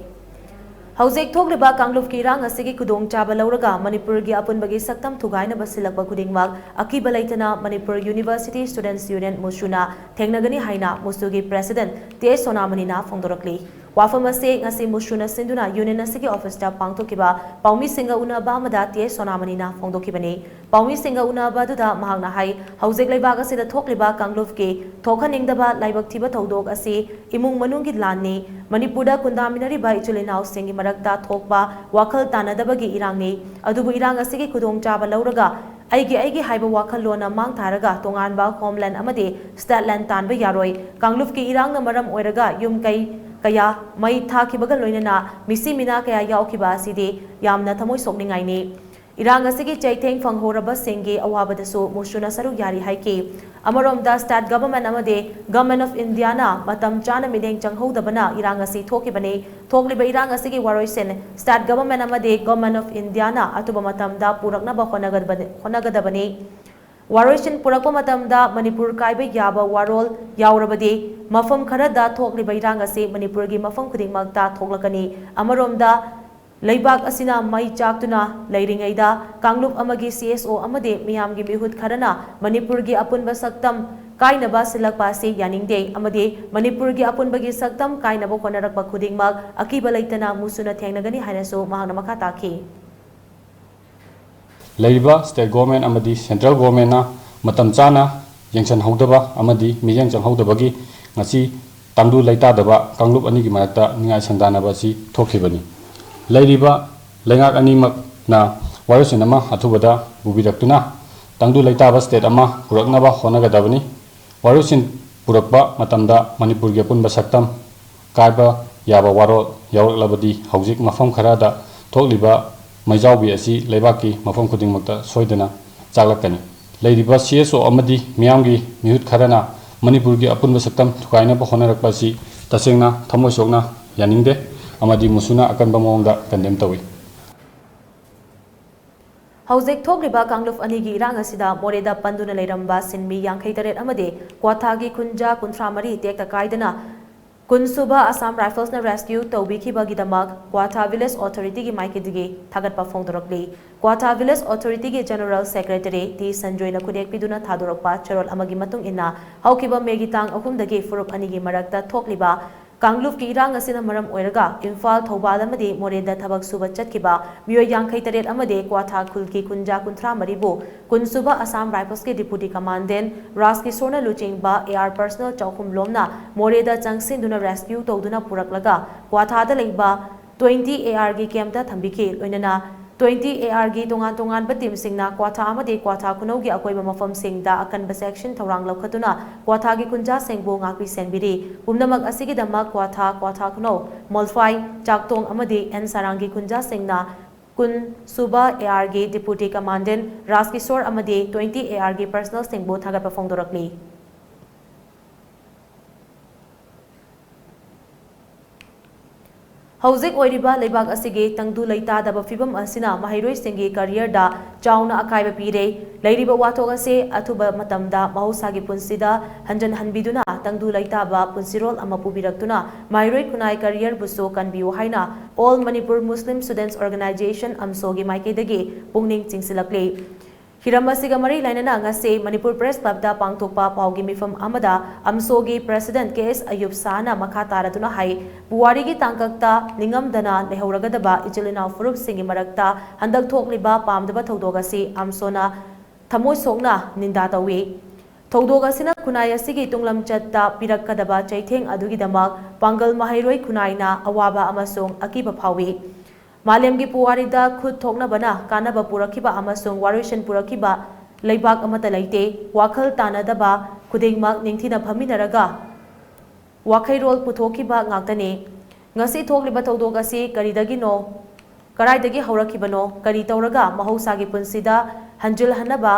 ꯍꯧꯖꯤꯛ ꯊꯣꯛꯂꯤꯕ ꯀꯥꯡꯂꯨꯞꯀꯤ ꯏꯔꯥꯡ ꯑꯁꯤꯒꯤ ꯈꯨꯗꯣꯡꯆꯥꯕ ꯂꯧꯔꯒ ꯃꯅꯤꯄꯨꯔꯒꯤ ꯑꯄꯨꯟꯕꯒꯤ ꯁꯛꯇꯝ ꯊꯨꯒꯥꯏꯅꯕ ꯁꯤꯜꯂꯛꯄ ꯈꯨꯗꯤꯡꯃꯛ ꯑꯀꯤꯕ ꯂꯩꯇꯅ ꯃꯅꯤꯄꯨꯔ University Students Union, MUSUꯅ ꯊꯦꯡꯅꯒꯅꯤ ꯍꯥꯏꯅ MUSUꯒꯤ President ꯇꯤ ꯑꯦꯁ ꯁꯣꯅꯥꯃꯅꯤꯅ ꯐꯣꯡꯗꯣꯔꯛꯂꯤ꯫ ꯋꯥꯐꯝ ꯑꯁꯤ ꯉꯁꯤ MUSUꯅ ꯁꯤꯟꯗꯨꯅ Union ꯑꯁꯤꯒꯤ officeꯇ ꯄꯥꯡꯊꯣꯛꯈꯤꯕ ꯄꯥꯎꯃꯤꯁꯤꯡꯒ ꯎꯅꯕ ꯑꯃꯗ ꯇꯤ ꯑꯦꯁ ꯁꯣꯅꯥꯃꯅꯤꯅ ꯐꯣꯡꯗꯣꯛꯈꯤꯕꯅꯤ꯫ ꯄꯥꯎꯃꯤꯁꯤꯡꯒ ꯎꯅꯕ ꯑꯗꯨꯗ ꯃꯍꯥꯛꯅ ꯍꯥꯏ, ꯍꯧꯖꯤꯛ ꯂꯩꯕꯥꯛ ꯑꯁꯤꯗ ꯊꯣꯛꯂꯤꯕ ꯀꯥꯡꯂꯨꯞꯀꯤ ꯊꯣꯛꯍꯟꯅꯤꯡꯗꯕ ꯂꯥꯏꯕꯛ ꯊꯤꯕ ꯊꯧꯗꯣꯛ ꯑꯁꯤ ꯏꯃꯨꯡ ꯃꯅꯨꯡꯒꯤ ꯂꯥꯟꯅꯤ꯫ ꯃꯅꯤꯄꯨꯔꯗ ꯈꯨꯟꯗꯥꯃꯤꯟꯅꯔꯤꯕ ꯏꯆꯤꯜ ꯏꯅꯥꯎꯁꯤꯡꯒꯤ ꯃꯔꯛꯇ ꯊꯣꯛꯄ ꯋꯥꯈꯜ ꯇꯥꯅꯗꯕꯒꯤ ꯏꯔꯥꯡꯅꯤ꯫ ꯑꯗꯨꯕꯨ ꯏꯔꯥꯡ ꯑꯁꯤꯒꯤ ꯈꯨꯗꯣꯡꯆꯥꯕ ꯂꯧꯔꯒ ꯑꯩꯒꯤ ꯑꯩꯒꯤ ꯍꯥꯏꯕ ꯋꯥꯈꯜꯂꯣꯟꯅ ꯃꯥꯡ ꯊꯥꯔꯒ ꯇꯣꯉꯥꯟꯕ homeland ꯑꯃꯗꯤ state land ꯇꯥꯟꯕ ꯌꯥꯔꯣꯏ꯫ ꯀꯥꯡꯂꯨꯞꯀꯤ ꯏꯔꯥꯡꯅ ꯃꯔꯝ ꯑꯣꯏꯔꯒ ꯌꯨꯝ ꯀꯩ ꯀꯌꯥ ꯃꯩ ꯊꯥꯈꯤꯕꯒ ꯂꯣꯏꯅꯅ ꯃꯤꯁꯤ ꯃꯤꯅꯥ ꯀꯌꯥ ꯌꯥꯎꯈꯤꯕ ꯑꯁꯤꯗꯤ ꯌꯥꯝꯅ ꯊꯃꯣꯏ ꯁꯣꯛꯅꯤꯡꯉꯥꯏꯅꯤ꯫ ꯏꯔꯥꯡ ꯑꯁꯤꯒꯤ ꯆꯩꯊꯦꯡ ꯐꯪꯍꯧꯔꯕꯁꯤꯡꯒꯤ ꯑꯋꯥꯕꯗꯁꯨ MUSUꯅ ꯁꯔꯨꯛ ꯌꯥꯔꯤ ꯍꯥꯏꯈꯤ꯫ ꯑꯃꯔꯣꯝꯗ state government ꯑꯃꯗꯤ Government of Indiaꯅ ꯃꯇꯝ ꯆꯥꯅ ꯃꯤꯠꯌꯦꯡ ꯆꯪꯍꯧꯗꯕꯅ ꯏꯔꯥꯡ ꯑꯁꯤ ꯊꯣꯛꯈꯤꯕꯅꯤ꯫ ꯊꯣꯛꯂꯤꯕ ꯏꯔꯥꯡ ꯑꯁꯤꯒꯤ ꯋꯥꯔꯣꯏꯁꯤꯟ state government ꯑꯃꯗꯤ Government of Indiaꯅ ꯑꯊꯨꯕ ꯃꯇꯝꯗ ꯄꯨꯔꯛꯅꯕ ꯍꯣꯠꯅꯒꯗꯕꯅꯤ, ꯍꯣꯠꯅꯒꯗꯕꯅꯤ꯫ ꯋꯥꯔꯣꯏꯁꯤꯟ ꯄꯨꯔꯛꯄ ꯃꯇꯝꯗ ꯃꯅꯤꯄꯨꯔ ꯀꯥꯏꯕ ꯌꯥꯕ ꯋꯥꯔꯣꯜ ꯌꯥꯎꯔꯕꯗꯤ ꯃꯐꯝ ꯈꯔꯗ ꯊꯣꯛꯂꯤꯕ ꯏꯔꯥꯡ ꯑꯁꯤ ꯃꯅꯤꯄꯨꯔꯒꯤ ꯃꯐꯝ ꯈꯨꯗꯤꯡꯃꯛꯇ ꯊꯣꯛꯂꯛꯀꯅꯤ꯫ ꯑꯃꯔꯣꯝꯗ ꯂꯩꯕꯥꯛ ꯑꯁꯤꯅ ꯃꯩ ꯆꯥꯛꯇꯨꯅ ꯂꯩꯔꯤꯉꯩꯗ ꯀꯥꯡꯂꯨꯞ ꯑꯃꯒꯤ CSO ꯑꯃꯗꯤ ꯃꯤꯌꯥꯝꯒꯤ ꯃꯤꯍꯨꯠ ꯈꯔꯅ ꯃꯅꯤꯄꯨꯔꯒꯤ ꯑꯄꯨꯟꯕ ꯁꯛꯇꯝ ꯀꯥꯏꯅꯕ ꯁꯤꯜꯂꯛꯄ ꯑꯁꯤ ꯌꯥꯅꯤꯡꯗꯦ ꯑꯃꯗꯤ ꯃꯅꯤꯄꯨꯔꯒꯤ ꯑꯄꯨꯟꯕꯒꯤ ꯁꯛꯇꯝ ꯀꯥꯏꯅꯕ ꯍꯣꯠꯅꯔꯛꯄ ꯈꯨꯗꯤꯡꯃꯛ ꯑꯀꯤꯕ ꯂꯩꯇꯅ MUSUꯅ ꯊꯦꯡꯅꯒꯅꯤ ꯍꯥꯏꯅꯁꯨ ꯃꯍꯥꯛꯅ ꯃꯈꯥ ꯇꯥꯈꯤ꯫ ꯂꯩꯔꯤꯕ state government ꯑꯃꯗꯤ central governmentꯅ ꯃꯇꯝ ꯆꯥꯅ ꯌꯦꯡꯁꯤꯟꯍꯧꯗꯕ ꯑꯃꯗꯤ ꯃꯤꯠꯌꯦꯡ ꯆꯪꯍꯧꯗꯕꯒꯤ ꯉꯁꯤ ꯇꯪꯗꯨ ꯂꯩꯇꯥꯗꯕ ꯀꯥꯡꯂꯨꯞ ꯑꯅꯤꯒꯤ ꯃꯔꯛꯇ ꯅꯤꯡꯉꯥꯏ ꯁꯪꯗꯥꯅꯕ ꯑꯁꯤ ꯊꯣꯛꯈꯤꯕꯅꯤ꯫ ꯂꯩꯔꯤꯕ ꯂꯩꯉꯥꯛ ꯑꯅꯤꯃꯛꯅ ꯋꯥꯔꯣꯏꯁꯤꯟ ꯑꯃ ꯑꯊꯨꯕꯗ ꯄꯨꯕꯤꯔꯛꯇꯨꯅ ꯇꯪꯗꯨ ꯂꯩꯇꯥꯕ state ꯑꯃ ꯄꯨꯔꯛꯅꯕ ꯍꯣꯠꯅꯒꯗꯕꯅꯤ꯫ ꯋꯥꯔꯣꯏꯁꯤꯟ ꯄꯨꯔꯛꯄ ꯃꯇꯝꯗ ꯃꯅꯤꯄꯨꯔꯒꯤ ꯑꯄꯨꯟꯕ ꯁꯛꯇꯝ ꯀꯥꯏꯕ ꯌꯥꯕ ꯋꯥꯔꯣꯜ ꯌꯥꯎꯔꯛꯂꯕꯗꯤ ꯍꯧꯖꯤꯛ ꯃꯐꯝ ꯈꯔꯗ ꯊꯣꯛꯂꯤꯕ ꯃꯩꯖꯥꯎꯕꯤ ꯑꯁꯤ ꯂꯩꯕꯥꯛꯀꯤ ꯃꯐꯝ ꯈꯨꯗꯤꯡꯃꯛꯇ ꯁꯣꯏꯗꯅ ꯆꯥꯛꯂꯛꯀꯅꯤ꯫ ꯂꯩꯔꯤꯕ CSO ꯑꯃꯗꯤ ꯃꯤꯌꯥꯝꯒꯤ ꯃꯤꯍꯨꯠ ꯈꯔꯅ ꯃꯅꯤꯄꯨꯔꯒꯤ ꯑꯄꯨꯟꯕ ꯁꯛꯇꯝ ꯊꯨꯒꯥꯏꯅꯕ ꯍꯣꯠꯅꯔꯛꯄ ꯑꯁꯤ ꯇꯁꯦꯡꯅ ꯊꯃꯣꯏ ꯁꯣꯛꯅ ꯌꯥꯅꯤꯡꯗꯦ ꯑꯃꯗꯤ ꯃꯨꯁꯨꯅ ꯑꯀꯟꯕ ꯃꯑꯣꯡꯗ condemn ꯇꯧꯏ꯫ ꯍꯧꯖꯤꯛ ꯊꯣꯛꯂꯤꯕ ꯀꯥꯡꯂꯨꯞ ꯑꯅꯤꯒꯤ ꯏꯔꯥꯡ ꯑꯁꯤꯗ ꯃꯣꯔꯦꯗ ꯄꯟꯗꯨꯅ ꯂꯩꯔꯝꯕ ꯁꯤꯟꯃꯤ ꯌꯥꯡꯈꯩ ꯇꯔꯦꯠ ꯑꯃꯗꯤ ꯀ꯭ꯋꯥꯊꯥꯒꯤ ꯈꯨꯟꯖꯥ ꯀꯨꯟꯊ꯭ꯔꯥ ꯃꯔꯤ ꯇꯦꯛꯇ ꯀꯥꯏꯗꯅ ꯀꯨꯟ ꯁꯨꯕ Assam Riflesꯅ rescue ꯇꯧꯕꯤꯈꯤꯕꯒꯤꯗꯃꯛ ꯀ꯭ꯋꯥꯊꯥ village authorityꯒꯤ ꯃꯥꯏꯀꯩꯗꯒꯤ ꯊꯥꯒꯠꯄ ꯐꯣꯡꯗꯣꯔꯛꯂꯤ꯫ ꯀ꯭ꯋꯥꯊꯥ village authorityꯒꯤ general secretary ꯇꯤ ꯁꯟꯖꯣꯏꯅ ꯈꯨꯗꯦꯛꯄꯤꯗꯨꯅ ꯊꯥꯗꯣꯔꯛꯄ ꯆꯦꯔꯣꯜ ꯑꯃꯒꯤ ꯃꯇꯨꯡ ꯏꯟꯅ, ꯍꯧꯈꯤꯕ ꯃꯦꯒꯤ ꯇꯥꯡ ꯑꯍꯨꯝꯗꯒꯤ ꯐꯨꯔꯨꯞ ꯑꯅꯤꯒꯤ ꯃꯔꯛꯇ ꯊꯣꯛꯂꯤꯕ ꯀꯥꯡꯂꯨꯞꯀꯤ ꯏꯔꯥꯡ ꯑꯁꯤꯅ ꯃꯔꯝ ꯑꯣꯏꯔꯒ ꯏꯝꯐꯥꯜ, ꯊꯧꯕꯥꯜ ꯑꯃꯗꯤ ꯃꯣꯔꯦꯗ ꯊꯕꯛ ꯁꯨꯕ ꯆꯠꯈꯤꯕ ꯃꯤꯑꯣꯏ ꯌꯥꯡꯈꯩ ꯇꯔꯦꯠ ꯑꯃꯗꯤ ꯀ꯭ꯋꯥꯊꯥ ꯈꯨꯜꯒꯤ ꯈꯨꯟꯖꯥ ꯀꯨꯟꯊ꯭ꯔꯥ ꯃꯔꯤꯕꯨ ꯀꯨꯟ ꯁꯨꯕ Assam Riflesꯀꯤ deputy commandant ꯔꯥꯖꯀꯤꯁꯣꯔꯅ ꯂꯨꯆꯤꯡꯕ AR personnel ꯆꯍꯨꯝ ꯂꯣꯝꯅ ꯃꯣꯔꯦꯗ ꯆꯪꯁꯤꯟꯗꯨꯅ rescue ꯇꯧꯗꯨꯅ ꯄꯨꯔꯛꯂꯒ ꯀ꯭ꯋꯥꯊꯥꯗ ꯂꯩꯕ twenty ARꯒꯤ campꯇ ꯊꯝꯕꯤꯈꯤ꯫ ꯂꯣꯏꯅꯅ twenty ARꯒꯤ ꯇꯣꯉꯥꯟ ꯇꯣꯉꯥꯟꯕ teamꯁꯤꯡꯅ ꯀ꯭ꯋꯥꯊꯥ ꯑꯃꯗꯤ ꯀ꯭ꯋꯥꯊꯥ ꯈꯨꯅꯧꯒꯤ ꯑꯀꯣꯏꯕ ꯃꯐꯝꯁꯤꯡꯗ ꯑꯀꯟꯕ section ꯊꯧꯔꯥꯡ ꯂꯧꯈꯠꯇꯨꯅ ꯀ꯭ꯋꯥꯊꯥꯒꯤ ꯈꯨꯟꯖꯥꯁꯤꯡꯕꯨ ꯉꯥꯛꯄꯤ ꯁꯦꯟꯕꯤꯔꯤ꯫ ꯄꯨꯝꯅꯃꯛ ꯑꯁꯤꯒꯤꯗꯃꯛ ꯀ꯭ꯋꯥꯊꯥ, ꯀ꯭ꯋꯥꯊꯥ ꯈꯨꯅꯧ, ꯃꯣꯜꯐꯥꯏ, ꯆꯥꯛꯇꯣꯡ ꯑꯃꯗꯤ ꯑꯦꯟ ꯁꯥꯔꯥꯡꯒꯤ ꯈꯨꯟꯖꯥꯁꯤꯡꯅ ꯀꯨꯟ ꯁꯨꯕ ARꯒꯤ deputy commandant ꯔꯥꯖꯀꯤꯁꯣꯔ ꯑꯃꯗꯤ twenty ARꯒꯤ personnelꯁꯤꯡꯕꯨ ꯊꯥꯒꯠꯄ ꯐꯣꯡꯗꯣꯔꯛꯂꯤ꯫ ꯍꯧꯖꯤꯛ ꯑꯣꯏꯔꯤꯕ ꯂꯩꯕꯥꯛ ꯑꯁꯤꯒꯤ ꯇꯪꯗꯨ ꯂꯩꯇꯥꯗꯕ ꯐꯤꯕꯝ ꯑꯁꯤꯅ ꯃꯍꯩꯔꯣꯏꯁꯤꯡꯒꯤ careerꯗ ꯆꯥꯎꯅ ꯑꯀꯥꯏꯕ ꯄꯤꯔꯦ꯫ ꯂꯩꯔꯤꯕ ꯋꯥꯊꯣꯛ ꯑꯁꯤ ꯑꯊꯨꯕ ꯃꯇꯝꯗ ꯃꯍꯧꯁꯥꯒꯤ ꯄꯨꯟꯁꯤꯗ ꯍꯟꯖꯟꯍꯟꯕꯤꯗꯨꯅ ꯇꯪꯗꯨ ꯂꯩꯇꯥꯕ ꯄꯨꯟꯁꯤꯔꯣꯜ ꯑꯃ ꯄꯨꯕꯤꯔꯛꯇꯨꯅ ꯃꯍꯩꯔꯣꯏ ꯈꯨꯟꯅꯥꯏ careerꯕꯨꯁꯨ ꯀꯟꯕꯤꯌꯨ ꯍꯥꯏꯅ All Manipur Muslim Students Organisation, ꯑꯝꯁꯣꯒꯤ ꯃꯥꯏꯀꯩꯗꯒꯤ ꯄꯨꯛꯅꯤꯡ ꯆꯤꯡꯁꯤꯜꯂꯛꯂꯤ꯫ ꯍꯤꯔꯝ ꯑꯁꯤꯒ ꯃꯔꯤ ꯂꯩꯅꯅ ꯉꯁꯤ ꯃꯅꯤꯄꯨꯔ ꯄ꯭ꯔꯦꯁ ꯀ꯭ꯂꯕꯇ ꯄꯥꯡꯊꯣꯛꯄ ꯄꯥꯎꯒꯤ ꯃꯤꯐꯝ ꯑꯃꯗ ꯑꯝꯁꯣꯒꯤ ꯄ꯭ꯔꯦꯁꯤꯗꯦꯟꯠ ꯀꯦ ꯑꯦꯁ ꯑꯌꯨꯕ ꯁꯥꯍꯅ ꯃꯈꯥ ꯇꯥꯔꯗꯨꯅ ꯍꯥꯏ, ꯄꯨꯋꯥꯔꯤꯒꯤ ꯇꯥꯡꯀꯛꯇ ꯅꯤꯡꯉꯝꯗꯅ ꯂꯩꯍꯧꯔꯒꯗꯕ ꯏꯆꯤꯜ ꯏꯅꯥꯎ ꯐꯨꯔꯨꯞꯁꯤꯡꯒꯤ ꯃꯔꯛꯇ ꯍꯟꯗꯛ ꯊꯣꯛꯂꯤꯕ ꯄꯥꯝꯗꯕ ꯊꯧꯗꯣꯛ ꯑꯁꯤ ꯑꯝꯁꯣꯅ ꯊꯃꯣꯏ ꯁꯣꯛꯅ ꯅꯤꯟꯗꯥ ꯇꯧꯏ꯫ ꯊꯧꯗꯣꯛ ꯑꯁꯤꯅ ꯈꯨꯟꯅꯥꯏ ꯑꯁꯤꯒꯤ ꯇꯨꯡꯂꯝꯆꯠꯇ ꯄꯤꯔꯛꯀꯗꯕ ꯆꯩꯊꯦꯡ ꯑꯗꯨꯒꯤꯗꯃꯛ ꯄꯥꯡꯒꯜ ꯃꯍꯩꯔꯣꯏ ꯈꯨꯟꯅꯥꯏꯅ ꯑꯋꯥꯕ ꯑꯃꯁꯨꯡ ꯑꯀꯤꯕ ꯐꯥꯎꯏ꯫ ꯃꯥꯂꯦꯝꯒꯤ ꯄꯨꯋꯥꯔꯤꯗ ꯈꯨꯠ ꯊꯣꯛꯅꯕꯅ ꯀꯥꯟꯅꯕ ꯄꯨꯔꯛꯈꯤꯕ ꯑꯃꯁꯨꯡ ꯋꯥꯔꯣꯏꯁꯤꯟ ꯄꯨꯔꯛꯈꯤꯕ ꯂꯩꯕꯥꯛ ꯑꯃꯠꯇ ꯂꯩꯇꯦ꯫ ꯋꯥꯈꯜ ꯇꯥꯅꯗꯕ ꯈꯨꯗꯤꯡꯃꯛ ꯅꯤꯡꯊꯤꯅ ꯐꯝꯃꯤꯟꯅꯔꯒ ꯋꯥꯈꯩꯔꯣꯜ ꯄꯨꯊꯣꯛꯈꯤꯕ ꯉꯥꯛꯇꯅꯤ꯫ ꯉꯁꯤ ꯊꯣꯛꯂꯤꯕ ꯊꯧꯗꯣꯛ ꯑꯁꯤ ꯀꯔꯤꯗꯒꯤꯅꯣ, ꯀꯗꯥꯏꯗꯒꯤ ꯍꯧꯔꯛꯈꯤꯕꯅꯣ, ꯀꯔꯤ ꯇꯧꯔꯒ ꯃꯍꯧꯁꯥꯒꯤ ꯄꯨꯟꯁꯤꯗ ꯍꯟꯖꯤꯜꯍꯟꯅꯕ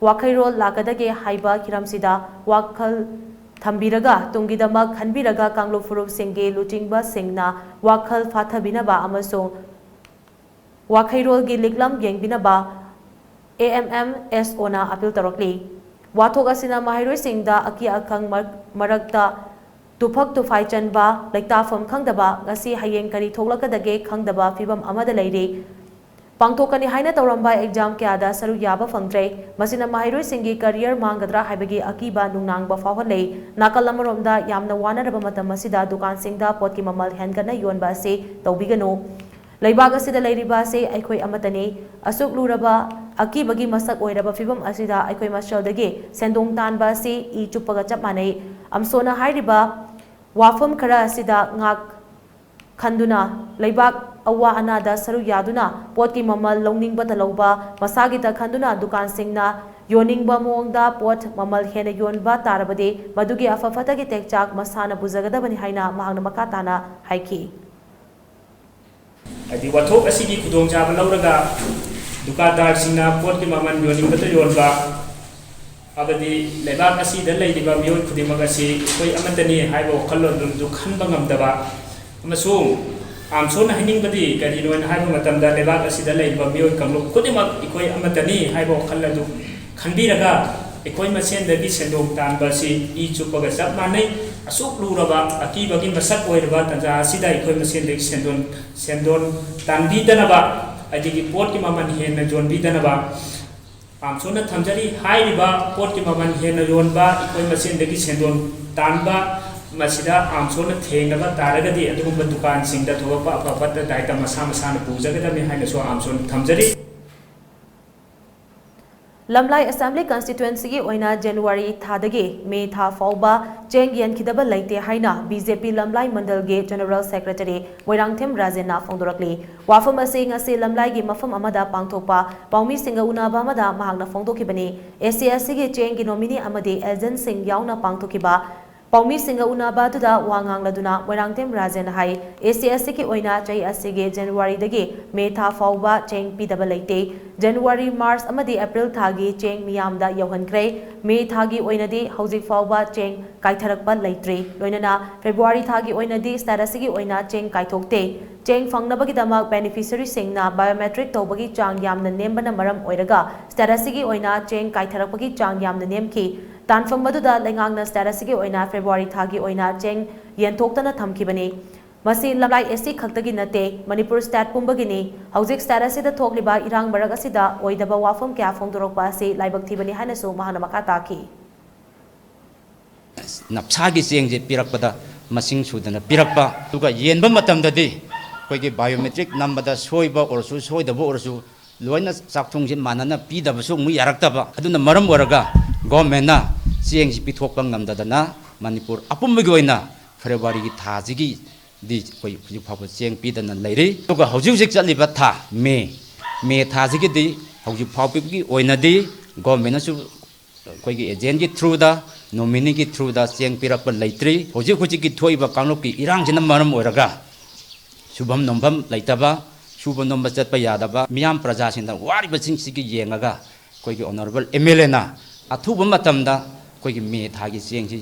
ꯋꯥꯈꯩꯔꯣꯜ ꯂꯥꯛꯀꯗꯒꯦ ꯍꯥꯏꯕ ꯍꯤꯔꯝꯁꯤꯗ ꯋꯥꯈꯜ ꯊꯝꯕꯤꯔꯒ, ꯇꯨꯡꯒꯤꯗꯃꯛ ꯈꯟꯕꯤꯔꯒ ꯀꯥꯡꯂꯨꯞ ꯐꯨꯔꯨꯞꯁꯤꯡꯒꯤ ꯂꯨꯆꯤꯡꯕꯁꯤꯡꯅ ꯋꯥꯈꯜ ꯐꯥꯊꯕꯤꯅꯕ ꯑꯃꯁꯨꯡ ꯋꯥꯈꯩꯔꯣꯜꯒꯤ ꯂꯤꯛꯂꯝ ꯌꯦꯡꯕꯤꯅꯕ ꯑꯦ ꯑꯦꯝ ꯑꯦꯝ ꯑꯦꯁ ꯑꯣꯅ ꯑꯥꯄꯤꯜ ꯇꯧꯔꯛꯂꯤ꯫ ꯋꯥꯊꯣꯛ ꯑꯁꯤꯅ ꯃꯍꯩꯔꯣꯏꯁꯤꯡꯗ ꯑꯀꯤ ꯑꯈꯪ ꯃꯔ-, ꯃꯔꯛꯇ ꯇꯨꯐꯛ ꯇꯨꯐꯥꯏ ꯆꯟꯕ, ꯂꯩꯇꯥꯐꯝ ꯈꯪꯗꯕ, ꯉꯁꯤ ꯍꯌꯦꯡ ꯀꯔꯤ ꯊꯣꯛꯂꯛꯀꯗꯒꯦ ꯈꯪꯗꯕ ꯐꯤꯚꯝ ꯑꯃꯗ ꯂꯩꯔꯤ꯫ ꯄꯥꯡꯊꯣꯛꯀꯅꯤ ꯍꯥꯏꯅ ꯇꯧꯔꯝꯕ ꯑꯦꯛꯖꯥꯝ ꯀꯌꯥꯗ ꯁꯔꯨꯛ ꯌꯥꯕ ꯐꯪꯗ꯭ꯔꯦ꯫ ꯃꯁꯤꯅ ꯃꯍꯩꯔꯣꯏꯁꯤꯡꯒꯤ ꯀꯔꯤꯌꯔ ꯃꯥꯡꯒꯗ꯭ꯔꯥ ꯍꯥꯏꯕꯒꯤ ꯑꯀꯤꯕ ꯅꯨꯡꯅꯥꯡꯕ ꯐꯥꯎꯍꯜꯂꯦ꯫ ꯅꯥꯀꯜ ꯑꯃꯔꯣꯝꯗ, ꯌꯥꯝꯅ ꯋꯥꯅꯔꯕ ꯃꯇꯝ ꯑꯁꯤꯗ ꯗꯨꯀꯥꯟꯁꯤꯡꯗ ꯄꯣꯠꯀꯤ ꯃꯃꯜ ꯍꯦꯟꯒꯠꯅ ꯌꯣꯟꯕ ꯑꯁꯤ ꯇꯧꯕꯤꯒꯅꯨ꯫ ꯂꯩꯕꯥꯛ ꯑꯁꯤꯗ ꯂꯩꯔꯤꯕ ꯑꯁꯤ ꯑꯩꯈꯣꯏ ꯑꯃꯠꯇꯅꯤ꯫ ꯑꯁꯨꯛ ꯂꯨꯔꯕ ꯑꯀꯤꯕꯒꯤ ꯃꯁꯛ ꯑꯣꯏꯔꯕ ꯐꯤꯚꯝ ꯑꯁꯤꯗ ꯑꯩꯈꯣꯏ ꯃꯁꯦꯜꯗꯒꯤ ꯁꯦꯟꯗꯣꯡ ꯇꯥꯟꯕ ꯑꯁꯤ ꯏ ꯆꯨꯞꯄꯒ ꯆꯞ ꯃꯥꯟꯅꯩ꯫ ꯑꯝꯁꯣꯅ ꯍꯥꯏꯔꯤꯕ ꯋꯥꯐꯝ ꯈꯔ ꯑꯁꯤꯗ ꯉꯥꯛ ꯈꯟꯗꯨꯅ ꯂꯩꯕꯥꯛ ꯑꯋꯥ ꯑꯅꯥꯗ ꯁꯔꯨꯛ ꯌꯥꯗꯨꯅ ꯄꯣꯠꯀꯤ ꯃꯃꯜ ꯂꯧꯅꯤꯡꯕꯇ ꯂꯧꯕ, ꯃꯁꯥꯒꯤꯇ ꯈꯟꯗꯨꯅ ꯗꯨꯀꯥꯟꯁꯤꯡꯅ ꯌꯣꯟꯅꯤꯡꯕ ꯃꯑꯣꯡꯗ ꯄꯣꯠ ꯃꯃꯜ ꯍꯦꯟꯅ ꯌꯣꯟꯕ ꯇꯥꯔꯕꯗꯤ ꯃꯗꯨꯒꯤ ꯑꯐ ꯐꯠꯇꯒꯤ ꯇꯦꯛꯆꯥꯛ ꯃꯁꯥꯅ ꯄꯨꯖꯒꯗꯕꯅꯤ ꯍꯥꯏꯅ ꯃꯍꯥꯛꯅ ꯃꯈꯥ ꯇꯥꯅ ꯍꯥꯏꯈꯤ꯫ ꯍꯥꯏꯗꯤ ꯋꯥꯊꯣꯛ ꯑꯁꯤꯒꯤ ꯈꯨꯗꯣꯡꯆꯥꯕ ꯂꯧꯔꯒ ꯗꯨꯀꯥꯟꯗꯥꯔꯁꯤꯡꯅ ꯄꯣꯠꯀꯤ ꯃꯃꯜ ꯌꯣꯟꯅꯤꯡꯕꯇ ꯌꯣꯟꯕ, ꯍꯥꯏꯕꯗꯤ ꯂꯩꯕꯥꯛ ꯑꯁꯤꯗ ꯂꯩꯔꯤꯕ ꯃꯤꯑꯣꯏ ꯈꯨꯗꯤꯡꯃꯛ ꯑꯁꯤ ꯑꯩꯈꯣꯏ ꯑꯃꯠꯇꯅꯤ ꯍꯥꯏꯕ ꯋꯥꯈꯜꯂꯣꯟꯗꯨ ꯈꯟꯕ ꯉꯝꯗꯕ, ꯑꯃꯁꯨꯡ ꯑꯝꯁꯣꯅ ꯍꯥꯏꯅꯤꯡꯕꯗꯤ ꯀꯔꯤꯅꯣ ꯍꯥꯏꯅ ꯍꯥꯏꯕ ꯃꯇꯝꯗ, ꯂꯩꯕꯥꯛ ꯑꯁꯤꯗ ꯂꯩꯔꯤꯕ ꯃꯤꯑꯣꯏ ꯀꯥꯡꯂꯨꯞ ꯈꯨꯗꯤꯡꯃꯛ ꯑꯩꯈꯣꯏ ꯑꯃꯠꯇꯅꯤ ꯍꯥꯏꯕ ꯋꯥꯈꯜ ꯑꯗꯨ ꯈꯟꯕꯤꯔꯒ, ꯑꯩꯈꯣꯏ ꯃꯁꯦꯟꯗꯒꯤ ꯁꯦꯟꯗꯣꯡ ꯇꯥꯟꯕ ꯑꯁꯤ ꯏ ꯆꯨꯞꯄꯒ ꯆꯞ ꯃꯥꯟꯅꯩ꯫ ꯑꯁꯨꯛ ꯂꯨꯔꯕ ꯑꯀꯤꯕꯒꯤ ꯃꯁꯛ ꯑꯣꯏꯔꯕ ꯇꯥꯟꯖꯥ ꯑꯁꯤꯗ ꯑꯩꯈꯣꯏ ꯃꯁꯦꯟꯗꯒꯤ ꯁꯦꯟꯗꯣꯟ, ꯁꯦꯟꯗꯣꯟ ꯇꯥꯟꯕꯤꯗꯅꯕ, ꯑꯗꯒꯤ ꯄꯣꯠꯀꯤ ꯃꯃꯜ ꯍꯦꯟꯅ ꯌꯣꯟꯕꯤꯗꯅꯕ, ꯑꯥꯝꯁꯣꯟꯅ ꯊꯝꯖꯔꯤ꯫ ꯍꯥꯏꯔꯤꯕ ꯄꯣꯠꯀꯤ ꯃꯃꯜ ꯍꯦꯟꯅ ꯌꯣꯟꯕ, ꯑꯩꯈꯣꯏ ꯃꯁꯦꯟꯗꯒꯤ ꯁꯦꯟꯗꯣꯟ ꯇꯥꯟꯕ, ꯃꯁꯤꯗ ꯑꯥꯝꯁꯣꯟꯅ ꯊꯦꯡꯅꯕ ꯇꯥꯔꯒꯗꯤ ꯑꯗꯨꯒꯨꯝꯕ ꯗꯨꯀꯥꯟꯁꯤꯡꯗ ꯊꯣꯛꯂꯛꯄ ꯑꯐ ꯐꯠꯇ ꯗꯥꯏꯇ ꯃꯁꯥ ꯃꯁꯥꯅ ꯄꯨꯖꯒꯗꯕꯅꯤ ꯍꯥꯏꯅꯁꯨ ꯑꯥꯝꯁꯣꯟ ꯊꯝꯖꯔꯤ꯫ ꯂꯝꯂꯥꯏ ꯑꯦꯁꯦꯝꯕ꯭ꯂꯤ ꯀꯟꯁꯇꯤꯇ꯭ꯋꯦꯟꯁꯤꯒꯤ ꯑꯣꯏꯅ ꯖꯅꯋꯥꯔꯤ ꯊꯥꯗꯒꯤ ꯃꯦ ꯊꯥ ꯐꯥꯎꯕ ꯆꯦꯡ ꯌꯦꯟꯈꯤꯗꯕ ꯂꯩꯇꯦ ꯍꯥꯏꯅ ꯕꯤ ꯖꯦ ꯄꯤ ꯂꯝꯂꯥꯏ ꯃꯟꯗꯜꯒꯤ ꯖꯦꯅꯔꯦꯜ ꯁꯦꯀ꯭ꯔꯦꯇꯔꯤ ꯃꯣꯏꯔꯥꯡꯊꯦꯝ ꯔꯥꯖꯦꯟꯅ ꯐꯣꯡꯗꯣꯔꯛꯂꯤ꯫ ꯋꯥꯐꯝ ꯑꯁꯤ ꯉꯁꯤ ꯂꯝꯂꯥꯏꯒꯤ ꯃꯐꯝ ꯑꯃꯗ ꯄꯥꯡꯊꯣꯛꯄ ꯄꯥꯎꯃꯤꯁꯤꯡꯒ ꯎꯅꯕ ꯑꯃꯗ ꯃꯍꯥꯛꯅ ꯐꯣꯡꯗꯣꯛꯈꯤꯕꯅꯤ꯫ ꯑꯦꯁ ꯁꯤ ꯑꯦꯁ ꯇꯤꯒꯤ ꯆꯦꯡꯒꯤ ꯅꯣꯃꯤꯅꯤ ꯑꯃꯗꯤ ꯑꯦꯖꯦꯟꯠꯁꯤꯡ ꯌꯥꯎꯅ ꯄꯥꯡꯊꯣꯛꯈꯤꯕ ꯄꯥꯎꯃꯤꯁꯤꯡꯒ ꯎꯅꯕ ꯑꯗꯨꯗ ꯋꯥ ꯉꯥꯡꯂꯗꯨꯅ ꯃꯣꯏꯔꯥꯡꯊꯦꯝ ꯔꯥꯖꯦꯟꯅ ꯍꯥꯏ, ꯑꯦꯁ ꯁꯤ ꯑꯦꯁ ꯇꯤꯒꯤ ꯑꯣꯏꯅ ꯆꯍꯤ ꯑꯁꯤꯒꯤ ꯖꯅꯋꯥꯔꯤꯗꯒꯤ ꯃꯦ ꯊꯥ ꯐꯥꯎꯕ ꯆꯦꯡ ꯄꯤꯗꯕ ꯂꯩꯇꯦ꯫ ꯖꯅꯋꯥꯔꯤ, ꯃꯥꯔꯆ ꯑꯃꯗꯤ ꯑꯦꯄ꯭ꯔꯤꯜ ꯊꯥꯒꯤ ꯆꯦꯡ ꯃꯤꯌꯥꯝꯗ ꯌꯧꯍꯟꯈ꯭ꯔꯦ꯫ ꯃꯦ ꯊꯥꯒꯤ ꯑꯣꯏꯅꯗꯤ ꯍꯧꯖꯤꯛ ꯐꯥꯎꯕ ꯆꯦꯡ ꯀꯥꯏꯊꯔꯛꯄ ꯂꯩꯇ꯭ꯔꯤ꯫ ꯂꯣꯏꯅꯅ ꯐꯦꯕ꯭ꯔꯨꯋꯥꯔꯤ ꯊꯥꯒꯤ ꯑꯣꯏꯅꯗꯤ ꯁ꯭ꯇꯦꯠ ꯑꯁꯤꯒꯤ ꯑꯣꯏꯅ ꯆꯦꯡ ꯀꯥꯏꯊꯣꯛꯇꯦ꯫ ꯆꯦꯡ ꯐꯪꯅꯕꯒꯤꯗꯃꯛ ꯕꯦꯅꯤꯐꯤꯁꯔꯤꯁꯤꯡꯅ ꯕꯥꯏꯑꯣꯃꯦꯇ꯭ꯔꯤꯛ ꯇꯧꯕꯒꯤ ꯆꯥꯡ ꯌꯥꯝꯅ ꯅꯦꯝꯕꯅ ꯃꯔꯝ ꯑꯣꯏꯔꯒ ꯁ꯭ꯇꯦꯠ ꯑꯁꯤꯒꯤ ꯑꯣꯏꯅ ꯆꯦꯡ ꯀꯥꯏꯊꯔꯛꯄꯒꯤ ꯆꯥꯡ ꯌꯥꯝꯅ ꯅꯦꯝꯈꯤ꯫ ꯇꯥꯟꯐꯝ ꯑꯗꯨꯗ ꯂꯩꯉꯥꯛꯅ ꯁ꯭ꯇꯦꯠ ꯑꯁꯤꯒꯤ ꯑꯣꯏꯅ ꯐꯦꯕ꯭ꯔꯨꯋꯥꯔꯤ ꯊꯥꯒꯤ ꯑꯣꯏꯅ ꯆꯦꯡ ꯌꯦꯟꯊꯣꯛꯇꯅ ꯊꯝꯈꯤꯕꯅꯤ꯫ ꯃꯁꯤ ꯂꯝꯂꯥꯏ ꯑꯦꯁ ꯇꯤ ꯈꯛꯇꯒꯤ ꯅꯠꯇꯦ, ꯃꯅꯤꯄꯨꯔ ꯁ꯭ꯇꯦꯠ ꯄꯨꯝꯕꯒꯤꯅꯤ꯫ ꯍꯧꯖꯤꯛ ꯁ꯭ꯇꯦꯠ ꯑꯁꯤꯗ ꯊꯣꯛꯂꯤꯕ ꯏꯔꯥꯡ ꯃꯔꯛ ꯑꯁꯤꯗ ꯑꯣꯏꯗꯕ ꯋꯥꯐꯝ ꯀꯌꯥ ꯐꯣꯡꯗꯣꯔꯛꯄ ꯑꯁꯤ ꯂꯥꯏꯕꯛ ꯊꯤꯕꯅꯤ ꯍꯥꯏꯅꯁꯨ ꯃꯍꯥꯛꯅ ꯃꯈꯥ ꯇꯥꯈꯤ꯫ ꯅꯞꯁꯥꯒꯤ ꯆꯦꯡꯁꯦ ꯄꯤꯔꯛꯄꯗ ꯃꯁꯤꯡ ꯁꯨꯗꯅ ꯄꯤꯔꯛꯄ, ꯑꯗꯨꯒ ꯌꯦꯟꯕ ꯃꯇꯝꯗꯗꯤ ꯑꯩꯈꯣꯏꯒꯤ ꯕꯥꯏꯑꯣꯃꯦꯇ꯭ꯔꯤꯛ ꯅꯝꯕꯗ ꯁꯣꯏꯕ ꯑꯣꯏꯔꯁꯨ ꯁꯣꯏꯗꯕ ꯑꯣꯏꯔꯁꯨ ꯂꯣꯏꯅ ꯆꯥꯛꯊꯨꯡꯁꯦ ꯃꯥꯟꯅꯅ ꯄꯤꯗꯕꯁꯨ ꯑꯃꯨꯛ ꯌꯥꯔꯛꯇꯕ꯫ ꯑꯗꯨꯅ ꯃꯔꯝ ꯑꯣꯏꯔꯒ ꯒꯣꯔꯃꯦꯟꯅ ꯆꯦꯡꯁꯤ ꯄꯤꯊꯣꯛꯄ ꯉꯝꯗꯗꯅ ꯃꯅꯤꯄꯨꯔ ꯑꯄꯨꯝꯕꯒꯤ ꯑꯣꯏꯅ ꯐꯦꯕ꯭ꯔꯨꯋꯥꯔꯤꯒꯤ ꯊꯥꯁꯤꯒꯤꯗꯤ ꯑꯩꯈꯣꯏ ꯍꯧꯖꯤꯛ ꯐꯥꯎꯕ ꯆꯦꯡ ꯄꯤꯗꯅ ꯂꯩꯔꯤ꯫ ꯑꯗꯨꯒ ꯍꯧꯖꯤꯛ ꯍꯧꯖꯤꯛ ꯆꯠꯂꯤꯕ ꯊꯥ ꯃꯦ, ꯃꯦ ꯊꯥꯁꯤꯒꯤꯗꯤ ꯍꯧꯖꯤꯛ ꯐꯥꯎꯕꯒꯤ ꯑꯣꯏꯅꯗꯤ ꯒꯣꯔꯃꯦꯟꯅꯁꯨ ꯑꯩꯈꯣꯏꯒꯤ ꯑꯦꯖꯦꯟꯒꯤ ꯊ꯭ꯔꯨꯗ, ꯅꯣꯃꯤꯅꯤꯒꯤ ꯊ꯭ꯔꯨꯗ ꯆꯦꯡ ꯄꯤꯔꯛꯄ ꯂꯩꯇ꯭ꯔꯤ꯫ ꯍꯧꯖꯤꯛ ꯍꯧꯖꯤꯛꯀꯤ ꯊꯣꯛꯏꯕ ꯀꯥꯡꯂꯨꯞꯀꯤ ꯏꯔꯥꯡꯁꯤꯅ ꯃꯔꯝ ꯑꯣꯏꯔꯒ ꯁꯨꯐꯝ ꯅꯣꯝꯐꯝ ꯂꯩꯇꯕ, ꯁꯨꯕ ꯅꯣꯝꯕ ꯆꯠꯄ ꯌꯥꯗꯕ, ꯃꯤꯌꯥꯝ ꯄ꯭ꯔꯖꯥꯁꯤꯡꯗ ꯋꯥꯔꯤꯕꯁꯤꯡꯁꯤꯒꯤ ꯌꯦꯡꯉꯒ ꯑꯩꯈꯣꯏꯒꯤ ꯑꯣꯅꯔꯦꯕꯜ ꯑꯦꯝ ꯑꯦꯜ ꯑꯦꯅ ꯑꯊꯨꯕ ꯃꯇꯝꯗ ꯑꯩꯈꯣꯏꯒꯤ ꯃꯦ ꯊꯥꯒꯤ ꯆꯦꯡꯁꯤ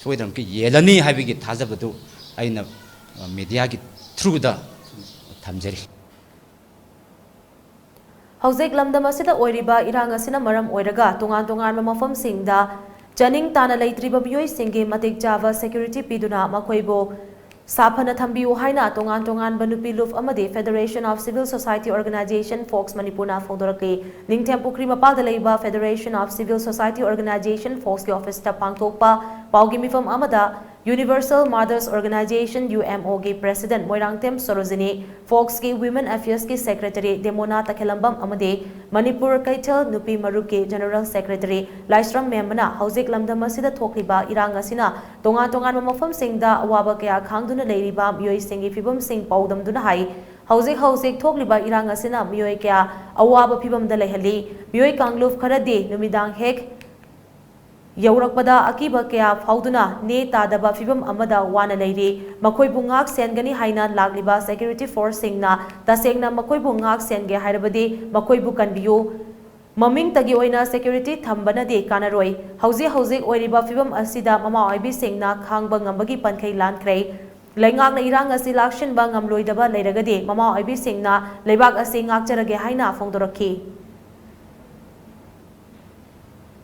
ꯁꯣꯏꯗꯅꯃꯛꯀꯤ ꯌꯦꯜꯂꯅꯤ ꯍꯥꯏꯕꯒꯤ ꯊꯥꯖꯕꯗꯨ ꯑꯩꯅ, ꯑ, ꯃꯦꯗꯤꯌꯥꯒꯤ ꯊ꯭ꯔꯨꯗ ꯊꯝꯖꯔꯤ꯫ ꯍꯧꯖꯤꯛ ꯂꯝꯗꯝ ꯑꯁꯤꯗ ꯑꯣꯏꯔꯤꯕ ꯏꯔꯥꯡ ꯑꯁꯤꯅ ꯃꯔꯝ ꯑꯣꯏꯔꯒ ꯇꯣꯉꯥꯟ ꯇꯣꯉꯥꯟꯕ ꯃꯐꯝꯁꯤꯡꯗ ꯆꯥꯅꯤꯡ ꯇꯥꯅ ꯂꯩꯇ꯭ꯔꯤꯕ ꯃꯤꯑꯣꯏꯁꯤꯡꯒꯤ ꯃꯇꯤꯛ ꯆꯥꯕ ꯁꯦꯀ꯭ꯌꯨꯔꯤꯇꯤ ꯄꯤꯗꯨꯅ ꯃꯈꯣꯏꯕꯨ ꯁꯥꯐꯅ ꯊꯝꯕꯤꯌꯨ ꯍꯥꯏꯅ ꯇꯣꯉꯥꯟ ꯇꯣꯉꯥꯟꯕ ꯅꯨꯄꯤ ꯂꯨꯞ ꯑꯃꯗꯤ Federation of Civil Society Organization, fox, ꯃꯅꯤꯄꯨꯔꯅ ꯐꯣꯡꯗꯣꯔꯛꯂꯤ꯫ ꯅꯤꯡꯊꯦꯝ ꯄꯨꯈ꯭ꯔꯤ ꯃꯄꯥꯜꯗ ꯂꯩꯕ Federation of Civil Society Organization, ꯐꯣꯛꯁꯀꯤ ꯑꯣꯐꯤꯁꯇ ꯄꯥꯡꯊꯣꯛꯄ ꯄꯥꯎꯒꯤ ꯃꯤꯐꯝ ꯑꯃꯗ Universal Mothers Organization, U M ꯑꯣꯒꯤ President ꯃꯣꯏꯔꯥꯡꯊꯦꯝ ꯁꯣꯔꯣꯖꯤꯅꯤ, ꯐꯣꯛꯁꯀꯤ Women Affairsꯀꯤ Secretary ꯗꯦꯃꯣꯅꯥ ꯇꯈꯦꯂꯝꯕꯝ ꯑꯃꯗꯤ ꯃꯅꯤꯄꯨꯔ ꯀꯩꯊꯦꯜ ꯅꯨꯄꯤ ꯃꯔꯨꯞꯀꯤ General Secretary ꯂꯥꯏꯁ꯭ꯔꯝ ꯃꯦꯝꯕꯅ ꯍꯧꯖꯤꯛ ꯂꯝꯗꯝ ꯑꯁꯤꯗ ꯊꯣꯛꯂꯤꯕ ꯏꯔꯥꯡ ꯑꯁꯤꯅ ꯇꯣꯉꯥꯟ ꯇꯣꯉꯥꯟꯕ ꯃꯐꯝꯁꯤꯡꯗ ꯑꯋꯥꯕ ꯀꯌꯥ ꯈꯥꯡꯗꯨꯅ ꯂꯩꯔꯤꯕ ꯃꯤꯑꯣꯏꯁꯤꯡꯒꯤ ꯐꯤꯕꯝꯁꯤꯡ ꯄꯥꯎꯗꯝꯗꯨꯅ ꯍꯥꯏ, ꯍꯧꯖꯤꯛ ꯍꯧꯖꯤꯛ ꯊꯣꯛꯂꯤꯕ ꯏꯔꯥꯡ ꯑꯁꯤꯅ ꯃꯤꯑꯣꯏ ꯀꯌꯥ ꯑꯋꯥꯕ ꯐꯤꯕꯝꯗ ꯂꯩꯍꯜꯂꯤ꯫ ꯃꯤꯑꯣꯏ ꯀꯥꯡꯂꯨꯞ ꯈꯔꯗꯤ ꯅꯨꯃꯤꯗꯥꯡ ꯍꯦꯛ ꯌꯧꯔꯛꯄꯗ ꯑꯀꯤꯕ ꯀꯌꯥ ꯐꯥꯎꯗꯨꯅ ꯅꯦ ꯇꯥꯗꯕ ꯐꯤꯕꯝ ꯑꯃꯗ ꯋꯥꯅ ꯂꯩꯔꯤ꯫ ꯃꯈꯣꯏꯕꯨ ꯉꯥꯛ ꯁꯦꯟꯒꯅꯤ ꯍꯥꯏꯅ ꯂꯥꯛꯂꯤꯕ security forceꯁꯤꯡꯅ ꯇꯁꯦꯡꯅ ꯃꯈꯣꯏꯕꯨ ꯉꯥꯛ ꯁꯦꯟꯒꯦ ꯍꯥꯏꯔꯕꯗꯤ ꯃꯈꯣꯏꯕꯨ ꯀꯟꯕꯤꯌꯨ꯫ ꯃꯃꯤꯡꯇꯒꯤ ꯑꯣꯏꯅ security ꯊꯝꯕꯅꯗꯤ ꯀꯥꯟꯅꯔꯣꯏ꯫ ꯍꯧꯖꯤꯛ ꯍꯧꯖꯤꯛ ꯑꯣꯏꯔꯤꯕ ꯐꯤꯕꯝ ꯑꯁꯤꯗ ꯃꯃꯥ ꯑꯣꯏꯕꯤꯁꯤꯡꯅ ꯈꯥꯡꯕ ꯉꯝꯕꯒꯤ ꯄꯟꯈꯩ ꯂꯥꯟꯈ꯭ꯔꯦ꯫ ꯂꯩꯉꯥꯛꯅ ꯏꯔꯥꯡ ꯑꯁꯤ ꯂꯥꯛꯁꯤꯟꯕ ꯉꯝꯂꯣꯏꯗꯕ ꯂꯩꯔꯒꯗꯤ ꯃꯃꯥ ꯑꯣꯏꯕꯤꯁꯤꯡꯅ ꯂꯩꯕꯥꯛ ꯑꯁꯤ ꯉꯥꯛꯆꯔꯒꯦ ꯍꯥꯏꯅ ꯐꯣꯡꯗꯣꯔꯛꯈꯤ꯫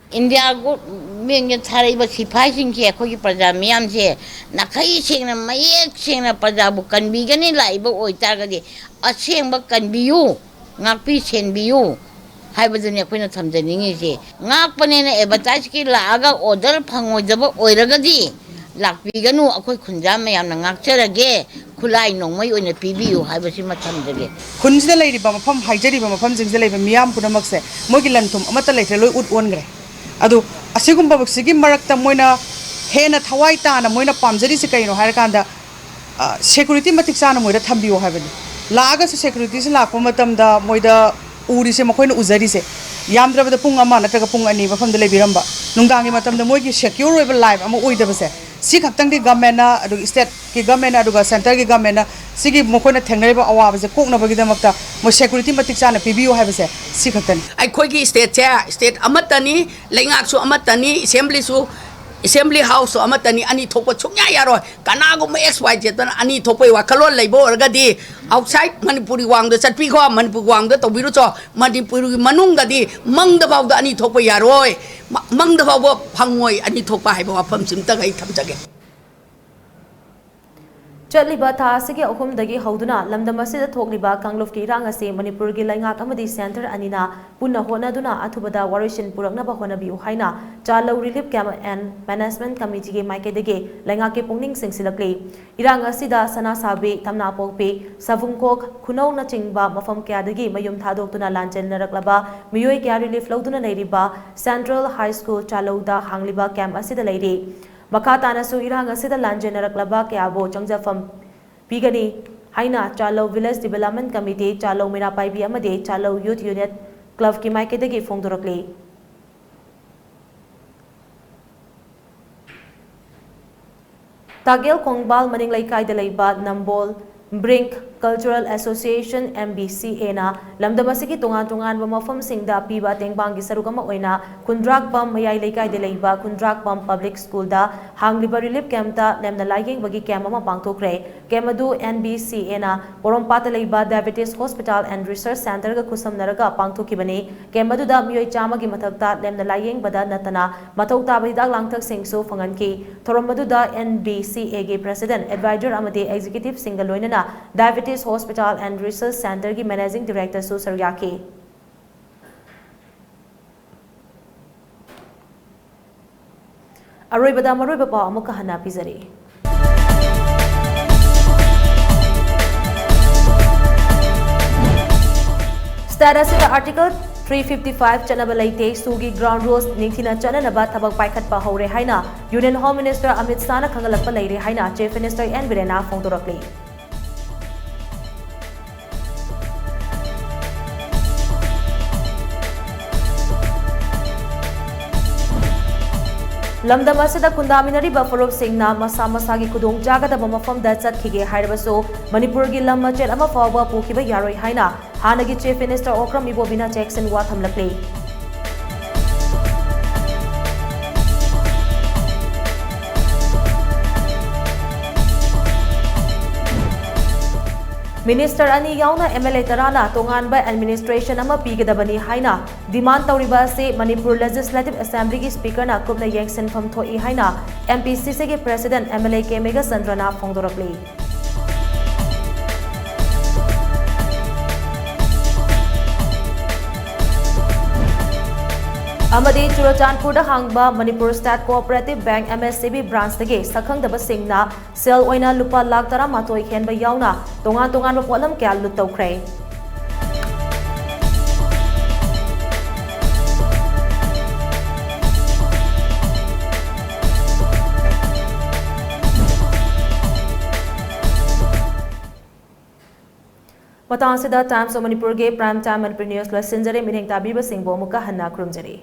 ꯏꯟꯗꯤꯌꯥ ꯒꯣꯔꯃꯦꯟꯒꯤ ꯊꯥꯔꯛꯏꯕ ꯁꯤꯐꯥꯏꯁꯤꯡꯁꯦ ꯑꯩꯈꯣꯏꯒꯤ ꯄ꯭ꯔꯖꯥ ꯃꯤꯌꯥꯝꯁꯦ ꯅꯥꯈꯩ ꯁꯦꯡꯅ, ꯃꯌꯦꯛ ꯁꯦꯡꯅ ꯄ꯭ꯔꯖꯥꯕꯨ ꯀꯟꯕꯤꯒꯅꯤ ꯂꯥꯛꯏꯕ ꯑꯣꯏꯇꯥꯔꯒꯗꯤ, ꯑꯁꯦꯡꯕ ꯀꯟꯕꯤꯌꯨ, ꯉꯥꯛꯄꯤ ꯁꯦꯟꯕꯤꯌꯨ ꯍꯥꯏꯕꯗꯨꯅꯤ ꯑꯩꯈꯣꯏꯅ ꯊꯝꯖꯅꯤꯡꯉꯤꯁꯦ꯫ ꯉꯥꯛꯄꯅꯦꯅ ꯑꯦꯗꯚꯔꯇꯥꯏꯖꯀꯤ ꯂꯥꯛꯑꯒ ꯑꯣꯔꯗꯔ ꯐꯪꯉꯣꯏꯗꯕ ꯑꯣꯏꯔꯒꯗꯤ, ꯂꯥꯛꯄꯤꯒꯅꯨ, ꯑꯩꯈꯣꯏ ꯈꯨꯟꯖꯥ ꯃꯌꯥꯝꯅ ꯉꯥꯛꯆꯔꯒꯦ, ꯈꯨꯠꯂꯥꯏ ꯅꯣꯡꯃꯩ ꯑꯣꯏꯅ ꯄꯤꯕꯤꯌꯨ ꯍꯥꯏꯕꯁꯤꯃ ꯊꯝꯖꯒꯦ꯫ ꯈꯨꯟꯁꯤꯗ ꯂꯩꯔꯤꯕ ꯃꯐꯝ, ꯍꯥꯏꯖꯔꯤꯕ ꯃꯐꯝꯁꯤꯡꯁꯤꯗ ꯂꯩꯕ ꯃꯤꯌꯥꯝ ꯄꯨꯝꯅꯃꯛꯁꯦ ꯃꯣꯏꯒꯤ ꯂꯟ ꯊꯨꯝ ꯑꯃꯠꯇ ꯂꯩꯇ꯭ꯔꯦ, ꯂꯣꯏ ꯎꯠ ꯑꯣꯟꯈ꯭ꯔꯦ꯫ ꯑꯗꯨ ꯑꯁꯤꯒꯨꯝꯕꯁꯤꯒꯤ ꯃꯔꯛꯇ ꯃꯣꯏꯅ ꯍꯦꯟꯅ ꯊꯋꯥꯏ ꯇꯥꯅ ꯃꯣꯏꯅ ꯄꯥꯝꯖꯔꯤꯁꯤ ꯀꯩꯅꯣ ꯍꯥꯏꯔꯀꯥꯟꯗ, ꯁꯦꯀꯨꯔꯤꯇꯤ ꯃꯇꯤꯛ ꯆꯥꯅ ꯃꯣꯏꯗ ꯊꯝꯕꯤꯌꯨ ꯍꯥꯏꯕꯅꯤ꯫ ꯂꯥꯛꯑꯒꯁꯨ ꯁꯦꯀꯨꯔꯤꯇꯤꯁꯤ ꯂꯥꯛꯄ ꯃꯇꯝꯗ ꯃꯣꯏꯗ ꯎꯔꯤꯁꯦ, ꯃꯈꯣꯏꯅ ꯎꯖꯔꯤꯁꯦ, ꯌꯥꯝꯗ꯭ꯔꯕꯗ ꯄꯨꯡ ꯑꯃ ꯅꯠꯇ꯭ꯔꯒ ꯄꯨꯡ ꯑꯅꯤ ꯃꯐꯝꯗ ꯂꯩꯕꯤꯔꯝꯕ, ꯅꯨꯡꯗꯥꯡꯒꯤ ꯃꯇꯝꯗ ꯃꯣꯏꯒꯤ ꯁꯦꯀ꯭ꯌꯣꯔ ꯑꯣꯏꯕ ꯂꯥꯏꯐ ꯑꯃ ꯑꯣꯏꯗꯕꯁꯦ, ꯁꯤ ꯈꯛꯇꯪꯗꯤ ꯒꯃꯦꯟꯅ, ꯑꯗꯨꯒ ꯁ꯭ꯇꯦꯠꯀꯤ ꯒꯃꯦꯟꯅ, ꯑꯗꯨꯒ ꯁꯦꯟꯇꯔꯒꯤ ꯒꯃꯦꯟꯅ ꯁꯤꯒꯤ ꯃꯈꯣꯏꯅ ꯊꯦꯡꯅꯔꯤꯕ ꯑꯋꯥꯕꯁꯦ ꯀꯣꯛꯅꯕꯒꯤꯗꯃꯛꯇ ꯃꯣꯏ ꯁꯦꯀ꯭ꯌꯨꯔꯤꯇꯤ ꯃꯇꯤꯛ ꯆꯥꯅ ꯄꯤꯕꯤꯌꯨ ꯍꯥꯏꯕꯁꯦ ꯁꯤ ꯈꯛꯇꯅꯤ꯫ ꯑꯩꯈꯣꯏꯒꯤ ꯁ꯭ꯇꯦꯠꯁꯦ ꯁ꯭ꯇꯦꯠ ꯑꯃꯠꯇꯅꯤ, ꯂꯩꯉꯥꯛꯁꯨ ꯑꯃꯠꯇꯅꯤ, ꯑꯦꯁꯦꯝꯕ꯭ꯂꯤꯁꯨ, ꯑꯦꯁꯦꯝꯕ꯭ꯂꯤ ꯍꯥꯎꯁꯁꯨ ꯑꯃꯠꯇꯅꯤ꯫ ꯑꯅꯤ ꯊꯣꯛꯄ ꯁꯨꯡꯌꯥ ꯌꯥꯔꯣꯏ꯫ ꯀꯅꯥꯒꯨꯝꯕ ꯑꯦꯛꯁ ꯋꯥꯏ ꯖꯦꯠꯇꯅ ꯑꯅꯤ ꯊꯣꯛꯄꯒꯤ ꯋꯥꯈꯜꯂꯣꯟ ꯂꯩꯕ ꯑꯣꯏꯔꯒꯗꯤ ꯑꯥꯎꯠꯁꯥꯏꯠ ꯃꯅꯤꯄꯨꯔꯒꯤ ꯋꯥꯡꯃꯗ ꯆꯠꯄꯤꯈꯣ, ꯃꯅꯤꯄꯨꯔꯒꯤ ꯋꯥꯡꯃꯗ ꯇꯧꯕꯤꯔꯨꯆꯣ꯫ ꯃꯅꯤꯄꯨꯔꯒꯤ ꯃꯅꯨꯡꯗꯗꯤ ꯃꯪꯗ ꯐꯥꯎꯗ ꯑꯅꯤ ꯊꯣꯛꯄ ꯌꯥꯔꯣꯏ, ꯃꯪꯗ ꯐꯥꯎꯕ ꯐꯪꯉꯣꯏ ꯑꯅꯤ ꯊꯣꯛꯄ ꯍꯥꯏꯕ ꯋꯥꯐꯝꯁꯤꯃꯇꯪ ꯑꯩ ꯊꯝꯖꯒꯦ꯫ ꯆꯠꯂꯤꯕ ꯊꯥ ꯑꯁꯤꯒꯤ ꯑꯍꯨꯝꯗꯒꯤ ꯍꯧꯗꯨꯅ ꯂꯝꯗꯝ ꯑꯁꯤꯗ ꯊꯣꯛꯂꯤꯕ ꯀꯥꯡꯂꯨꯞꯀꯤ ꯏꯔꯥꯡ ꯑꯁꯤ ꯃꯅꯤꯄꯨꯔꯒꯤ ꯂꯩꯉꯥꯛ ꯑꯃꯗꯤ centre ꯑꯅꯤꯅ ꯄꯨꯟꯅ ꯍꯣꯠꯅꯗꯨꯅ ꯑꯊꯨꯕꯗ ꯋꯥꯔꯣꯏꯁꯤꯟ ꯄꯨꯔꯛꯅꯕ ꯍꯣꯠꯅꯕꯤꯌꯨ ꯍꯥꯏꯅ Chalou Relief Camp and Management Committeeꯒꯤ ꯃꯥꯏꯀꯩꯗꯒꯤ ꯂꯩꯉꯥꯛꯀꯤ ꯄꯨꯛꯅꯤꯡ ꯆꯤꯡꯁꯤꯜꯂꯛꯂꯤ꯫ ꯏꯔꯥꯡ ꯑꯁꯤꯗ ꯁꯅꯥꯁꯥꯕꯤ, ꯊꯝꯅꯥꯄꯣꯛꯄꯤ, ꯁꯥꯕꯨꯡꯈꯣꯛ, ꯈꯨꯅꯧꯅꯆꯤꯡꯕ ꯃꯐꯝ ꯀꯌꯥꯗꯒꯤ ꯃꯌꯨꯝ ꯊꯥꯗꯣꯛꯇꯨꯅ ꯂꯥꯟꯖꯦꯟꯅꯔꯛꯂꯕ ꯃꯤꯑꯣꯏ ꯀꯌꯥ relief ꯂꯧꯗꯨꯅ ꯂꯩꯔꯤꯕ Central High School Chalou ꯗ ꯍꯥꯡꯂꯤꯕ camp ꯑꯁꯤꯗ ꯂꯩꯔꯤ꯫ ꯃꯈꯥ ꯇꯥꯅꯁꯨ ꯏꯔꯥꯡ ꯑꯁꯤꯗ ꯂꯥꯟꯖꯦꯟꯅꯔꯛꯂꯕ ꯀꯌꯥꯕꯨ ꯆꯪꯖꯐꯝ ꯄꯤꯒꯅꯤ ꯍꯥꯏꯅ Chalou Village Development Committee, Chalou ꯃꯩꯔꯥ ꯄꯥꯏꯕꯤ ꯑꯃꯗꯤ Chalou Youth Unit Clubꯀꯤ ꯃꯥꯏꯀꯩꯗꯒꯤ ꯐꯣꯡꯗꯣꯔꯛꯂꯤ꯫ ꯇꯥꯒꯦꯜ ꯈꯣꯡꯕꯥꯜ ꯃꯅꯤꯡ ꯂꯩꯀꯥꯏꯗ ꯂꯩꯕ ꯅꯝꯕꯣꯜ Brink Cultural Association, MBCAꯅ ꯂꯝꯗꯝ ꯑꯁꯤꯒꯤ ꯇꯣꯉꯥꯟ ꯇꯣꯉꯥꯟꯕ ꯃꯐꯝꯁꯤꯡꯗ ꯄꯤꯕ ꯇꯦꯡꯕꯥꯡꯒꯤ ꯁꯔꯨꯛ ꯑꯃ ꯑꯣꯏꯅ ꯈꯨꯟꯗ꯭ꯔꯥꯛꯄꯝ ꯃꯌꯥꯏ ꯂꯩꯀꯥꯏꯗ ꯂꯩꯕ ꯈꯨꯟꯗ꯭ꯔꯥꯛꯄꯝ Public Schoolꯗ ꯍꯥꯡꯂꯤꯕ relief campꯇ ꯂꯦꯝꯅ ꯂꯥꯏꯌꯦꯡꯕꯒꯤ camp ꯑꯃ ꯄꯥꯡꯊꯣꯛꯈ꯭ꯔꯦ꯫ Camp ꯑꯗꯨ MBCAꯅ ꯄꯣꯔꯣꯝꯄꯥꯠꯇ ꯂꯩꯕ Diabetes Hospital and Research Centreꯒ ꯈꯨꯠꯁꯝꯅꯔꯒ ꯄꯥꯡꯊꯣꯛꯈꯤꯕꯅꯤ꯫ Camp ꯑꯗꯨꯗ ꯃꯤꯑꯣꯏ ꯆꯥꯝꯃꯒꯤ ꯃꯊꯛꯇ ꯂꯦꯝꯅ ꯂꯥꯏꯌꯦꯡꯕꯗ ꯅꯠꯇꯅ ꯃꯊꯧ ꯇꯥꯕ ꯍꯤꯗꯥꯛ ꯂꯥꯡꯊꯛꯁꯤꯡꯁꯨ ꯐꯪꯍꯟꯈꯤ꯫ ꯊꯧꯔꯝ ꯑꯗꯨꯗ MBCAꯒꯤ President, Advisor ꯑꯃꯗꯤ Executiveꯁꯤꯡꯒ ꯂꯣꯏꯅꯅ Diabetes Hospital and Research Centreꯒꯤ Managing Directorꯁꯨ ꯁꯔꯨꯛ ꯌꯥꯈꯤ꯫ ꯑꯔꯣꯏꯕꯗ ꯃꯔꯨꯑꯣꯏꯕ ꯄꯥꯎ ꯑꯃꯨꯛꯀ ꯍꯟꯅ ꯄꯤꯖꯔꯤ꯫ State ꯑꯁꯤꯗ Article three fifty five ꯆꯠꯅꯕ ꯂꯩꯇꯦ, SoOꯒꯤ ground rules ꯅꯤꯡꯊꯤꯅ ꯆꯠꯅꯅꯕ ꯊꯕꯛ ꯄꯥꯏꯈꯠꯄ ꯍꯧꯔꯦ ꯍꯥꯏꯅ Union Home Minister ꯑꯃꯤꯠ ꯁꯥꯍꯅ ꯈꯪꯍꯜꯂꯛꯄ ꯂꯩꯔꯦ ꯍꯥꯏꯅ Chief Minister ꯑꯦꯟ ꯕꯤꯔꯦꯟꯅ ꯐꯣꯡꯗꯣꯔꯛꯂꯤ꯫ ꯂꯝꯗꯝ ꯑꯁꯤꯗ ꯈꯨꯟꯗꯥꯃꯤꯟꯅꯔꯤꯕ ꯐꯨꯔꯨꯞꯁꯤꯡꯅ ꯃꯁꯥ ꯃꯁꯥꯒꯤ ꯈꯨꯗꯣꯡꯆꯥꯒꯗꯕ ꯃꯐꯝꯗ ꯆꯠꯈꯤꯒꯦ ꯍꯥꯏꯔꯕꯁꯨ ꯃꯅꯤꯄꯨꯔꯒꯤ ꯂꯝ ꯃꯆꯦꯠ ꯑꯃ ꯐꯥꯎꯕ ꯄꯨꯈꯤꯕ ꯌꯥꯔꯣꯏ ꯍꯥꯏꯅ ꯍꯥꯟꯅꯒꯤ Chief Minister ꯑꯣꯀ꯭ꯔꯝ ꯏꯕꯣꯕꯤꯅ ꯆꯦꯛꯁꯤꯟ ꯋꯥ ꯊꯝꯂꯛꯂꯤ꯫ Minister ꯑꯅꯤ ꯌꯥꯎꯅ MLA ꯇꯔꯥꯅ ꯇꯣꯉꯥꯟꯕ administration ꯑꯃ ꯄꯤꯒꯗꯕꯅꯤ ꯍꯥꯏꯅ demand ꯇꯧꯔꯤꯕ ꯑꯁꯤ ꯃꯅꯤꯄꯨꯔ Legislative Assemblyꯒꯤ Speakerꯅ ꯀꯨꯞꯅ ꯌꯦꯡꯁꯤꯟꯐꯝ ꯊꯣꯛꯏ ꯍꯥꯏꯅ MPCCꯒꯤ President MLA ꯀꯦ ꯃꯦꯘꯆꯟꯗ꯭ꯔꯅ ꯐꯣꯡꯗꯣꯔꯛꯂꯤ꯫ ꯑꯃꯗꯤ ꯆꯨꯔꯆꯥꯟꯄꯨꯔꯗ ꯍꯥꯡꯕ Manipur state cooperative bank, M S C B, ꯕ꯭ꯔꯥꯟꯆꯇꯒꯤ ꯁꯛꯈꯪꯗꯕꯁꯤꯡꯅ ꯁꯦꯜ ꯑꯣꯏꯅ ꯂꯨꯄꯥ ꯂꯥꯈ ꯇꯔꯥꯃꯥꯊꯣꯏ ꯍꯦꯟꯕ ꯌꯥꯎꯅ ꯇꯣꯉꯥꯟ ꯇꯣꯉꯥꯟꯕ ꯄꯣꯠꯂꯝ ꯀꯌꯥ ꯂꯨꯠ ꯇꯧꯈ꯭ꯔꯦ꯫ ꯃꯇꯥꯡ ꯑꯁꯤꯗ Times of ꯃꯅꯤꯄꯨꯔꯒꯤ Prime Time ꯃꯅꯤꯄꯨꯔ ꯅ꯭ꯌꯨꯁ ꯂꯣꯏꯁꯤꯟꯖꯔꯦ꯫ ꯃꯤꯠꯌꯦꯡ ꯇꯥꯕꯤꯕꯁꯤꯡꯕꯨ ꯑꯃꯨꯛꯀ ꯍꯟꯅ ꯈꯨꯔꯨꯝꯖꯔꯤ꯫